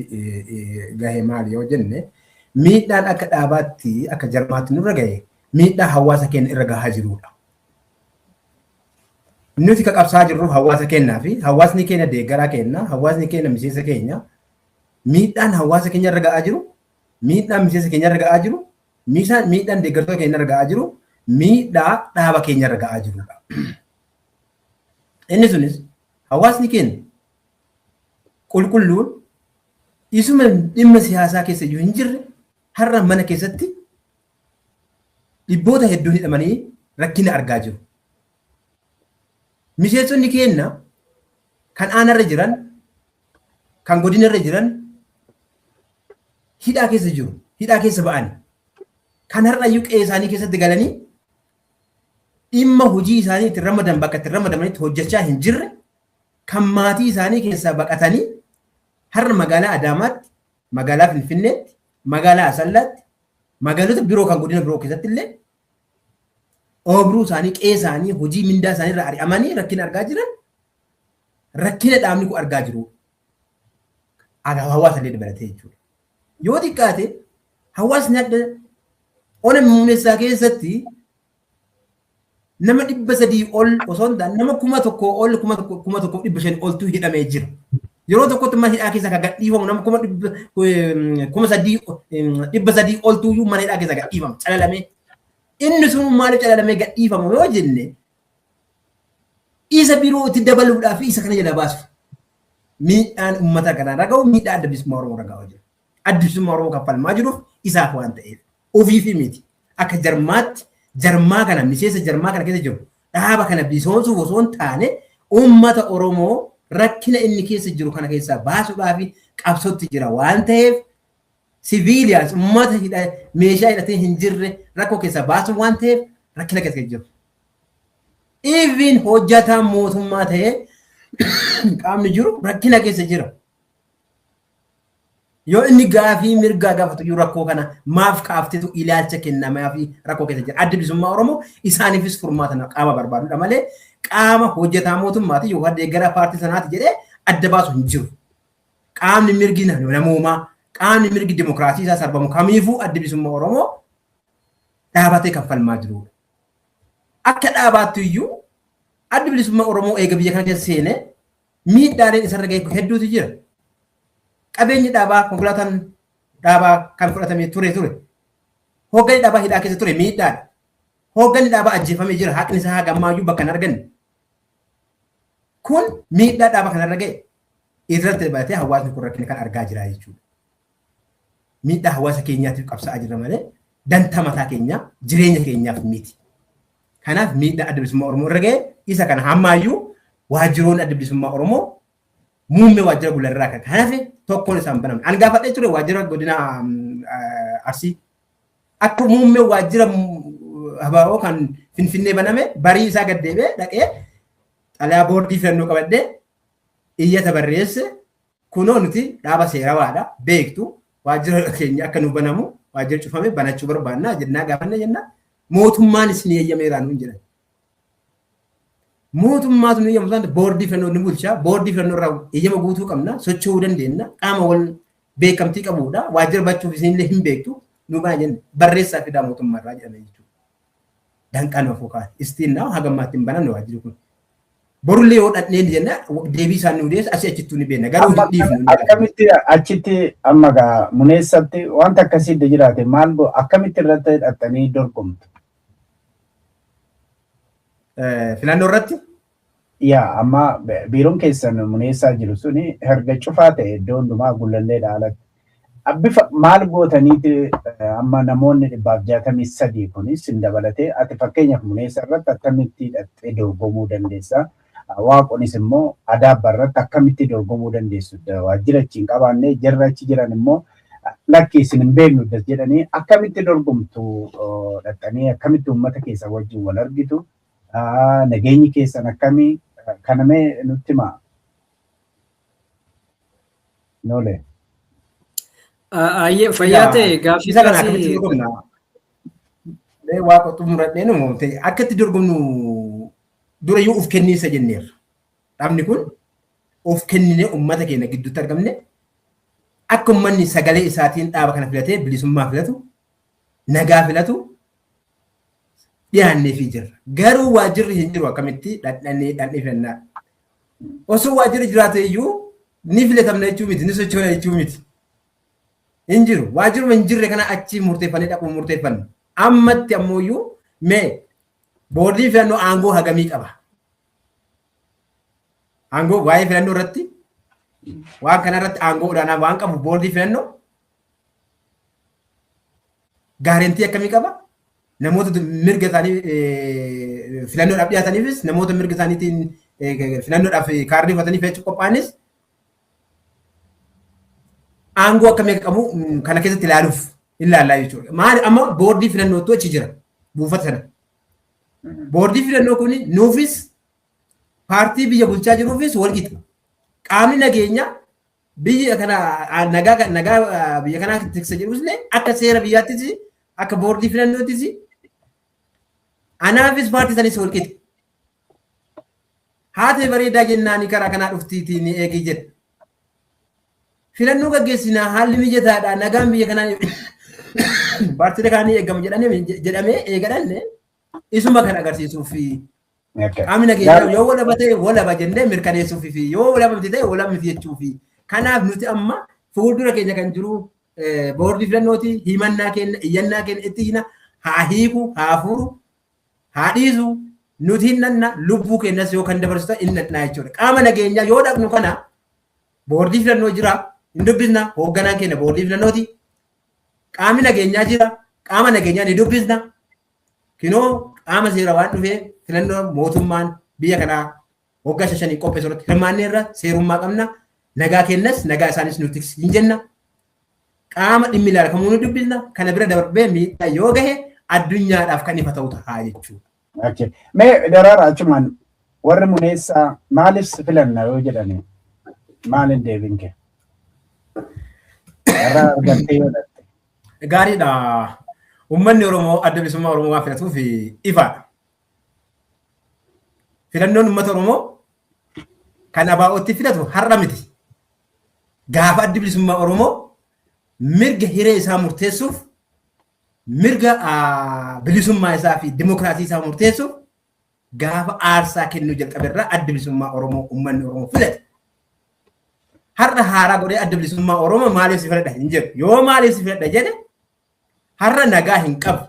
gahe maali yoo jenne, miidhaan akka dhaabaatti akka jarmaatti nurra gahe miidhaa hawaasa keenya irra gahaa jirudha. Nuti ka qabsaa jirru hawaasa keenyaa fi hawaasni keenya deeggaraa keenya, hawaasni keenya miseensa keenya. Miidhaan hawaasa keenya irra gahaa jiru, miidhaan miseensa keenya irra gahaa jiru, miidhaan deeggartoota keenya irra gahaa jiru, miidhaa dhaaba keenya irra gahaa jirudha. Inni sunis hawaasni keenya qulqulluun isuma dhimma siyaasaa keessa iyyuu hin jirre har'a mana keessatti dhibboota hedduun hidhamanii rakkina argaa jiru. Miseensonni keenya kan aanarra jiran, kan godinarra jiran hidhaa keessa jiru, hidhaa keessa ba'ani. Kan har'ayyuu qe'ee isaanii keessatti galanii dhimma hojii isaanii itti ramadan bakka itti ramadamanitti hojjechaa hin jirre, kan maatii isaanii keessaa baqatanii har'a magaalaa Adaamaatti, magaalaa Finfinneetti, magaalaa Asallaatti, magaalota biroo kan godina biroo keessatti illee oobruu isaanii, qe'ee isaanii, hojii mindaa isaanii irraa ari'amanii rakkina argaa jiran, rakkina dhaabni kun argaa jiru. Hawaasa illee dabalatee jechuudha. Yoo xiqqaate hawaasni adda ona muunessaa keessatti nama 300 ol osoo hin taane nama 1000 ol, 1500 oltu hidhamee jira. Yeroo tokkotti mana hidhaa keessa kan gadhiifamu nama 300,300 oltu iyyuu mana hidhaa keessa gadhiifama calalamee. Inni sun maaliif calalamee gadhiifamu yoo jenne, isa biroo itti dabaluudhaaf isa kana jala baasu. Miidhaan uummata kanaa raga'u miidhaa Adda Bilisummaa Oromoo raga'aa jira. Adda Bilisummaa Oromoo kan falmaa jiruuf isaaf waan ta'eef ofiifi miti. Akka jarmaatti jarmaa kana, miseensa jarmaa kana keessa jiru dhaaba kana bilisoomsuuf osoo hin taane, uummata Oromoo rakkina inni keessa jiru kana keessaa baasuudhaaf qabsootti jira waan ta'eef, civilians uummata meeshaa hidhatee hin jirre rakkoo keessaa baasuuf waan ta'eef rakkina keessa jiru. Even hojjataan mootummaa ta'ee qaamni jiru rakkina keessa jira. Yoo inni gaafii mirgaa gaafatu iyyuu rakkoo kana maaf kaaftetu ilaalcha kennamaa fi rakkoo keessa jira. Adda Bilisummaa Oromoo isaaniifis furmaata qaama barbaadudha malee qaama hojjetaa mootummaati yookaan deeggaraa paartii sanaati jedhee adda baasu hin jiru. Qaamni mirgi namoomaa, qaamni mirgi dimokiraasii isaa sarbamu kamiifuu Adda Bilisummaa Oromoo dhaabatee kan falmaa jirudha. Akka dhaabaattu iyyuu Adda Bilisummaa Oromoo eega biyya kana keessa seenee miidhaaleen isarra gahe hedduutu jira. Qabeenyi dhaabaa, konkolaataan dhaabaa kan fudhatamee ture. Hoogganni dhaabaa hidhaa keessa ture miidhaadha. Hoogganni dhaabaa ajjeefamee jira, haqni isaa haga ammaayyuu bakka hin arganne. Kun miidhaa dhaaba kanarra gahe. Irratti dabalatee hawaasni kun rakkina kan argaa jira jechuudha. Miidhaa hawaasa keenyaatiif qabsaa'aa jirra malee dantaa mataa keenyaa, jireenya keenyaaf miti. Kanaaf miidhaa Adda Bilisummaa Oromoo irra gahe isa kana. Hammaayyuu waajjiroonni Adda Bilisummaa Oromoo muummee waajjira gularraa kan hafe tokkoon isaan banamne. Ani gaafadhee ture waajjira godina Arsii. Akka muummee waajjira habaa'oo kan Finfinnee baname barii isaa gad deebi'ee dhaqee xalayaa boordii filannoo qabadhee iyyata barreesse, kunoo nuti dhaaba seerawaadha beektu, waajjira keenya akka nu banamu, waajjira cufame banachuu barbaannaa jennaa gaafanne jennaa, mootummaan isin eeyyameeraa nuun jedhan. Mootummaatu nu eeyyamu isaan boordii filannoo ni bulcha, boordii filannoo irraa eeyyama guutuu qabna, socho'uu dandeenya, qaama wal beekamtii qabudha, waajjira bachuuf isinillee hin beektu, nu bana jenne, barreessaa fidaa mootummaa irraa jedhame jechuudha. Danqaan of kaa'e. Istiin naa haga ammaatti hin banamne waajjirri kun. Borullee yoo dhaqneen jenna deebii isaan nu deessa asii achittuu ni beekna. Garuu hin dhiifnu. Akkamitti achitti amma gaa muneessatti wanta akkasii iddoo jiraate maal akkamitti irratti hidhattanii dorgomtu? Filannoo irratti? Yaa, amma biiroon keessan muneessaa jiru suni herga cufaa ta'e iddoo hundumaa Gullallee alatti. Bifa maal gootaniiti amma namoonni 163 kunis sin dabalatee, ati fakkeenyaaf muneessa irratti akkamitti hidhattee dorgomuu dandeessa? Waaqonis immoo Adaabba irratti akkamitti dorgomuu dandeessu? Waajjira achi hin qabaanne, jarri achi jiran immoo lakki isin hin beeknu jedhanii, akkamitti dorgomtu dhaqxanii, akkamitti uummata keessan wajjin wal argitu? Nageenyi keessan akkamii? Kana mee nutti himaa. Noole. Ayyee, fayyaa ta'e gaaffii Isa kana akkamitti dorgomna? Waaqa xumuradhee nu akka itti dorgomnu durayyuu of kenniinsa jenneerra. Dhaabni kun of kenninee uummata keenya gidduutti argamne akka uummanni sagalee isaatiin dhaaba kana filatee bilisummaa filatu, nagaa filatu dhiyaanneefii jirra. Garuu waajjirri hin jiru, akkamitti dhadhannee dhadhee filannaa? Osoo waajjirri jiraate iyyuu ni filatamna jechuu miti, ni sochoona jechuu miti. Hin jiru. Waajjiruma hin jirre kana achi murteeffannee dhaquu murteeffanne. Ammatti ammoo iyyuu mee boordii filannoo aangoo hagamii qaba? Aangoo waa'ee filannoo irratti, waan kana irratti aangoo olaanaa waan qabu, boordii filannoo guarantee akkamii qaba? Namoota mirga isaanii filannoodhaaf dhiyaataniifis, namoota mirga isaaniitiin filannoodhaaf kaardii uffatanii filachuu qophaa'anis aangoo akkamii akka qabu kana keessatti ilaaluuf ilaallaa jechuudha. Maali, amma boordii filannootu achi jira buufata sana. Boordii filannoo kun nuufis paartii biyya bulchaa jiruufis wal qixa. Qaamni nageenyaa biyya kana nagaa nagaa biyya kanaa tiksa jedhus illee akka seera biyyaattis, akka boordii filannootis anaafis paartii sanis wal qixa. Haatee bareedaa jennaani karaa kanaa dhuftiitii ni eegii jedha. Filannoo gaggeessinaa, haalli mijataadha, nagaan biyya kanaa paartiilee kaanii eegamu jedhamee eegadhanne isuma kan agarsiisuuf qaamni nageenyaa yoo walaba ta'e walaba jennee mirkaneessuuf fi yoo walaba miti ta'e walaba miti jechuufi. Kanaaf nuti amma fuuldura keenya kan jiru boordii filannooti. Himannaa keenya, iyyannaa keenya itti hina, haa hiiku, haa furu, haa dhiisu, nuti hin nanna, lubbuu keenyas yoo kan dabarsu ta'e hin nannaa jechuudha. Qaama nageenyaa yoo dhaqnu kana boordii filannoo jira, hin dubbisna, hoogganaan keenya boordii filannooti. Qaamni nageenyaa jira, qaama nageenyaa ni dubbisna. Kinoo qaama seera waan dhufee filannoo mootummaan biyya kanaa waggaa 5 qopheessu irratti hirmaanneerra, seerummaa qabna. Nagaa kennas, nagaa isaanis nuti hin jenna. Qaama dhimmi ilaala kamuu ni dubbisna. Kana bira darbee miidhaa yoo gahe addunyaadhaaf kan ifa ta'u ta'a jechuudha. Okay. Mee Daraara, achumaan warri muneessaa maaliif si filanna yoo jedhani maaliin deebiin kee? Carraa argattee yoo dhatte. Gaariidha. Uummanni Oromoo Adda Bilisummaa Oromoo waan filatuuf ifaadha. Filannoon uummata Oromoo kan ABO'tti filatu har'a miti. Gaafa Addi Bilisummaa Oromoo mirga hiree isaa murteessuuf, mirga bilisummaa isaa fi dimokiraasii isaa murteessuuf gaafa aarsaa kennuu jalqabe irraa Adda Bilisummaa Oromoo uummanni Oromoo filate. Har'a haaraa godhee Adda Bilisummaa Oromoo maaliif si filadha hin jedhu. Yoo maaliif si filadha jedhe, har'a nagaa hin qabu.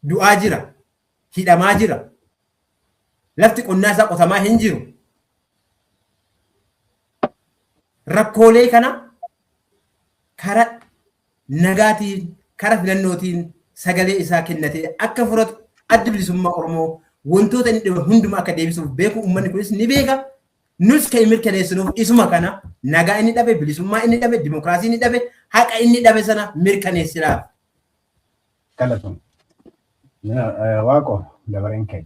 Du'aa jira. Hidhamaa jira. Lafti qonnaa isaa qotamaa hin jiru. Rakkoolee kana kara nagaatiin, kara filannootiin sagalee isaa kennatee akka furatu, Addi Bilisummaa Oromoo wantoota inni dhibe hundumaa akka deebisuuf beeku uummanni kunis ni beeka. Nus kan mirkaneessinuuf isuma kana: nagaa inni dhabe, bilisummaa inni dhabe, dimokiraasii inni dhabe, haqa inni dhabe sana mirkaneessinaaf. Galatoom. Waaqo, dabareen keenya.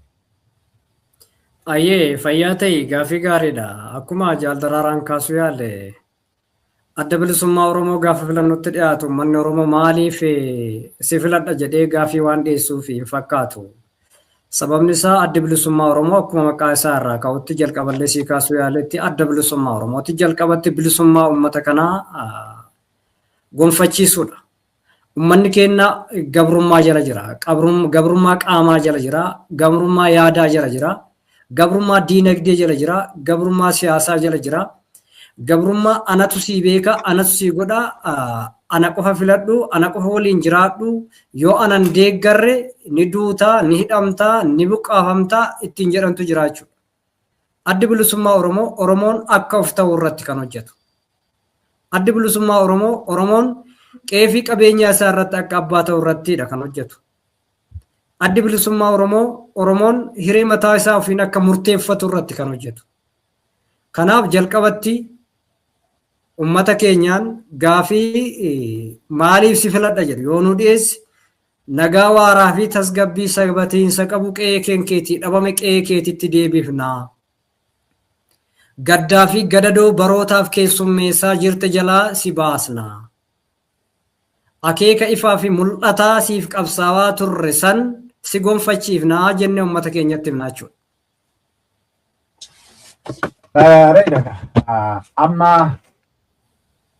Ayyee, fayyaa ta'e, gaaffii gaariidha. Akkuma Jaal Daraaraan kaasuu yaale, Adda Bilisummaa Oromoo gaafa filannootti dhiyaatu uummanni Oromoo maaliif si filadha jedhee gaaffii waan dhiyeessuuf hin fakkaatu. Sababni isaa Adda Bilisummaa Oromoo akkuma maqaa isaa irraa ka'utti, jalqaballee sii kaasuu yaaletti, Adda Bilisummaa Oromooti jalqabatti bilisummaa uummata kanaa gonfachiisuudha. Uummanni keenya gabrummaa jala jira. Gabrummaa qaamaa jala jira. Gabrummaa yaadaa jala jira. Gabrummaa diinagdee jala jira. Gabrummaa siyaasaa jala jira. Gabrummaa anatu sii beeka, anatu sii godha, ana qofa filadhu, ana qofa waliin jiraadhu, yoo anan deeggarre ni duutaa, ni hidhamtaa, ni buqqaafamtaa ittiin jedhantu jira jechuudha. Addi Bilisummaa Oromoo Oromoon akka of ta'u irratti kan hojjetu. Addi Bilisummaa Oromoo Oromoon qe'ee fi qabeenya isaa irratti akka abbaa ta'u irrattidha kan hojjetu. Addi Bilisummaa Oromoo Oromoon hiree mataa isaa ofiin akka murteeffatu irratti kan hojjetu. Kanaaf jalqabatti uummata keenyaan gaafii maaliif si filadha jedhu yoo nu dhiyeesse, nagaa waaraa fi tasgabbii sabatiinsa qabu qe'ee keetii dhabame qe'ee keetitti deebifna. Gaddaa fi gadadoo barootaaf keessummeessaa jirte jalaa si baasna. Akeeka ifaa fi mul'ataa siif qabsaawaa turre san si gonfachiifnaa jennee uummata keenyatti himnaa jechuudha. Bareedaadha. Amma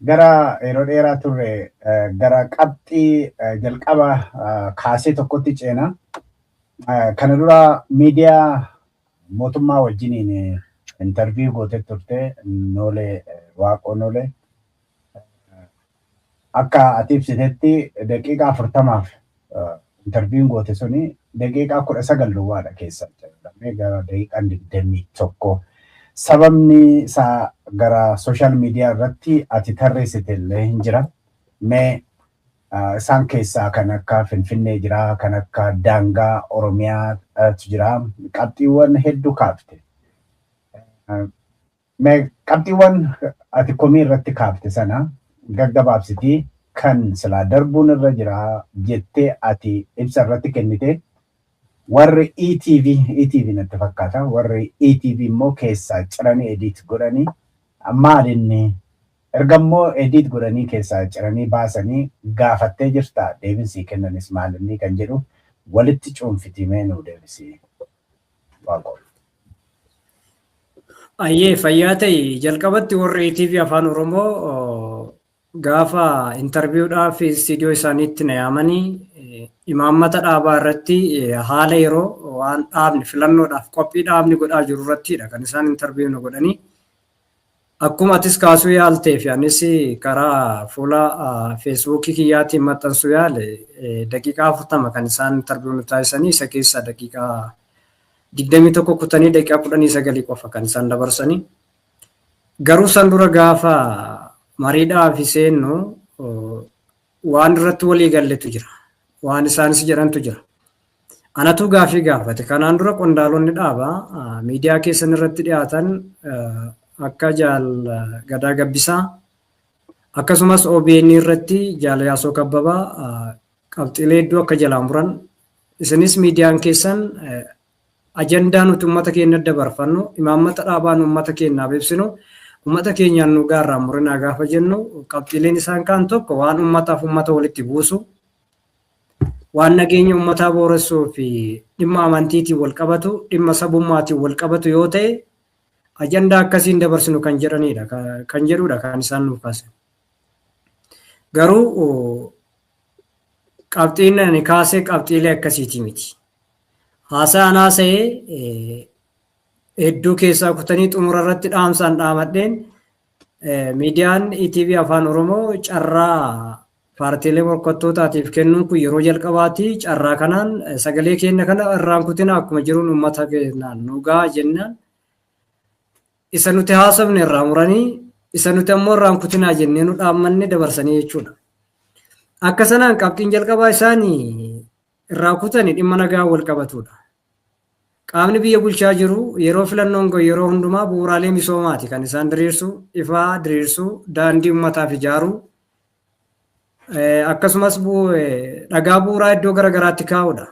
gara yeroo dheeraa turre gara qabxii jalqaba kaasee tokkotti ceena. Kana dura miidiyaa mootummaa wajjiniin interview gootee turte, Noolee Waaqoo Noolee. Akka ati ibsitetti daqiiqaa 40f interview'n goote suni daqiiqaa 19 duwwaadha keessa jedhamee gara daqiiqaan 21. Sababni isaa gara social media irratti ati tarreessite illee hin jira. Mee isaan keessaa kan akka Finfinnee jira, kan akka daangaa Oromiyaatu jira. Qabxiiwwan hedduu kaafte. Mee qabxiiwwan ati komii irratti kaafte sana gaggabaabsitii kan silaa darbuun irra jira jettee ati ibsa irratti kennite, warri ETV, ETV natti fakkaata, warri ETV immoo keessaa ciranii edit godhanii maal inni erga immoo edit godhanii keessaa ciranii baasanii gaafattee jirta, deebinsii kennanis maal inni kan jedhu walitti cuunfitii mee nuu deebisii, Waaqoo. Ayyee, fayyaa ta'e. Jalqabatti warri ETV Afaan Oromoo gaafa interviewdhaaf istiidiyoo isaaniitti na yaamanii imaammata dhaabaa irratti, haala yeroo, waan dhaabni filannoodhaaf qophii dhaabni godhaa jiru irrattidha kan isaan interview nu godhanii. Akkuma atis kaasuu yaaltee fi anis karaa fuula Feesbuukii kiyyaatiin maxxansuu yaale, daqiiqaa 40 kan isaan interview nu taasisanii, isa keessaa daqiiqaa 21 kutanii daqiiqaa 19 qofa kan isaan dabarsanii. Garuu san dura gaafa mariidhaaf seennu waan irratti walii galletu jira. Waan isaanis jedhantu jira. Anatu gaafii gaafate. Kanaan dura qondaalonni dhaabaa miidiyaa keessan irratti dhiyaatan akka Jaal Gadaa Gabbisaa, akkasumas OBN irratti Jaal Yaasoo Kabbabaa qabxiilee hedduu akka jalaan muran, isinis miidiyaan keessan ajandaa nuti uummata keenya dabarfannu, imaammata dhaabaa nu uummata keenyaaf ibsinu, uummata keenyaan nu gaarraa murinaa gaafa jennu, qabxiileen isaan kaan tokko waan uummataaf uummata walitti buusu, waan nageenya uummataa booressuu fi dhimma amantiitiin wal qabatu, dhimma sabummaatiin wal qabatu yoo ta'e ajandaa akkasiin dabarsinu kan jedhanidha, kan jedhudha kan isaan nuuf kaasan. Garuu qabxiin ani kaasee qabxiilee akkasiiti miti. Haasa'aan haasa'ee hedduu keessaa kutanii xumura irratti dhaamsaan dhaamadheen miidiyaan ETV Afaan Oromoo carraa paartiilee morkattootaatiif kennuun kun yeroo jalqabaati. Carraa kanaan sagalee keenya kana irraan kutina, akkuma jiruun uummata keenyaan nu gahaa jennaan, isa nuti haasofne irraa muranii isa nuti ammoo irraan kutinaa jennee nu dhaammanne dabarsanii jechuudha. Akka sanaan qabxiin jalqabaa isaanii irraa kutanii dhimma nagaa wal qabatudha. Qaamni biyya bulchaa jiru yeroo filannoon gahu yeroo hundumaa bu'uuraalee misoomaati kan isaan diriirsu, ifaa diriirsu, daandii uummataaf ijaaruu, akkasumas dhagaa bu'uuraa iddoo garaagaraatti kaa'udha.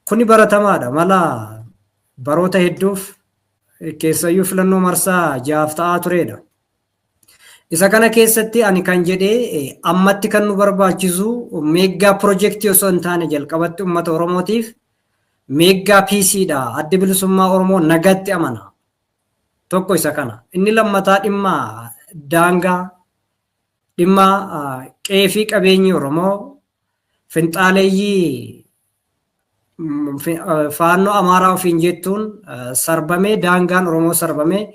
Kuni baratamaadha. Mala baroota hedduuf keessayyuu filannoo marsaa 6f ta'aa turedha. Isa kana keessatti ani kan jedhee, ammatti kan nu barbaachisu mega projectii osoo hin taane jalqabatti uummata Oromootiif mega peaceiidha. Addi Bilisummaa Oromoo nagatti amana. Tokko isa kana. Inni lammataa dhimma daangaa, dhimma qe'ee fi qabeenyi Oromoo finxaaleeyyii Faannoo Amaaraa ofiin jettuun sarbamee, daangaan Oromoo sarbamee,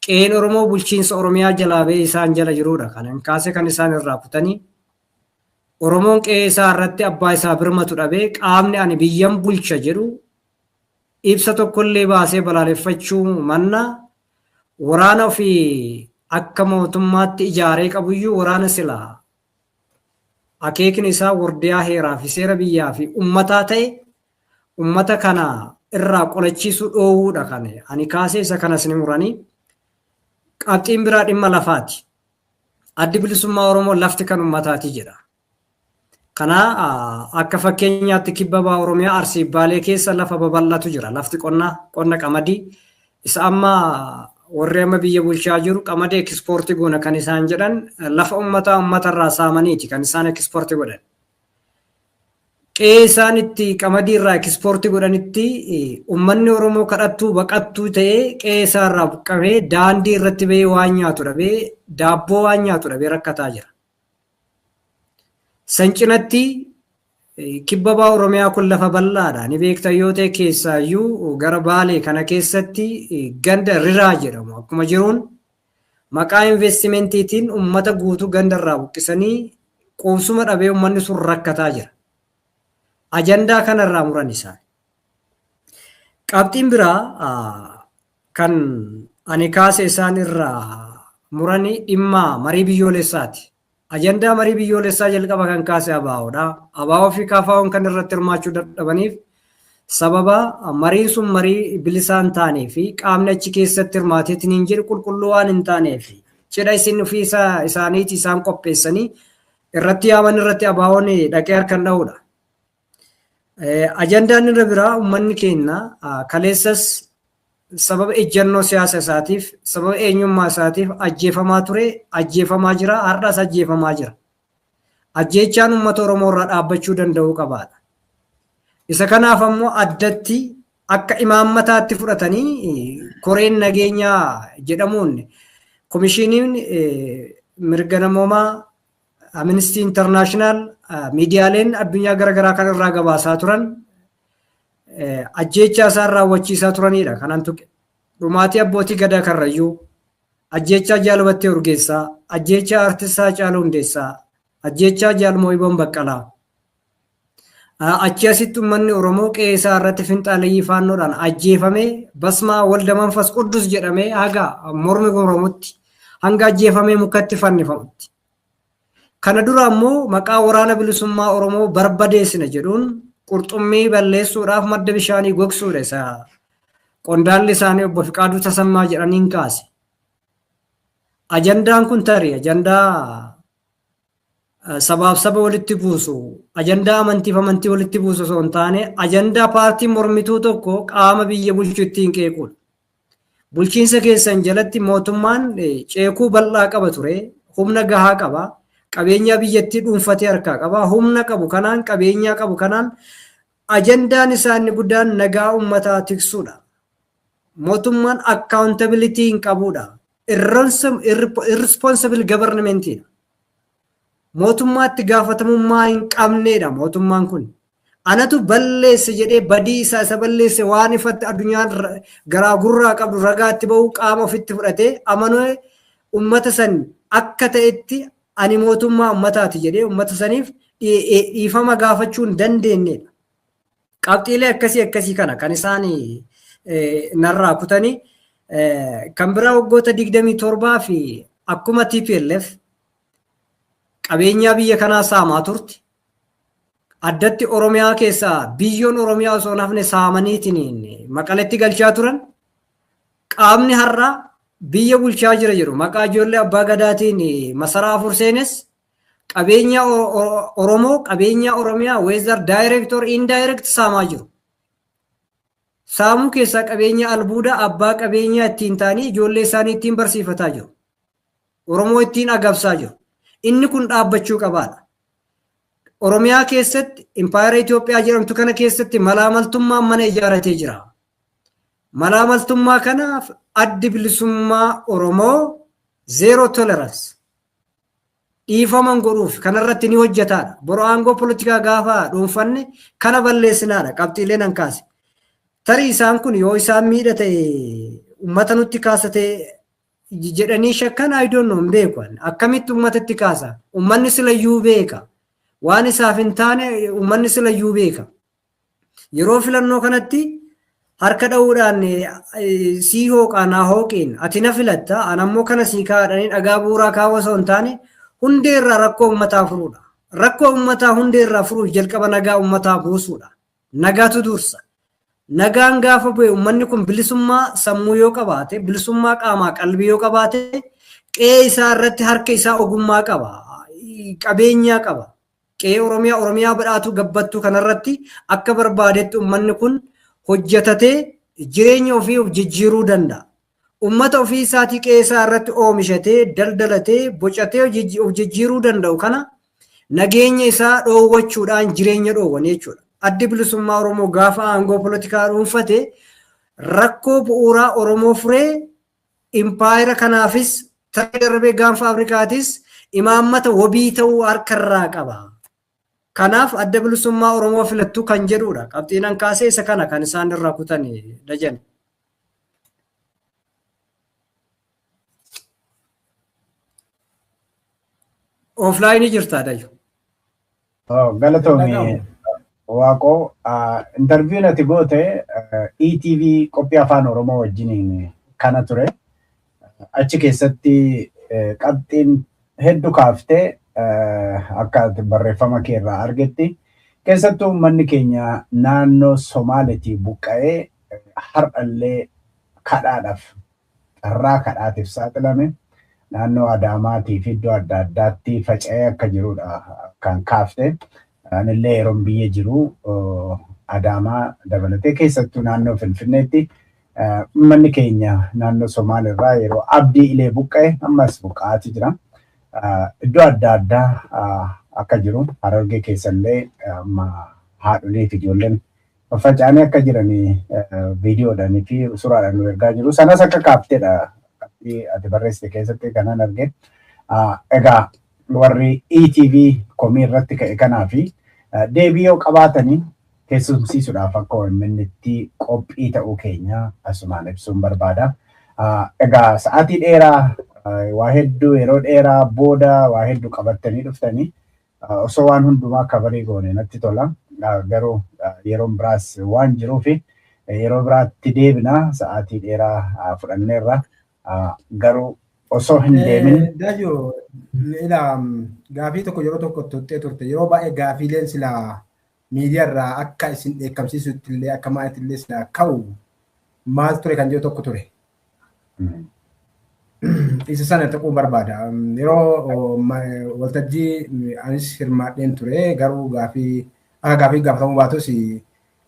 qe'een Oromoo bulchiinsa Oromiyaa jalaa ba'ee isaan jala jirudha. Kan kaasee kan isaan irraa kutanii Oromoon qe'ee isaa irratti abbaa isaa birmatu dhabee, qaamni ani biyyan bulcha jedhu ibsa tokkollee baasee balaaleffachuu manna, waraana ofii akka mootummaatti ijaaree qabuyyuu, waraana silaa akeekni isaa wardiyaa heeraa fi seera biyyaa fi ummataa ta'e, ummata kana irraa qolachiisuu dhoowwuudha kan ani kaasee, isa kanas ni muranii. Qabxiin biraa dhimma lafaati. Addi Bilisummaa Oromoo lafti kan ummataati jedha. Kana akka fakkeenyaatti kibba baha Oromiyaa Arsii Baalee keessa lafa babal'atu jira. Lafti qonnaa, qonna qamadii isa amma Warri amma biyya bulchaa jiru qamadii export goona kan isaan jedhan lafa uummataa uummatarraa saamaniiti kan isaan export godhan. Qe'ee isaan itti qamadii irraa export godhanitti uummanni Oromoo kadhattuu baqattuu ta'ee qe'ee isaa irraa buqqamee daandii irratti bahee waan nyaatu dhabee, daabboo waan nyaatu dhabee rakkataa jira. San cinatti kibba baha Oromiyaa kun lafa bal'aadha. Ni beektan yoo ta'e, keessaayyuu gara Baalee kana keessatti ganda Riraa jedhamu akkuma jiruun maqaa investimentiitiin uummata guutuu ganda irraa buqqisanii quubsuma dhabee uummanni sun rakkataa jira. Ajandaa kanarraa muran isaan. Qabxiin biraa kan ani kaase isaan irraa muranii dhimma marii biyyoolessaati. Ajandaa marii biyyoolessaa jalqaba kan kaase ABOdha. ABO fi KFO'n kan irratti hirmaachuu dadhabaniif sababa mariin sun marii bilisaan hin taanee fi qaamni achi keessatti hirmaateetiin hin jedhu qulqulluu waan hin taaneef, cidha isin ofii isaaniiti isaan qopheessanii irratti yaaman irratti ABO'n dhaqee harkan dha'uudha. Ajandaan irra biraa, uummanni keenya kaleessas sababa ejjennoo siyaasa isaatiif, sababa eenyummaa isaatiif ajjeefamaa ture, ajjeefamaa jira, har'as ajjeefamaa jira. Ajjeechaan uummata Oromoo irraa dhaabbachuu danda'uu qabaadha. Isa kanaaf ammoo addatti akka imaammataatti fudhatanii koreen nageenyaa jedhamuun komishiniin mirga namoomaa, Amnesty International, miidiyaaleen addunyaa garaagaraa kan irraa gabaasaa turan ajjeechaa isaan raawwachiisaa turanidha kanan tuqe. Dhumaatii abbootii gadaa Karrayyuu, ajjeechaa Jaal Battee Urgeessaa, ajjeechaa Artistaa Haacaaluu Hundeessaa, ajjeechaa Jaal Moo'iboon Baqqalaa. Achi asitti uummanni Oromoo qe'ee isaa irratti finxaaleyyii faannoodhaan ajjeefamee, Basmaa Walda Manfas Quddus jedhamee haga mormi gomramutti, hanga ajjeefamee mukatti fannifamutti. Kana dura ammoo maqaa Waraana Bilisummaa Oromoo barbadeessina jedhuun qurxummii balleessuudhaaf madda bishaanii gogsuudha isa qondaalli isaanii obbo Fiqaaduu Tasammaa jedhaniin kaase. Ajandaan kun tarii ajandaa sabaaf saba walitti buusu, ajandaa amantiif amantii walitti buusu osoo hin taane, ajandaa paartii mormituu tokko qaama biyya bulchu ittiin qeequudha. Bulchiinsa keessan jalatti mootummaan ceekuu bal'aa qaba ture, humna gahaa qaba, qabeenyaa biyyattii dhuunfatee harkaa qaba, humna qabu kanaan, qabeenyaa qabu kanaan ajandaan isaa inni guddaan nagaa uummataa tiksuudha. Mootummaan accountability hin qabudha. Irresponsible governmentidha. Mootummaatti gaafatamummaa hin qabneedha mootummaan kun. Anatu balleesse jedhee badii isaa isa balleesse waan ifatti addunyaan garaa gurraa qabdu ragaatti ba'uu qaama ofitti fudhatee amanee ummata san akka ta'etti ani mootummaa ummataati jedhee ummata saniif dhiifama gaafachuu hin dandeenyedha. Qabxiilee akkasii akkasii kana kan isaan narraa kutanii. Kan biraa, waggoota 27 fi akkuma TPLF qabeenyaa biyya kanaa saamaa turte. Addatti Oromiyaa keessaa biyyoon Oromiyaa osoo hin hafne saamaniitiin Maqaletti galchaa turan. Qaamni har'a biyya bulchaa jira jedhu maqaa ijoollee abbaa gadaatiin masaraa afur seenes qabeenya Oromoo, qabeenya Oromiyaa whether direct or indirect saamaa jiru. Saamuu keessaa qabeenya albuudaa abbaa qabeenyaa ittiin ta'anii ijoollee isaanii ittiin barsiifataa jiru. Oromoo ittiin agabsaa jiru. Inni kun dhaabbachuu qabaadha. Oromiyaa keessatti, impaayera Itoophiyaa jedhamtu kana keessatti malaamaltummaan mana ijaaratee jira. Malaamaltummaa kanaaf Addi Bilisummaa Oromoo zero tolerance. Dhiifaman godhuuf kanarratti ni hojjetaadha. Boru aangoo poolitikaa gaafa dhuunfanne kana balleessinaadha. Qabxiilee nan kaase. Tarii isaan kun yoo isaan miidha ta'e, uummata nutti kaasate jedhanii shakkan, I don't know, hin beeku. Akkamitti uummatatti kaasa? Uummanni silayyuu beeka. Waan isaaf hin taane uummanni silayyuu beeka. Yeroo filannoo kanatti harka dha'uudhaan sii hooqaa naa hooqiin ati na filatta, an ammoo kana sii kaa'adhanii dhagaa bu'uuraa kaawwa osoo hin taane, hundee irraa rakkoo uummataa furuudha. Rakkoo uummataa hundee irraa furuuf jalqaba nagaa uummataa buusuudha. Nagaatu dursa. Nagaan gaafa bu'e, uummanni kun bilisummaa sammuu yoo qabaate, bilisummaa qaamaa qalbii yoo qabaate, qe'ee isaa irratti harka isaa ogummaa qaba, qabeenyaa qaba. Qe'ee Oromiyaa, Oromiyaa badhaatuu gabbattuu kanarratti akka barbaadetti uummanni kun hojjetatee jireenya ofii of jijjiiruu danda'a. Uummata ofii isaatii qe'ee isaa irratti oomishatee, daldalatee, bocatee of jijjiiruu danda'u kana nageenya isaa dhoowwachuudhaan jireenya dhoowwan jechuudha. Addi Bilisummaa Oromoo gaafa aangoo polotikaa dhuunfate rakkoo bu'uuraa Oromoo furee impaayera kanaafis ta'ee darbee gaanfa Afrikaatis imaammata wabii ta'uu harkarraa qaba. Kanaaf Adda Bilisummaa Oromoo filattuu kan jedhudha. Qabxiinan kaasee isa kana kan isaan irraa kutan Dajan. Offline jirta Daju. Galatoomi Waaqoo, interview'n ati goote ETV qophii afaan Oromoo wajjiniin kana ture. Achi keessatti qabxiin hedduu kaaftee akka ati barreeffama kee irraa argetti keessattuu uummanni keenya naannoo Somaaliitii buqqa'ee har'allee kadhaadhaaf carraa kadhaatiif saaxilame naannoo Adaamaatii fi iddoo adda addaatti faca'ee akka jirudha kan kaafte. Anillee yeroon biyya jiru Adaamaa dabalatee keessattuu naannoo Finfinneetti uummanni keenya naannoo Somaalirraa yeroo Abdii Ilee buqqa'e ammas buqqa'aati jira. Iddoo adda addaa akka jiru Harargee keessallee amma haadholii fi ijoolleen faffaca'anii akka jiran viidiyoodhaan fi suuraadhaan nu ergaa jiru. Sanas akka kaaftedha ati barreessite keessatti kanan arge. Egaa warri ETV komii irratti ka'e kanaa fi deebii yoo qabaatanii keessumsiisuudhaaf akka OMN itti qophii ta'uu keenya asumaan ibsuun barbaada. Egaa sa'aatii dheeraa waa hedduu yeroo dheeraa booda waa hedduu qabattanii dhuftanii osoo waan hundumaa kabarii goone natti tola. Garuu yeroon biraas waan jiruuf yeroo biraatti deebina sa'aatii dheeraa fudhanneerra. Garuu osoo hin deemin. Dajo, ila gaafii tokko yeroo tokko tuttee turte yeroo baay'ee gaafiileen silaa miidiyaa irraa akka isin dheekkamsiisutti illee akka maalitti illee silaa ka'u maal ture kan jedhu tokko ture. Isa sana tuquu barbaada. Yeroo waltajjii anis hirmaadheen ture garuu gaafii akka gaafii gaafatamuu baatus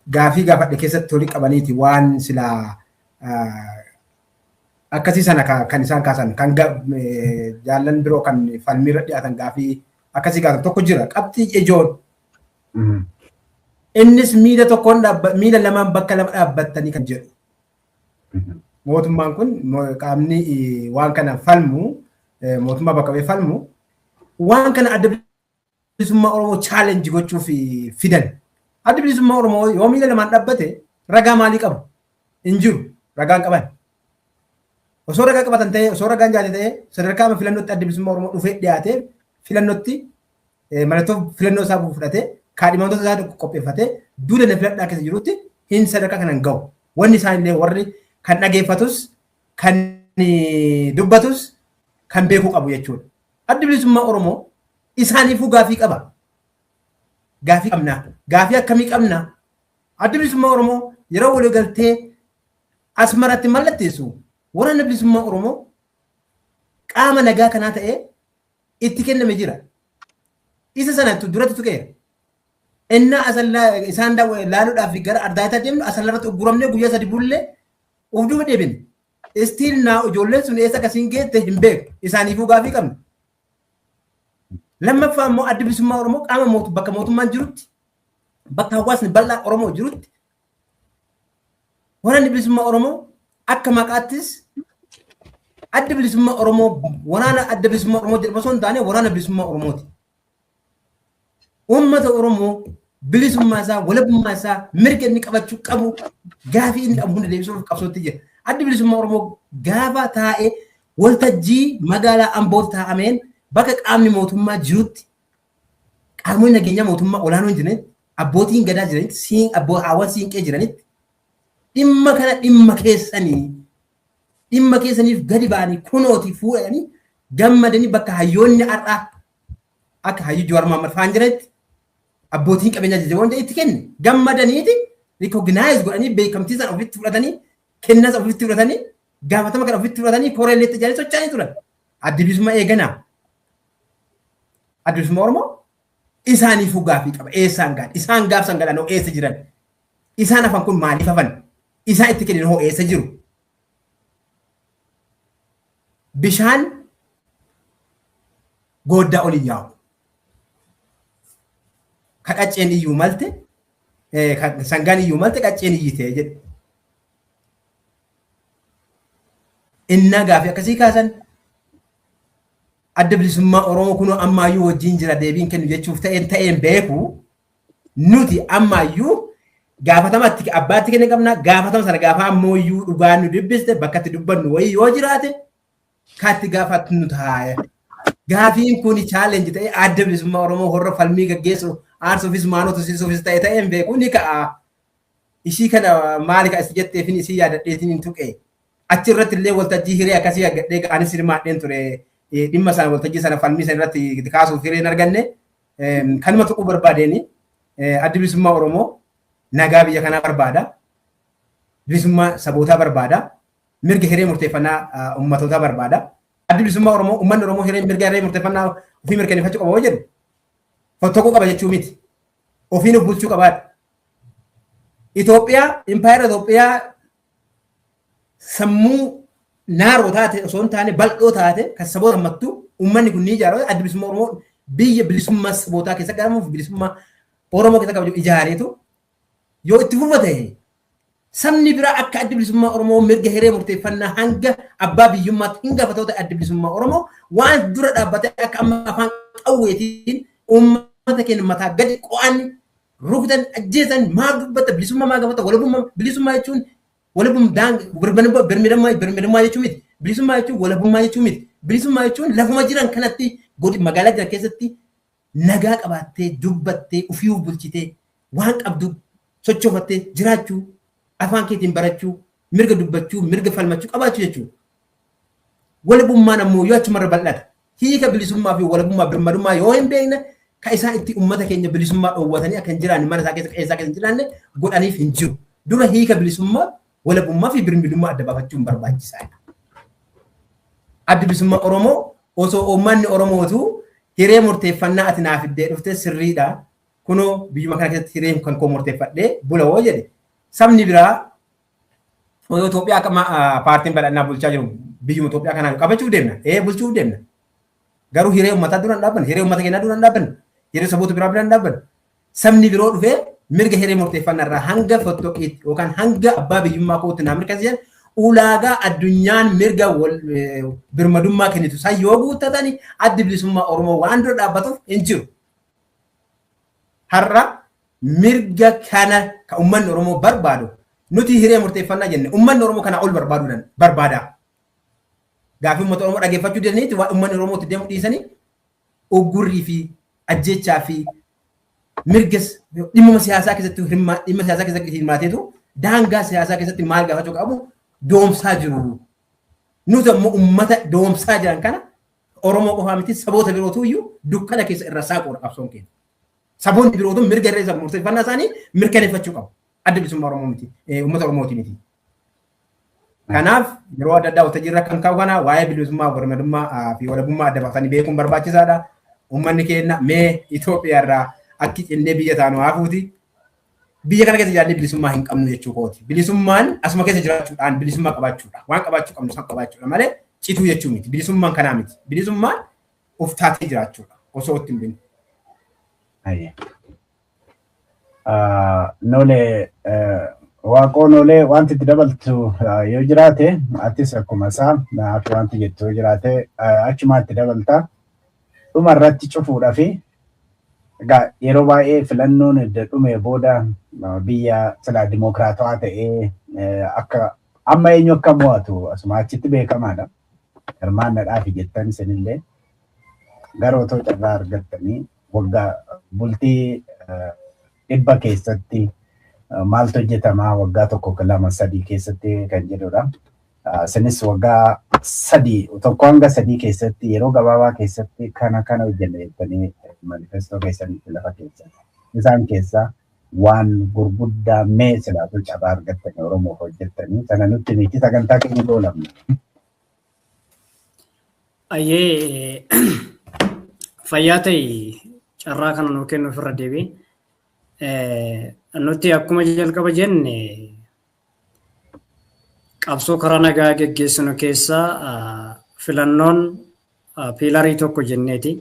gaafii gaafadhe keessatti olii qabaniiti waan silaa akkasii sana kan isaan kaasan kan jaallan biroo kan falmiirra dhiyaatan gaafii akkasii kaasan tokko jira qabxii ijoon. Innis miila tokkoon miila lamaan bakka lama dhaabbattanii kan jedhu. Mootummaan kun qaamni waan kana falmu mootummaa bakka bu'ee falmu waan kana Adda Bilisummaa Oromoo challenge gochuuf fidan. Adda Bilisummaa Oromoo yoo miila lamaan dhaabbate ragaa maalii qabu? Hin jiru. Ragaan qaban. Osoo ragaa qabatan ta'ee osoo ragaan jaate ta'ee sadarkaa amma filannootti Adda Bilisummaa Oromoo dhufee dhiyaatee filannootti mallattoo filannoo isaa fudhatee kaadhimamtoota isaa qopheeffatee duula na filadhaa keessa jirutti hin sadarkaa kanan gahu. Wanni isaan illee warri kan dhageeffatus kan dubbatus kan beekuu qabu jechuudha. Addi Bilisummaa Oromoo isaaniifuu gaafii qaba. Gaafii qabna. Gaafii akkamii qabna? Addi Bilisummaa Oromoo yeroo waliigaltee Asmaratti mallatteessu Waraanni Bilisummaa Oromoo qaama nagaa kanaa ta'ee itti kenname jira. Isa sana duratti tuqeera. Innaa asallaa isaan laaluudhaaf gara ardaayitaa deemnu asallaa irratti ugguramnee guyyaa sadi bullee of duuba deebine. Still naa ijoolleen sun eessa akkasiin geette hin beeku. Isaaniifuu gaafii qabna. Lammaffaa immoo Addi Bilisummaa Oromoo qaama bakka mootummaan jirutti bakka hawaasni bal'aa Oromoo jirutti Waraanni Bilisummaa Oromoo akka maqaattis Adda Bilisummaa Oromoo waraana Adda Bilisummaa Oromoo jedhamu osoo hin taane Waraana Bilisummaa Oromooti. Uummata Oromoo bilisummaa isaa, walabummaa isaa, mirga inni qabachuu qabu, gaafii inni qabu hunda deebisuuf qabsootti jira. Addi Bilisummaa Oromoo gaafa taa'ee waltajjii magaalaa Amboo taa'ameen bakka qaamni mootummaa jirutti qaamonni nageenyaa mootummaa olaanoon jiranitti abbootiin gadaa jiranitti siin abboo haawwan siinqee jiranitti dhimma kana dhimma keessanii dhimma keessaniif gadi ba'anii kunooti fuudhanii gammadanii bakka hayyoonni har'aa akka hayyuu Jawaar Mohammad fa'aan jiranitti abbootiin qabeenyaa jajjaboon itti kenne gammadaniiti recognize godhanii beekamtii sana ofitti fudhatanii kennaa sana ofitti fudhatanii gaafatama kana ofitti fudhatanii koree illee itti ijaaranii socho'anii turan. Addi Bilisummaa eeganaa. Addi Bilisummaa Oromoo isaaniifuu gaafii qaba. Eessaan gahan? Isaan gaafsan galan hoo eessa jiran? Isaan hafan kun maaliif hafan? Isaan itti kennan hoo eessa jiru? Bishaan gooddaa olin yaa'u. Ka qacceen iyyuu malte, sangaan iyyuu malte qacceen iyyite jedhe. Innaa gaafii akkasii kaasan Adda Bilisummaa Oromoo kunoo ammaayyuu wajjin jira deebiin kennu jechuuf ta'een ta'een beeku. Nuti ammaayyuu gaafatama itti abbaatti kenne qabna. Gaafatama sana gaafa ammooyyuu dhugaan nu dubbiste, bakka itti dubbannu wayii yoo jiraate kaatti gaafatu nu taaya. Gaafiin kun challenge ta'ee Adda Bilisummaa Oromoo horra falmii gaggeessu aarsuufis maanoo tusiisuufis ta'e ta'een beeku ni ka'a. Ishii kana maali ka itti jetteefin isii yaadadheetiin hin tuqe. Achi irratti illee waltajjii hiree akkasii argadhee anis hirmaadheen ture. Dhimma sana waltajjii sana falmii sana irratti kaasuuf hiree hin arganne. Kanuma tuquu barbaadeen, Addi Bilisummaa Oromoo nagaa biyya kanaa barbaada. Bilisummaa sabootaa barbaada. Mirga hiree murteeffannaa ummatootaa barbaada. Addi Bilisummaa Oromoo uummanni Oromoo hiree mirga hiree murteeffannaa ofii mirkaneeffachuu qaba yoo jedhu fottokuu qaba jechuu miti. Ofiin of bulchuu qabaadha. Itoophiyaa, impaayera Itoophiyaa sammuu naaroo taate osoo hin taane bal'oo taate kan saboota hammattu uummanni kun ni ijaara. Addi Bilisummaa Oromoo biyya bilisummaa sabootaa keessa galamuuf bilisummaa Oromoo keessa kabaju ijaareetu yoo itti fufa ta'e, sabni biraa akka Addi Bilisummaa Oromoo mirga hiree murteeffannaa hanga abbaa biyyummaatti hin gaafatoo ta'e, Addi Bilisummaa Oromoo waan dura dhaabbatee akka amma afaan qawweetiin uummata keenya mataa gadi qo'an, rukutan, ajjeesan, maaf dubbata, bilisummaa maa gaafata, walabummaa? Bilisummaa jechuun walabummaa birmadummaa birmadummaa jechuu miti. Bilisummaa jechuun walabummaa jechuu miti. Bilisummaa jechuun lafuma jiran kanatti, magaalaa jiran keessatti nagaa qabaattee, dubbattee, ofii of bulchitee, waan qabdu sochoofattee jiraachuu, afaan keetiin barachuu, mirga dubbachuu, mirga falmachuu qabaachuu jechuudha. Walabummaan ammoo yoo achumarra bal'ata. Hiika bilisummaa fi walabummaa birmadummaa yoo hin beekne, ka isaan itti uummata keenya bilisummaa dhoowwatanii akka hin jiraanne, mana isaa keessa, qe'ee isaa keessa hin jiraanne godhaniif hin jiru. Dura hiika bilisummaa, walabummaa fi birmadummaa adda baafachuun barbaachisaadha. Addi Bilisummaa Oromoo osoo uummanni Oromootu hiree murteeffannaa ati naa fiddee dhufte sirriidha. Kunoo biyyuma kana keessatti hireen kan koo murteeffadhee bula hoo jedhe, sabni biraa osoo Itoophiyaa akka paartiin badhaadhinaa bulchaa jiru biyyuma Itoophiyaa kanaan qabachuuf deemna. Ee, bulchuuf deemna. Garuu hiree uummataa dura hin dhaabbanne, hiree uummata keenyaa dura hin dhaabbanne, hiree saboota biraa bira hin dhaabbanne. Sabni biroo dhufee mirga hiree murteeffannaa irraa hanga fottoqiitti yookaan hanga abbaa biyyummaa kootti naa mirkaneessan, ulaagaa addunyaan mirga birmadummaa kennitu san yoo guuttatani, Addi Bilisummaa Oromoo waan dura dhaabbatuuf hin jiru. Har'a mirga kana ka uummanni Oromoo barbaadu, nuti hiree murteeffannaa jenne, uummanni Oromoo kana ol barbaaduu barbaada. Gaafii uummata Oromoo dhageeffachuu didaniiti waan uummanni Oromoo itti deemu dhiisanii uggurrii fi ajjechaa fi mirgas dhimma siyaasaa keessatti, dhimma siyaasaa keessatti hirmaateetu daangaa siyaasaa keessatti maal gaafachuu qabu doomsaa jiru. Nuti ammoo uummata doomsaa jiran kana Oromoo qofaa miti, saboota birootu iyyuu dukkana keessa irra saaquudha qabsoon keenya. Saboonni birootu mirga irra isa murteeffannaa isaanii mirkaneeffachuu qabu. Adda Bilisummaa Oromoo miti, uummata Oromooti miti. Kanaaf yeroo adda addaa waltajjii irra kan ka'u kana waa'ee bilisummaa, birmadummaa fi walabummaa adda baasanii beekuun barbaachisaadha. Uummanni keenya mee Itoophiyaa irraa akki cinnee biyya taanu haafuuti. Biyya kana keessa jiraannee bilisummaa hin qabnu jechuu kooti. Bilisummaan asuma keessa jiraachuudhaan bilisummaa qabaachuudha. Waan qabaachuu qabnu san qabaachuudha malee cituu jechuu miti. Bilisummaan kanaa miti. Bilisummaan of taatee jiraachuudha osoo itti hin binne. Nolee, Waaqoo Nolee, wanti itti dabaltu yoo jiraate, atis akkuma isaa naaf wanti jettu yoo jiraate achumaa itti dabalta. Dhuma irratti cufuudhaa fi egaa yeroo baay'ee filannoon edda dhume booda biyya silaa dimokiraatawaa ta'ee akka amma eenyu akka mo'atu asuma achitti beekamaadha. Hirmaannadhaaf jettan isinillee garuu otoo carraa argattanii waggaa bultii 100 keessatti maaltu hojjetamaa, waggaa 1, 2, 3 keessatti kan jedhudha. Isinis waggaa 3, 1 hanga 3 keessatti, yeroo gabaabaa keessatti kana kana hojjenna jettanii manifestoo keessanitti lafa keessan. Isaan keessaa waan gurguddaa mee silaatu carraa argattanii Oromoof hojjettanii sana nutti miti, sagantaa keenya goolabna. Ayyee, fayyaa ta'e, carraa kana nuu kennuuf irra deebiin. Nuti akkuma jalqaba jenne qabsoo karaa nagaa geggeessinu keessaa Filannoon piilarii tokko jenneeti.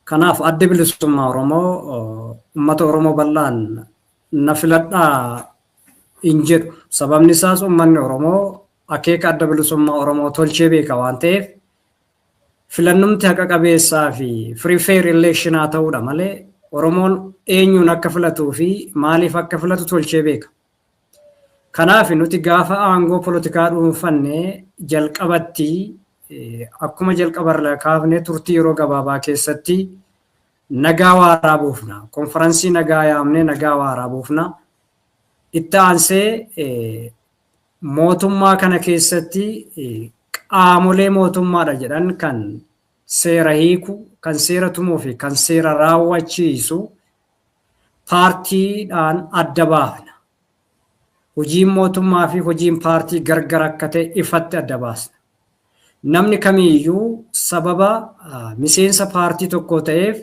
Kanaaf Addi Bilisummaa Oromoo uummata Oromoo bal'aan na filadhaa hin jedhu. Sababni isaas uummanni Oromoo akeeka Adda Bilisummaa Oromoo tolchee beeka waan ta'eef, filannumti haqa qabeessaa fi free fair election haa ta'uudha malee, Oromoon eenyuun akka filatuu fi maaliif akka filatu tolchee beeka. Kanaaf nuti gaafa aangoo polotikaa dhuunfanne jalqabatti, akkuma jalqabarra kaafne, turtii yeroo gabaabaa keessatti nagaa waaraa buufna. Konferansii nagaa yaamnee nagaa waaraa buufna. Itti aansee mootummaa kana keessatti qaamolee mootummaadha jedhan kan seera hiiku, kan seera tumuu fi kan seera raawwachiisu paartiidhaan adda baafna. Hojiin mootummaa fi hojiin paartii gargar akka ta'e ifatti adda baasna. Namni kamiiyyuu sababa miseensa paartii tokko ta'eef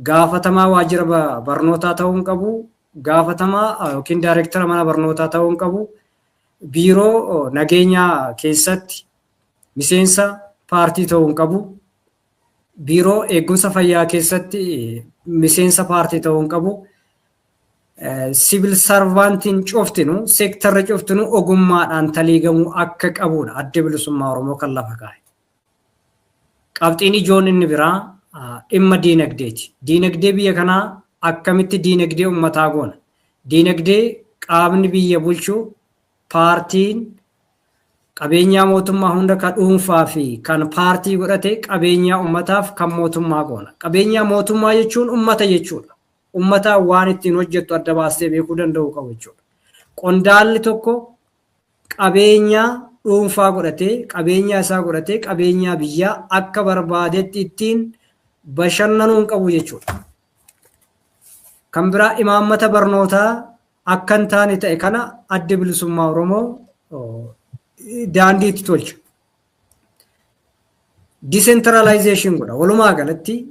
gaafatamaa waajjira barnootaa ta'uu hin qabu, gaafatamaa yookiin daayireektara mana barnootaa ta'uu hin qabu, biiroo nageenyaa keessatti miseensa paartii ta'uu hin qabu, biiroo eegumsa fayyaa keessatti miseensa paartii ta'uu hin qabu. Civil servantiin cuftinu, seektarri cuftinu ogummaadhaan taliigamuu akka qabudha Adda Bilisummaa Oromoo kan lafa kaa'e. Qabxiin ijoon inni biraa dhimma diinagdeeti. Diinagdee biyya kanaa akkamitti diinagdee uummataa goona? Diinagdee qaamni biyya bulchu, paartiin, qabeenyaa mootummaa hunda kan dhuunfaa fi kan paartii godhate qabeenyaa uummataaf kan mootummaa goona. Qabeenyaa mootummaa jechuun uummata jechuudha. Uummata waan ittiin hojjettu adda baastee beekuu danda'u qabu jechuudha. Qondaalli tokko qabeenyaa dhuunfaa godhatee, qabeenyaa isaa godhatee, qabeenyaa biyyaa akka barbaadetti ittiin bashannanuu hin qabu jechuudha. Kan biraa imaammata barnootaa akka hin taane ta'e kana Adda Bilisummaa Oromoo daandii itti tolcha. Decentralization godha. Walumaa galatti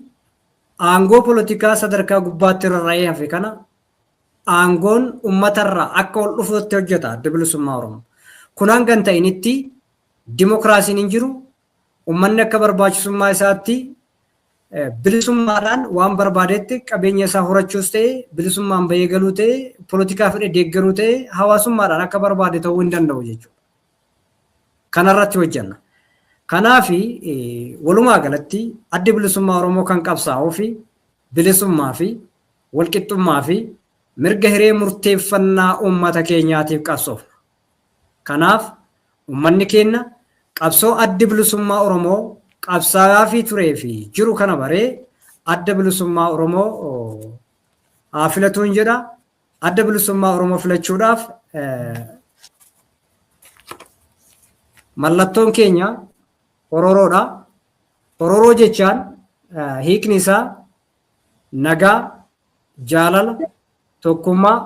aangoo polotikaa sadarkaa gubbaatti rarra'ee hafe kana aangoon uummatarraa akka ol dhufuutti hojjeta Adda Bilisummaa Oromoo. Kun hanga hin ta'initti dimokiraasiin hin jiru. Uummanni akka barbaachisummaa isaatti bilisummaadhaan waan barbaadetti qabeenya isaa horachuus ta'e, bilisummaan bahee galuu ta'e, polotikaa fedhe deeggaruu ta'e, hawaasummaadhaan akka barbaade ta'uu hin danda'u jechuudha. Kanarratti hojjenna. Kanaaf walumaa galatti Addi Bilisummaa Oromoo kan qabsaa'uu fi bilisummaa fi walqixxummaa fi mirga hiree murteeffannaa uummata keenyaatiif qabsoofna. Kanaaf uummanni keenya qabsoo Addi Bilisummaa Oromoo qabsaa'aa fi turee fi jiru kana baree Adda Bilisummaa Oromoo haa filatuun jedha. Adda Bilisummaa Oromoo filachuudhaaf mallattoon keenya hororoodha. Hororoo jechaan hiikni isaa nagaa, jaalala, tokkummaa,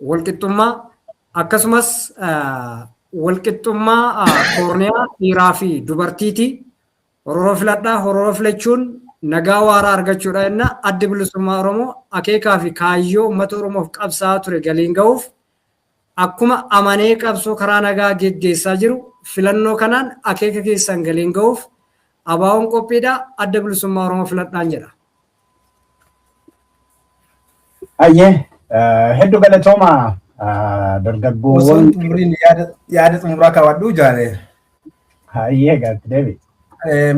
walqixxummaa, akkasumas walqixxummaa koorniyaa dhiiraa fi dubartiiti. Hororoo filadhaa. Hororoo filachuun nagaa waaraa argachuudha jenna. Addi Bilisummaa Oromoo akeekaa fi kaayyoo uummata Oromoof qabsaa'aa ture galiin ga'uuf akkuma amanee qabsoo karaa nagaa geggeessaa jiru, filannoo kanaan akeeka keessan galiin ga'uuf ABO'n qophiidha. Adda Bilisummaa Oromoo filadhaan jedha. Ayyee, hedduu galatooma dargaggoowwan. Osoo xumuriin yaada xumuraa kaawwadhu jaale. Ayyee, gaatti deebi.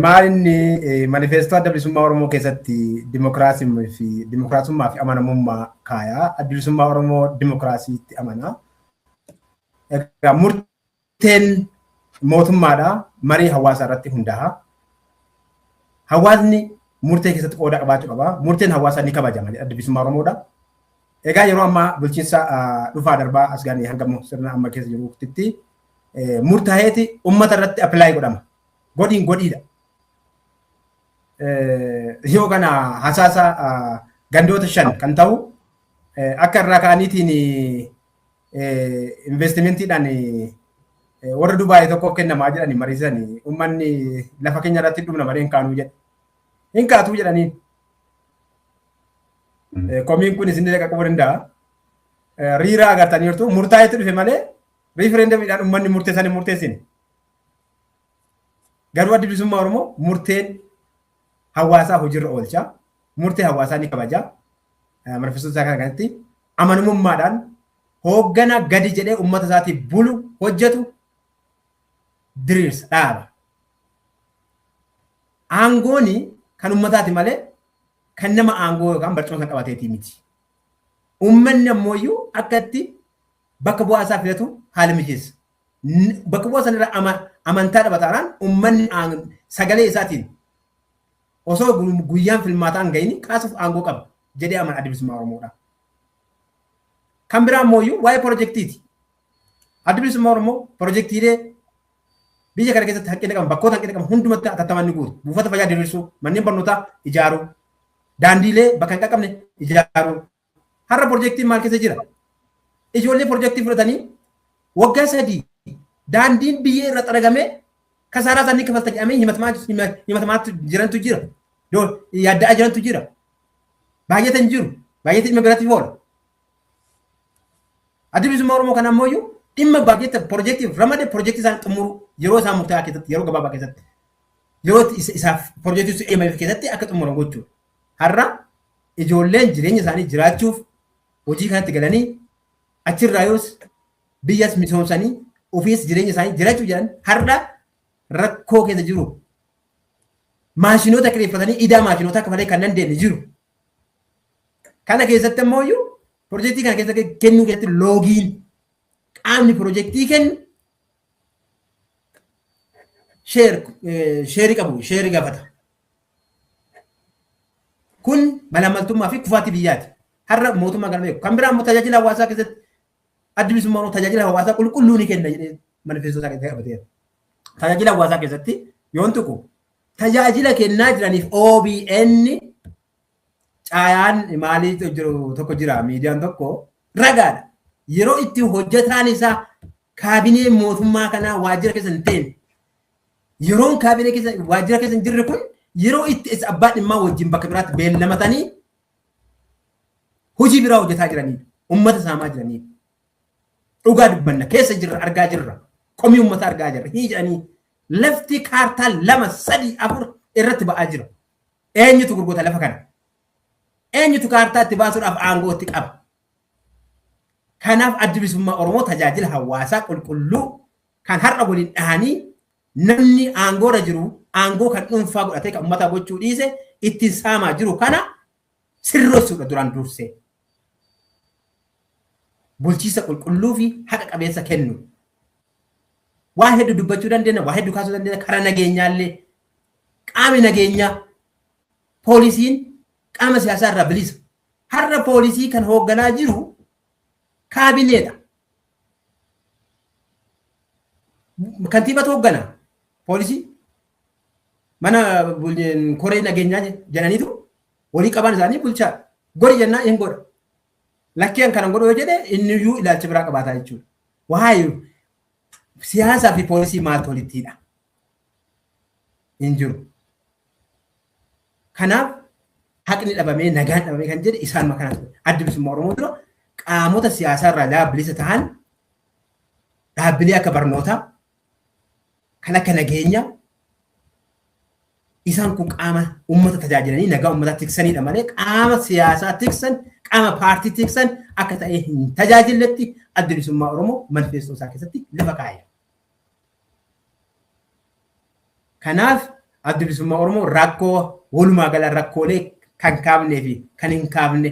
Maal inni manifeestoo Adda Bilisummaa Oromoo keessatti dimokiraasii fi dimokiraasummaa fi amanamummaa kaayaa. Adda Bilisummaa Oromoo dimokiraasiitti amana. Egaa murteen mootummaadha marii hawaasaa irratti hundaa'a. Hawaasni murtee keessatti qooda qabaachuu qaba. Murteen hawaasaa ni kabajama jedha Adda Bilisummaa Oromoodha. Egaa yeroo ammaa bulchiinsa dhufaa darbaa as gaanii hanga sirna amma keessa jirutti murtaa'eeti uummata irratti apply godhama. Godhiin godhiidha. Yoo kana hasaasa gandoota 5 kan ta'u akka irraa ka'aniitiin investimentiidhaan warra Dubaayii tokkoof kennamaa jedhanii mariisanii, uummanni lafa keenya irratti dhumna malee hin kaanuu jedhe. Hin kaatuu jedhaniin. Komiin kun isin qaqqabuu danda'a. Riiraa agartaniirtu, murtaa'etti dhufe malee referendumiidhaan uummanni murteessan hin murteessine. Uummanni murteessan murteessine. Egaa yeroo ammaa bulchiinsa dhufaa darbaa Garuu Addi Bilisummaa Oromoo murteen hawaasaa hojiirra oolcha. Murtee hawaasaa ni kabaja. Manifestoo isaa kana kanatti amanamummaadhaan hooggana gadi jedhee uummata isaatiif bulu hojjetu diriirsa dhaaba. Aangooni kan uummataati malee kan nama aangoo yookaan barcuma sana qabateetii miti. Uummanni ammoo akka itti bakka bu'aa isaa filatu haala mijeessa. Bakka bu'aa sanarra amantaa dhaba taanaan uummanni sagalee isaatiin osoo guyyaan filmaataa hin gahin kaasuuf aangoo qaba jedhee amana Addi Bilisummaa Oromoodha. Kan biraa ammoo waa'ee pirojektiiti. Addi Bilisummaa Oromoo pirojektiilee biyya kana keessatti hanqina qaban bakkoota hanqina qaban hundumatti hatattamaan ni guutu. Buufata fayyaa diriirsuu, manneen barnootaa ijaaruu, daandiilee bakka hin qaqqabne ijaaruu. Har'a pirojektiin maal keessa jira? Ijoollee pirojektii fudhatanii waggaa 3 daandiin biyyee irra xaragamee kasaaraa isaanii kafalta jedhamee himatamaa jirantu jira. Yaadda'aa jirantu jira. Baay'ata hin jiru. Baay'ata dhimma biraatti oola. Addi Bilisummaa Oromoo kana ammoo dhimma baay'ata pirojektiif ramade pirojektii isaan xumuru yeroo isaan murtaa'aa keessatti yeroo gabaabaa keessatti yeroo isaaf pirojektii sun eemameef keessatti akka xumuran gochuudha. Har'a ijoolleen jireenya isaanii jiraachuuf hojii kanatti galanii achirraa yoos biyyas misoomsanii ofiis jireenya isaanii jiraachuu jedhan har'a rakkoo keessa jiru. Maashinoota kireeffatanii idaa maashinoota kafalee kan dandeenye jiru. Kana keessatti ammoo pirojektii kana keessatti kennuu keessatti loogiin qaamni pirojektii kennu sheerii qabu sheerii gaafata. Kun malaammaltummaa fi kufaatii biyyaati. Har'a mootummaa kana beeku. Kan biraa immoo tajaajila hawaasaa keessatti Addi Bilisummaa Oromoo tajaajila hawaasaa qulqulluu ni kenna jedhee manifestoo isaa keessatti qabateera. Tajaajila hawaasaa keessatti yoon tuqu tajaajila kennaa jiraniif OBN caayaan maalii jiru tokko jira miidiyaan tokko ragaadha. Yeroo itti hojjetaan isaa kaabinee mootummaa kanaa waajjira keessa hin teenne yeroon kaabinee keessa waajjira keessa hin jirre kun yeroo itti abbaa dhimmaa wajjin bakka biraatti beellamatanii hojii biraa hojjetaa jiranidha. Uummata saamaa jiranidha. Dhugaa dubbanna keessa jirra argaa jirra. Komii uummata argaa jirra. Hii jedhanii lafti kaartaa 2 3 4 irratti ba'aa jira. Eenyutu gurgurta lafa kana? Eenyutu kaartaa itti baasuudhaaf aangoo itti qaba? Kanaaf Addi Bilisummaa Oromoo tajaajila hawaasaa qulqulluu kan har'a waliin dhahanii namni aangoorra jiru aangoo kan dhuunfaa godhatee kan uummataa gochuu dhiise ittiin saamaa jiru kana sirreessuudha duraan dursee. Bulchiisa qulqulluu fi haqa qabeessa kennu. Waa hedduu dubbachuu dandeenya, waa hedduu kaasuu dandeenya, karaa nageenyaallee qaami nageenyaa poolisiin qaama siyaasaa irraa bilisa. Har'a poolisii kan hoogganaa jiru kaabineedha. Kantiibatu hooggana poolisii mana koree nageenyaa jedhaniitu walii qaban isaanii bulchaa godhi jennaa hin godha. Lakkeen kana godhu yoo jedhe inni iyyuu ilaalcha biraa qabaataa jechuudha. Waa'ee siyaasaa fi poolisii maaltu walitti hidha? Hin jiru. Kanaaf haqni dhabamee nagaan dhabamee kan jedhe isaan makanaa ture. Addi Bilisummaa Oromoo dura qaamota siyaasaa irraa bilisa ta'an dhaabbilee akka barnootaa kan akka nageenyaa isaan kun qaama uummata tajaajilanii nagaa uummataa tiksanidha malee qaama siyaasaa tiksan qaama paartii tiksan akka ta'e hin tajaajilletti Addi Bilisummaa Oromoo manifestoo isaa keessatti lafa kaa'eera. Kanaaf Addi Bilisummaa Oromoo rakkoo walumaa gala rakkoolee kan kaafnee fi kan hin kaafne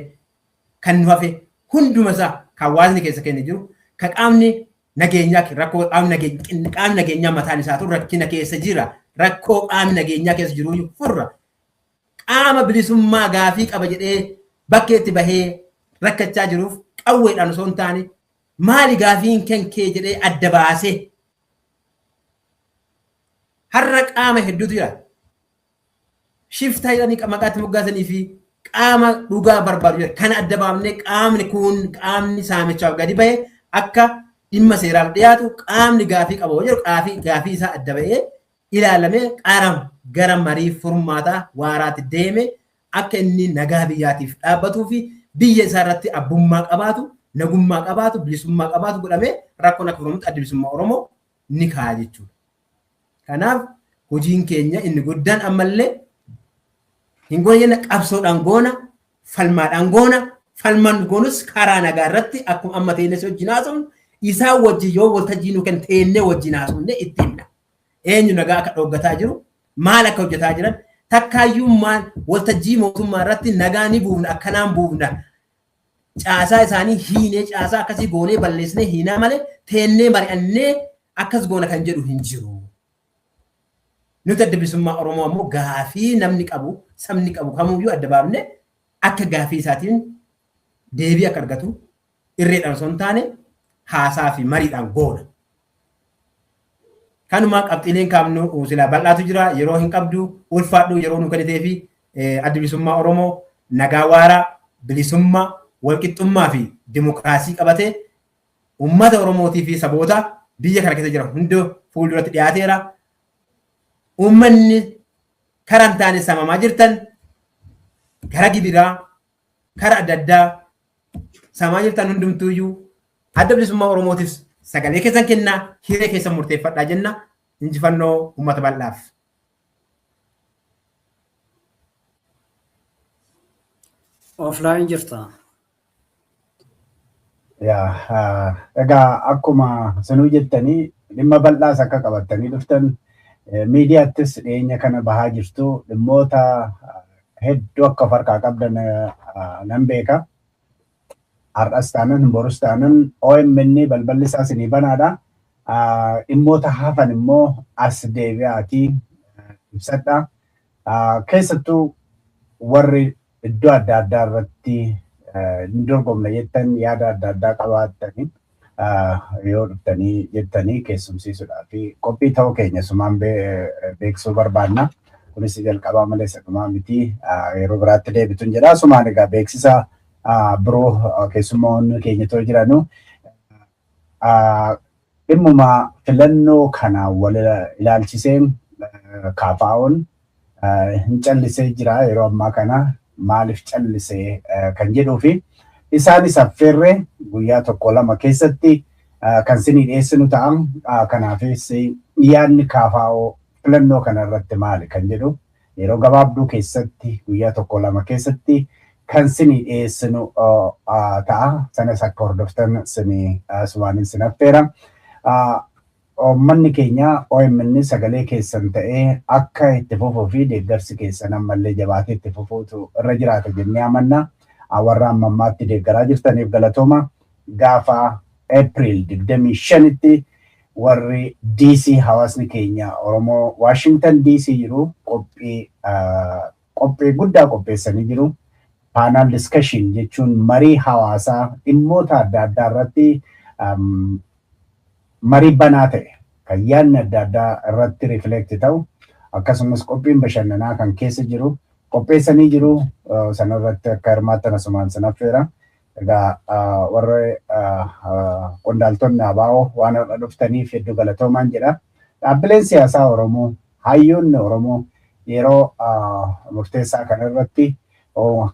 kan nu hafe hunduma isaa kan hawaasni keessa keenya jiru kan qaamni nageenyaa rakkoo qaamni nageenyaa mataan isaatu rakkina keessa jira rakkoo qaamni nageenyaa keessa jiru furra qaama bilisummaa gaafii qaba jedhee bakkeetti bahee rakkachaa jiruuf qawweedhaan osoo hin taane maali gaafiin kan kee jedhee adda baasee har'a qaama hedduutu jira. Shiftaa jedhanii maqaatti moggaasanii fi qaama dhugaa barbaadu jira. Kana adda baafnee qaamni kun qaamni saamichaaf gadi bahe akka dhimma seeraaf dhiyaatu qaamni gaafii qaba yoo jedhu gaafii isaa adda bahee ilaalamee qaama gara marii furmaataa waaraatti deeme akka inni nagaa biyyaatiif dhaabbatuu fi biyya isaa irratti abbummaa qabaatu, nagummaa qabaatu, bilisummaa qabaatu godhamee rakkoon akka furamutti Addi Bilisummaa Oromoo ni kaa'a jechuudha. Kanaaf Hojiin keenya inni guddaan ammallee hin goone jenna, qabsoodhaan goona, falmaadhaan goona, falmaan goonus karaa nagaa irratti akkuma amma teennee wajjin haasofnu isaan wajjin yoo waltajjii nu kennu teennee wajjin haasofne itti himna. Eenyu nagaa akka dhooggataa jiru, maal akka hojjetaa jiran, takkaayyuu maal waltajjii mootummaa irratti nagaa ni buufna, akkanaan buufna. Caasaa isaanii hiinee caasaa akkasii goonee balleessinee hiinaa malee teennee mari'annee akkas goona kan jedhu hin jiru. Nuti Adda Bilisummaa Oromoo ammoo gaafii namni qabu, sabni qabu kamuyyuu adda baafne akka gaafii isaatiin deebii akka argatu irreedhaan osoo hin taane haasaa fi mariidhaan goona. Kanuma qabxiileen kaafnu silaa bal'aatu jira, yeroo hin qabdu, ulfaadhu yeroo nu kennitee fi Adda Bilisummaa Oromoo nagaa waaraa, bilisummaa, walqixxummaa fi dimokiraasii qabatee uummata Oromootii fi saboota biyya kana keessa jiran hunda fuulduratti dhiyaateera. Uummanni karaa hin taane saamamaa jirtan, gara gibiraa, kara adda addaa saamaa jirtan hundumtuuyyuu Adda Bilisummaa Oromootiif sagalee keessan kennaa, hiree keessan murteeffadhaa jenna. Injifannoo uummata bal'aaf. Offline jirta. Yaa, egaa akkuma sanuu jettanii dhimma bal'aas akka qabattanii dhuftan, miidiyaattis dhiyeenya kana bahaa jirtu, dhimmoota hedduu akka of harkaa qabdan nan beeka. Har'as taanan borus taanan OMN balballi isaa isinii banaadha. Dhimmoota hafan immoo as deebi'aatii ibsadha. Keessattuu warri iddoo adda addaa irratti hin dorgomna jettan, yaada adda addaa qabaattanii yoo dhuftanii jettanii keessumsiisuudhaa fi qophii ta'uu keenya sumaan beeksisuu barbaanna. Kunis jalqabaa malee isa dhumaa miti, yeroo biraatti deebituun jedha. Sumaan egaa beeksisa biroo keessummoonni keenya too jiranu dhimmuma filannoo kana wal ilaalchisee KFO'n hin callisee jira yeroo ammaa kana, maaliif callisee kan jedhuu fi isaanis affeerree guyyaa tokko lama keessatti kan sinii dhiyeessinu ta'a. Kanaafis yaadni KFO filannoo kana irratti maali kan jedhu yeroo gabaabduu keessatti guyyaa tokko lama keessatti kan sinii dhiyeessinu ta'a. Sanas akka hordoftan sinii sumaanin sin affeera. Uummanni keenya OMN sagalee keessan ta'ee akka itti fufuu fi deeggarsi keessan ammallee jabaatee itti fufuutu irra jiraata jennee amanna. Warra amma ammaatti deeggaraa jirtaniif galatooma. Gaafa April 25tti warri DC, hawaasni keenya Oromoo Washington DC jiru qophii guddaa qopheessanii jiru. Panel discussion jechuun marii hawaasaa dhimmoota adda addaa irratti marii banaa ta'e kan yaadni adda addaa irratti reflect ta'u, akkasumas qophiin bashannanaa kan keessa jiru qopheessanii jiru. Sanarratti akka hirmaattan asumaan sin affeera. Egaa warri qondaaltonni ABO waan har'a dhuftaniif hedduu galatoomaan jedha. Dhaabbileen siyaasaa Oromoo, hayyoonni Oromoo yeroo murteessaa kanarratti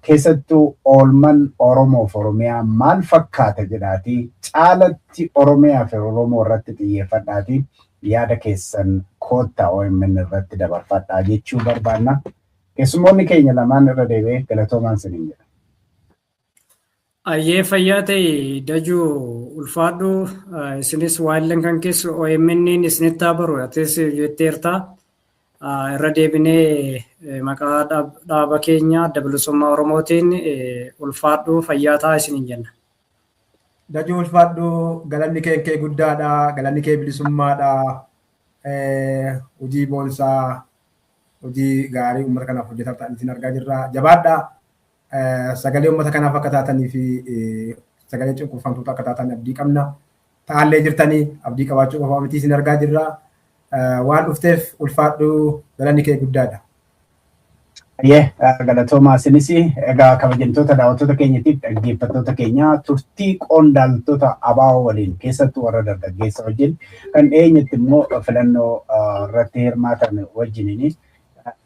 keessattuu oolman Oromoof Oromiyaa maal fakkaata jedhaatii caalatti Oromiyaa fi Oromoo irratti xiyyeeffadhaatii yaada keessan koottaa OMN irratti dabarfadhaa jechuu barbaanna. Keessummoonni keenya lamaan irra deebi'ee galatoomaan siniin jedha. Ayyee, fayyaa ta'e Dajuu, ulfaadhu. Isinis waayillan kan keessu OMN isinitti haa baru atis jetteerta. Irra deebinee maqaa dhaaba keenya Adda Bilisummaa Oromootiin ulfaadhu, fayyaa ta'a isiniin jenna. Dajuu, ulfaadhu, galanni kee guddaadha, galanni kee bilisummaadha. Hojii boonsaa, hojii gaarii uummata kanaaf hojjetaa ta'an isin argaa jirra. Jabaadhaa. Sagalee uummata kanaaf akka taatanii fi sagalee cunqurfamtoota akka taatan abdii qabna. Ta'allee jirtanii abdii qabaachuu qofa miti, isin argaa jirra. Waan dhufteef ulfaadhu, galanni kee guddaadha. Ayyee, galatoomaa isinis. Egaa kabajamtoota daawwattoota keenyatiif dhaggeeffattoota keenya, turtii qondaaltota ABO waliin, keessattuu warra dargaggeessa wajjin kan dhiyeenyatti immoo filannoo irratti hirmaatan wajjiniin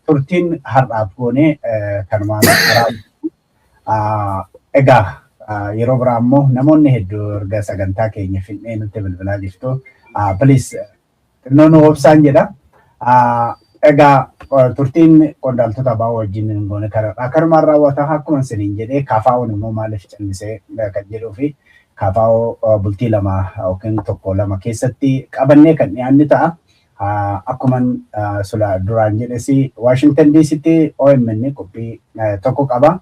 turtiin har'aaf goone kanumaan. Egaa yeroo biraa immoo namoonni hedduu erga sagantaa keenya fixnee nutti bilbilaa jirtu. Please xinnoo nu obsaan jedha. Egaa turtiin qondaaltota ABO wajjin hin goone kanadha. Kanumaan raawwata akkuma isiniin jedhee KFO'n immoo maaliif callisee kan jedhuu fi KFO bultii 2 yookiin 1 2 keessatti qabannee kan dhiyaanni ta'a. Akkuma sula duraan jedhes Washington DCtti OMN qophii tokko qaba.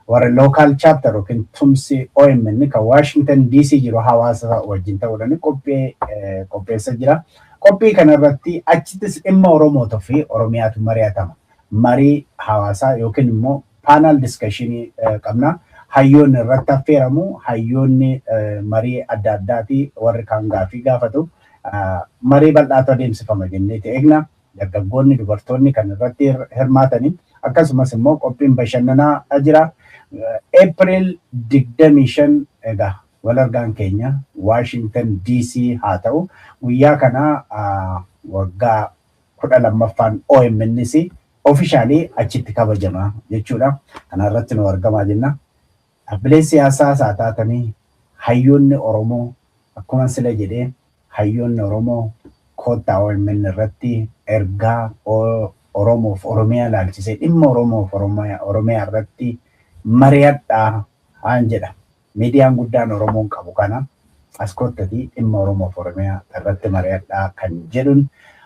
Warra local chapter yookiin tumsi OMN kan Washington DC jiru hawaasa wajjin ta'uudhaan qophii qopheessa jira. Qophii kanarratti achittis dhimma Oromootaa fi Oromiyaatu mari'atama. Marii hawaasaa yookiin immoo panel discussionii qabna. Hayyoonni irratti affeeramu, hayyoonni marii adda addaati warri kaan gaaffii gaafatu. Marii bal'aatu adeemsifama jenneeti eegna. Dargaggoonni, dubartoonni kan irratti hirmaatanii akkasumas immoo qophiin bashannanaa jira. April 25 egaa wal argaan keenya Washington DC haa ta'u. Guyyaa kana waggaa 12ffaan OMNs officially achitti kabajama jechuudha. Kana irratti nu argamaa jenna. Dhaabbileen siyaasaa isaa taatanii hayyoonni Oromoo akkuma sila jedhee hayyoonni Oromoo koottaa OMN irratti ergaa Oromoof Oromiyaa ilaalchisee dhimma Oromoof Oromiyaa irratti mari'adhaa haan jedha. Miidiyaan guddaan Oromoon qabu kana as koottatii dhimma Oromoof Oromiyaa irratti mari'adhaa kan jedhuun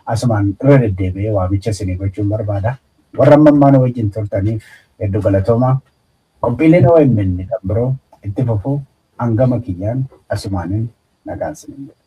asumaan irra deddeebi'ee waamicha isinii gochuun barbaada. Warra amma ammaa nu wajjin turtaniif hedduu galatoomaa. Qophiileen OMN kan biroo itti fufuu hangama kiyyaan asumaanin nagaan isiniin jedha.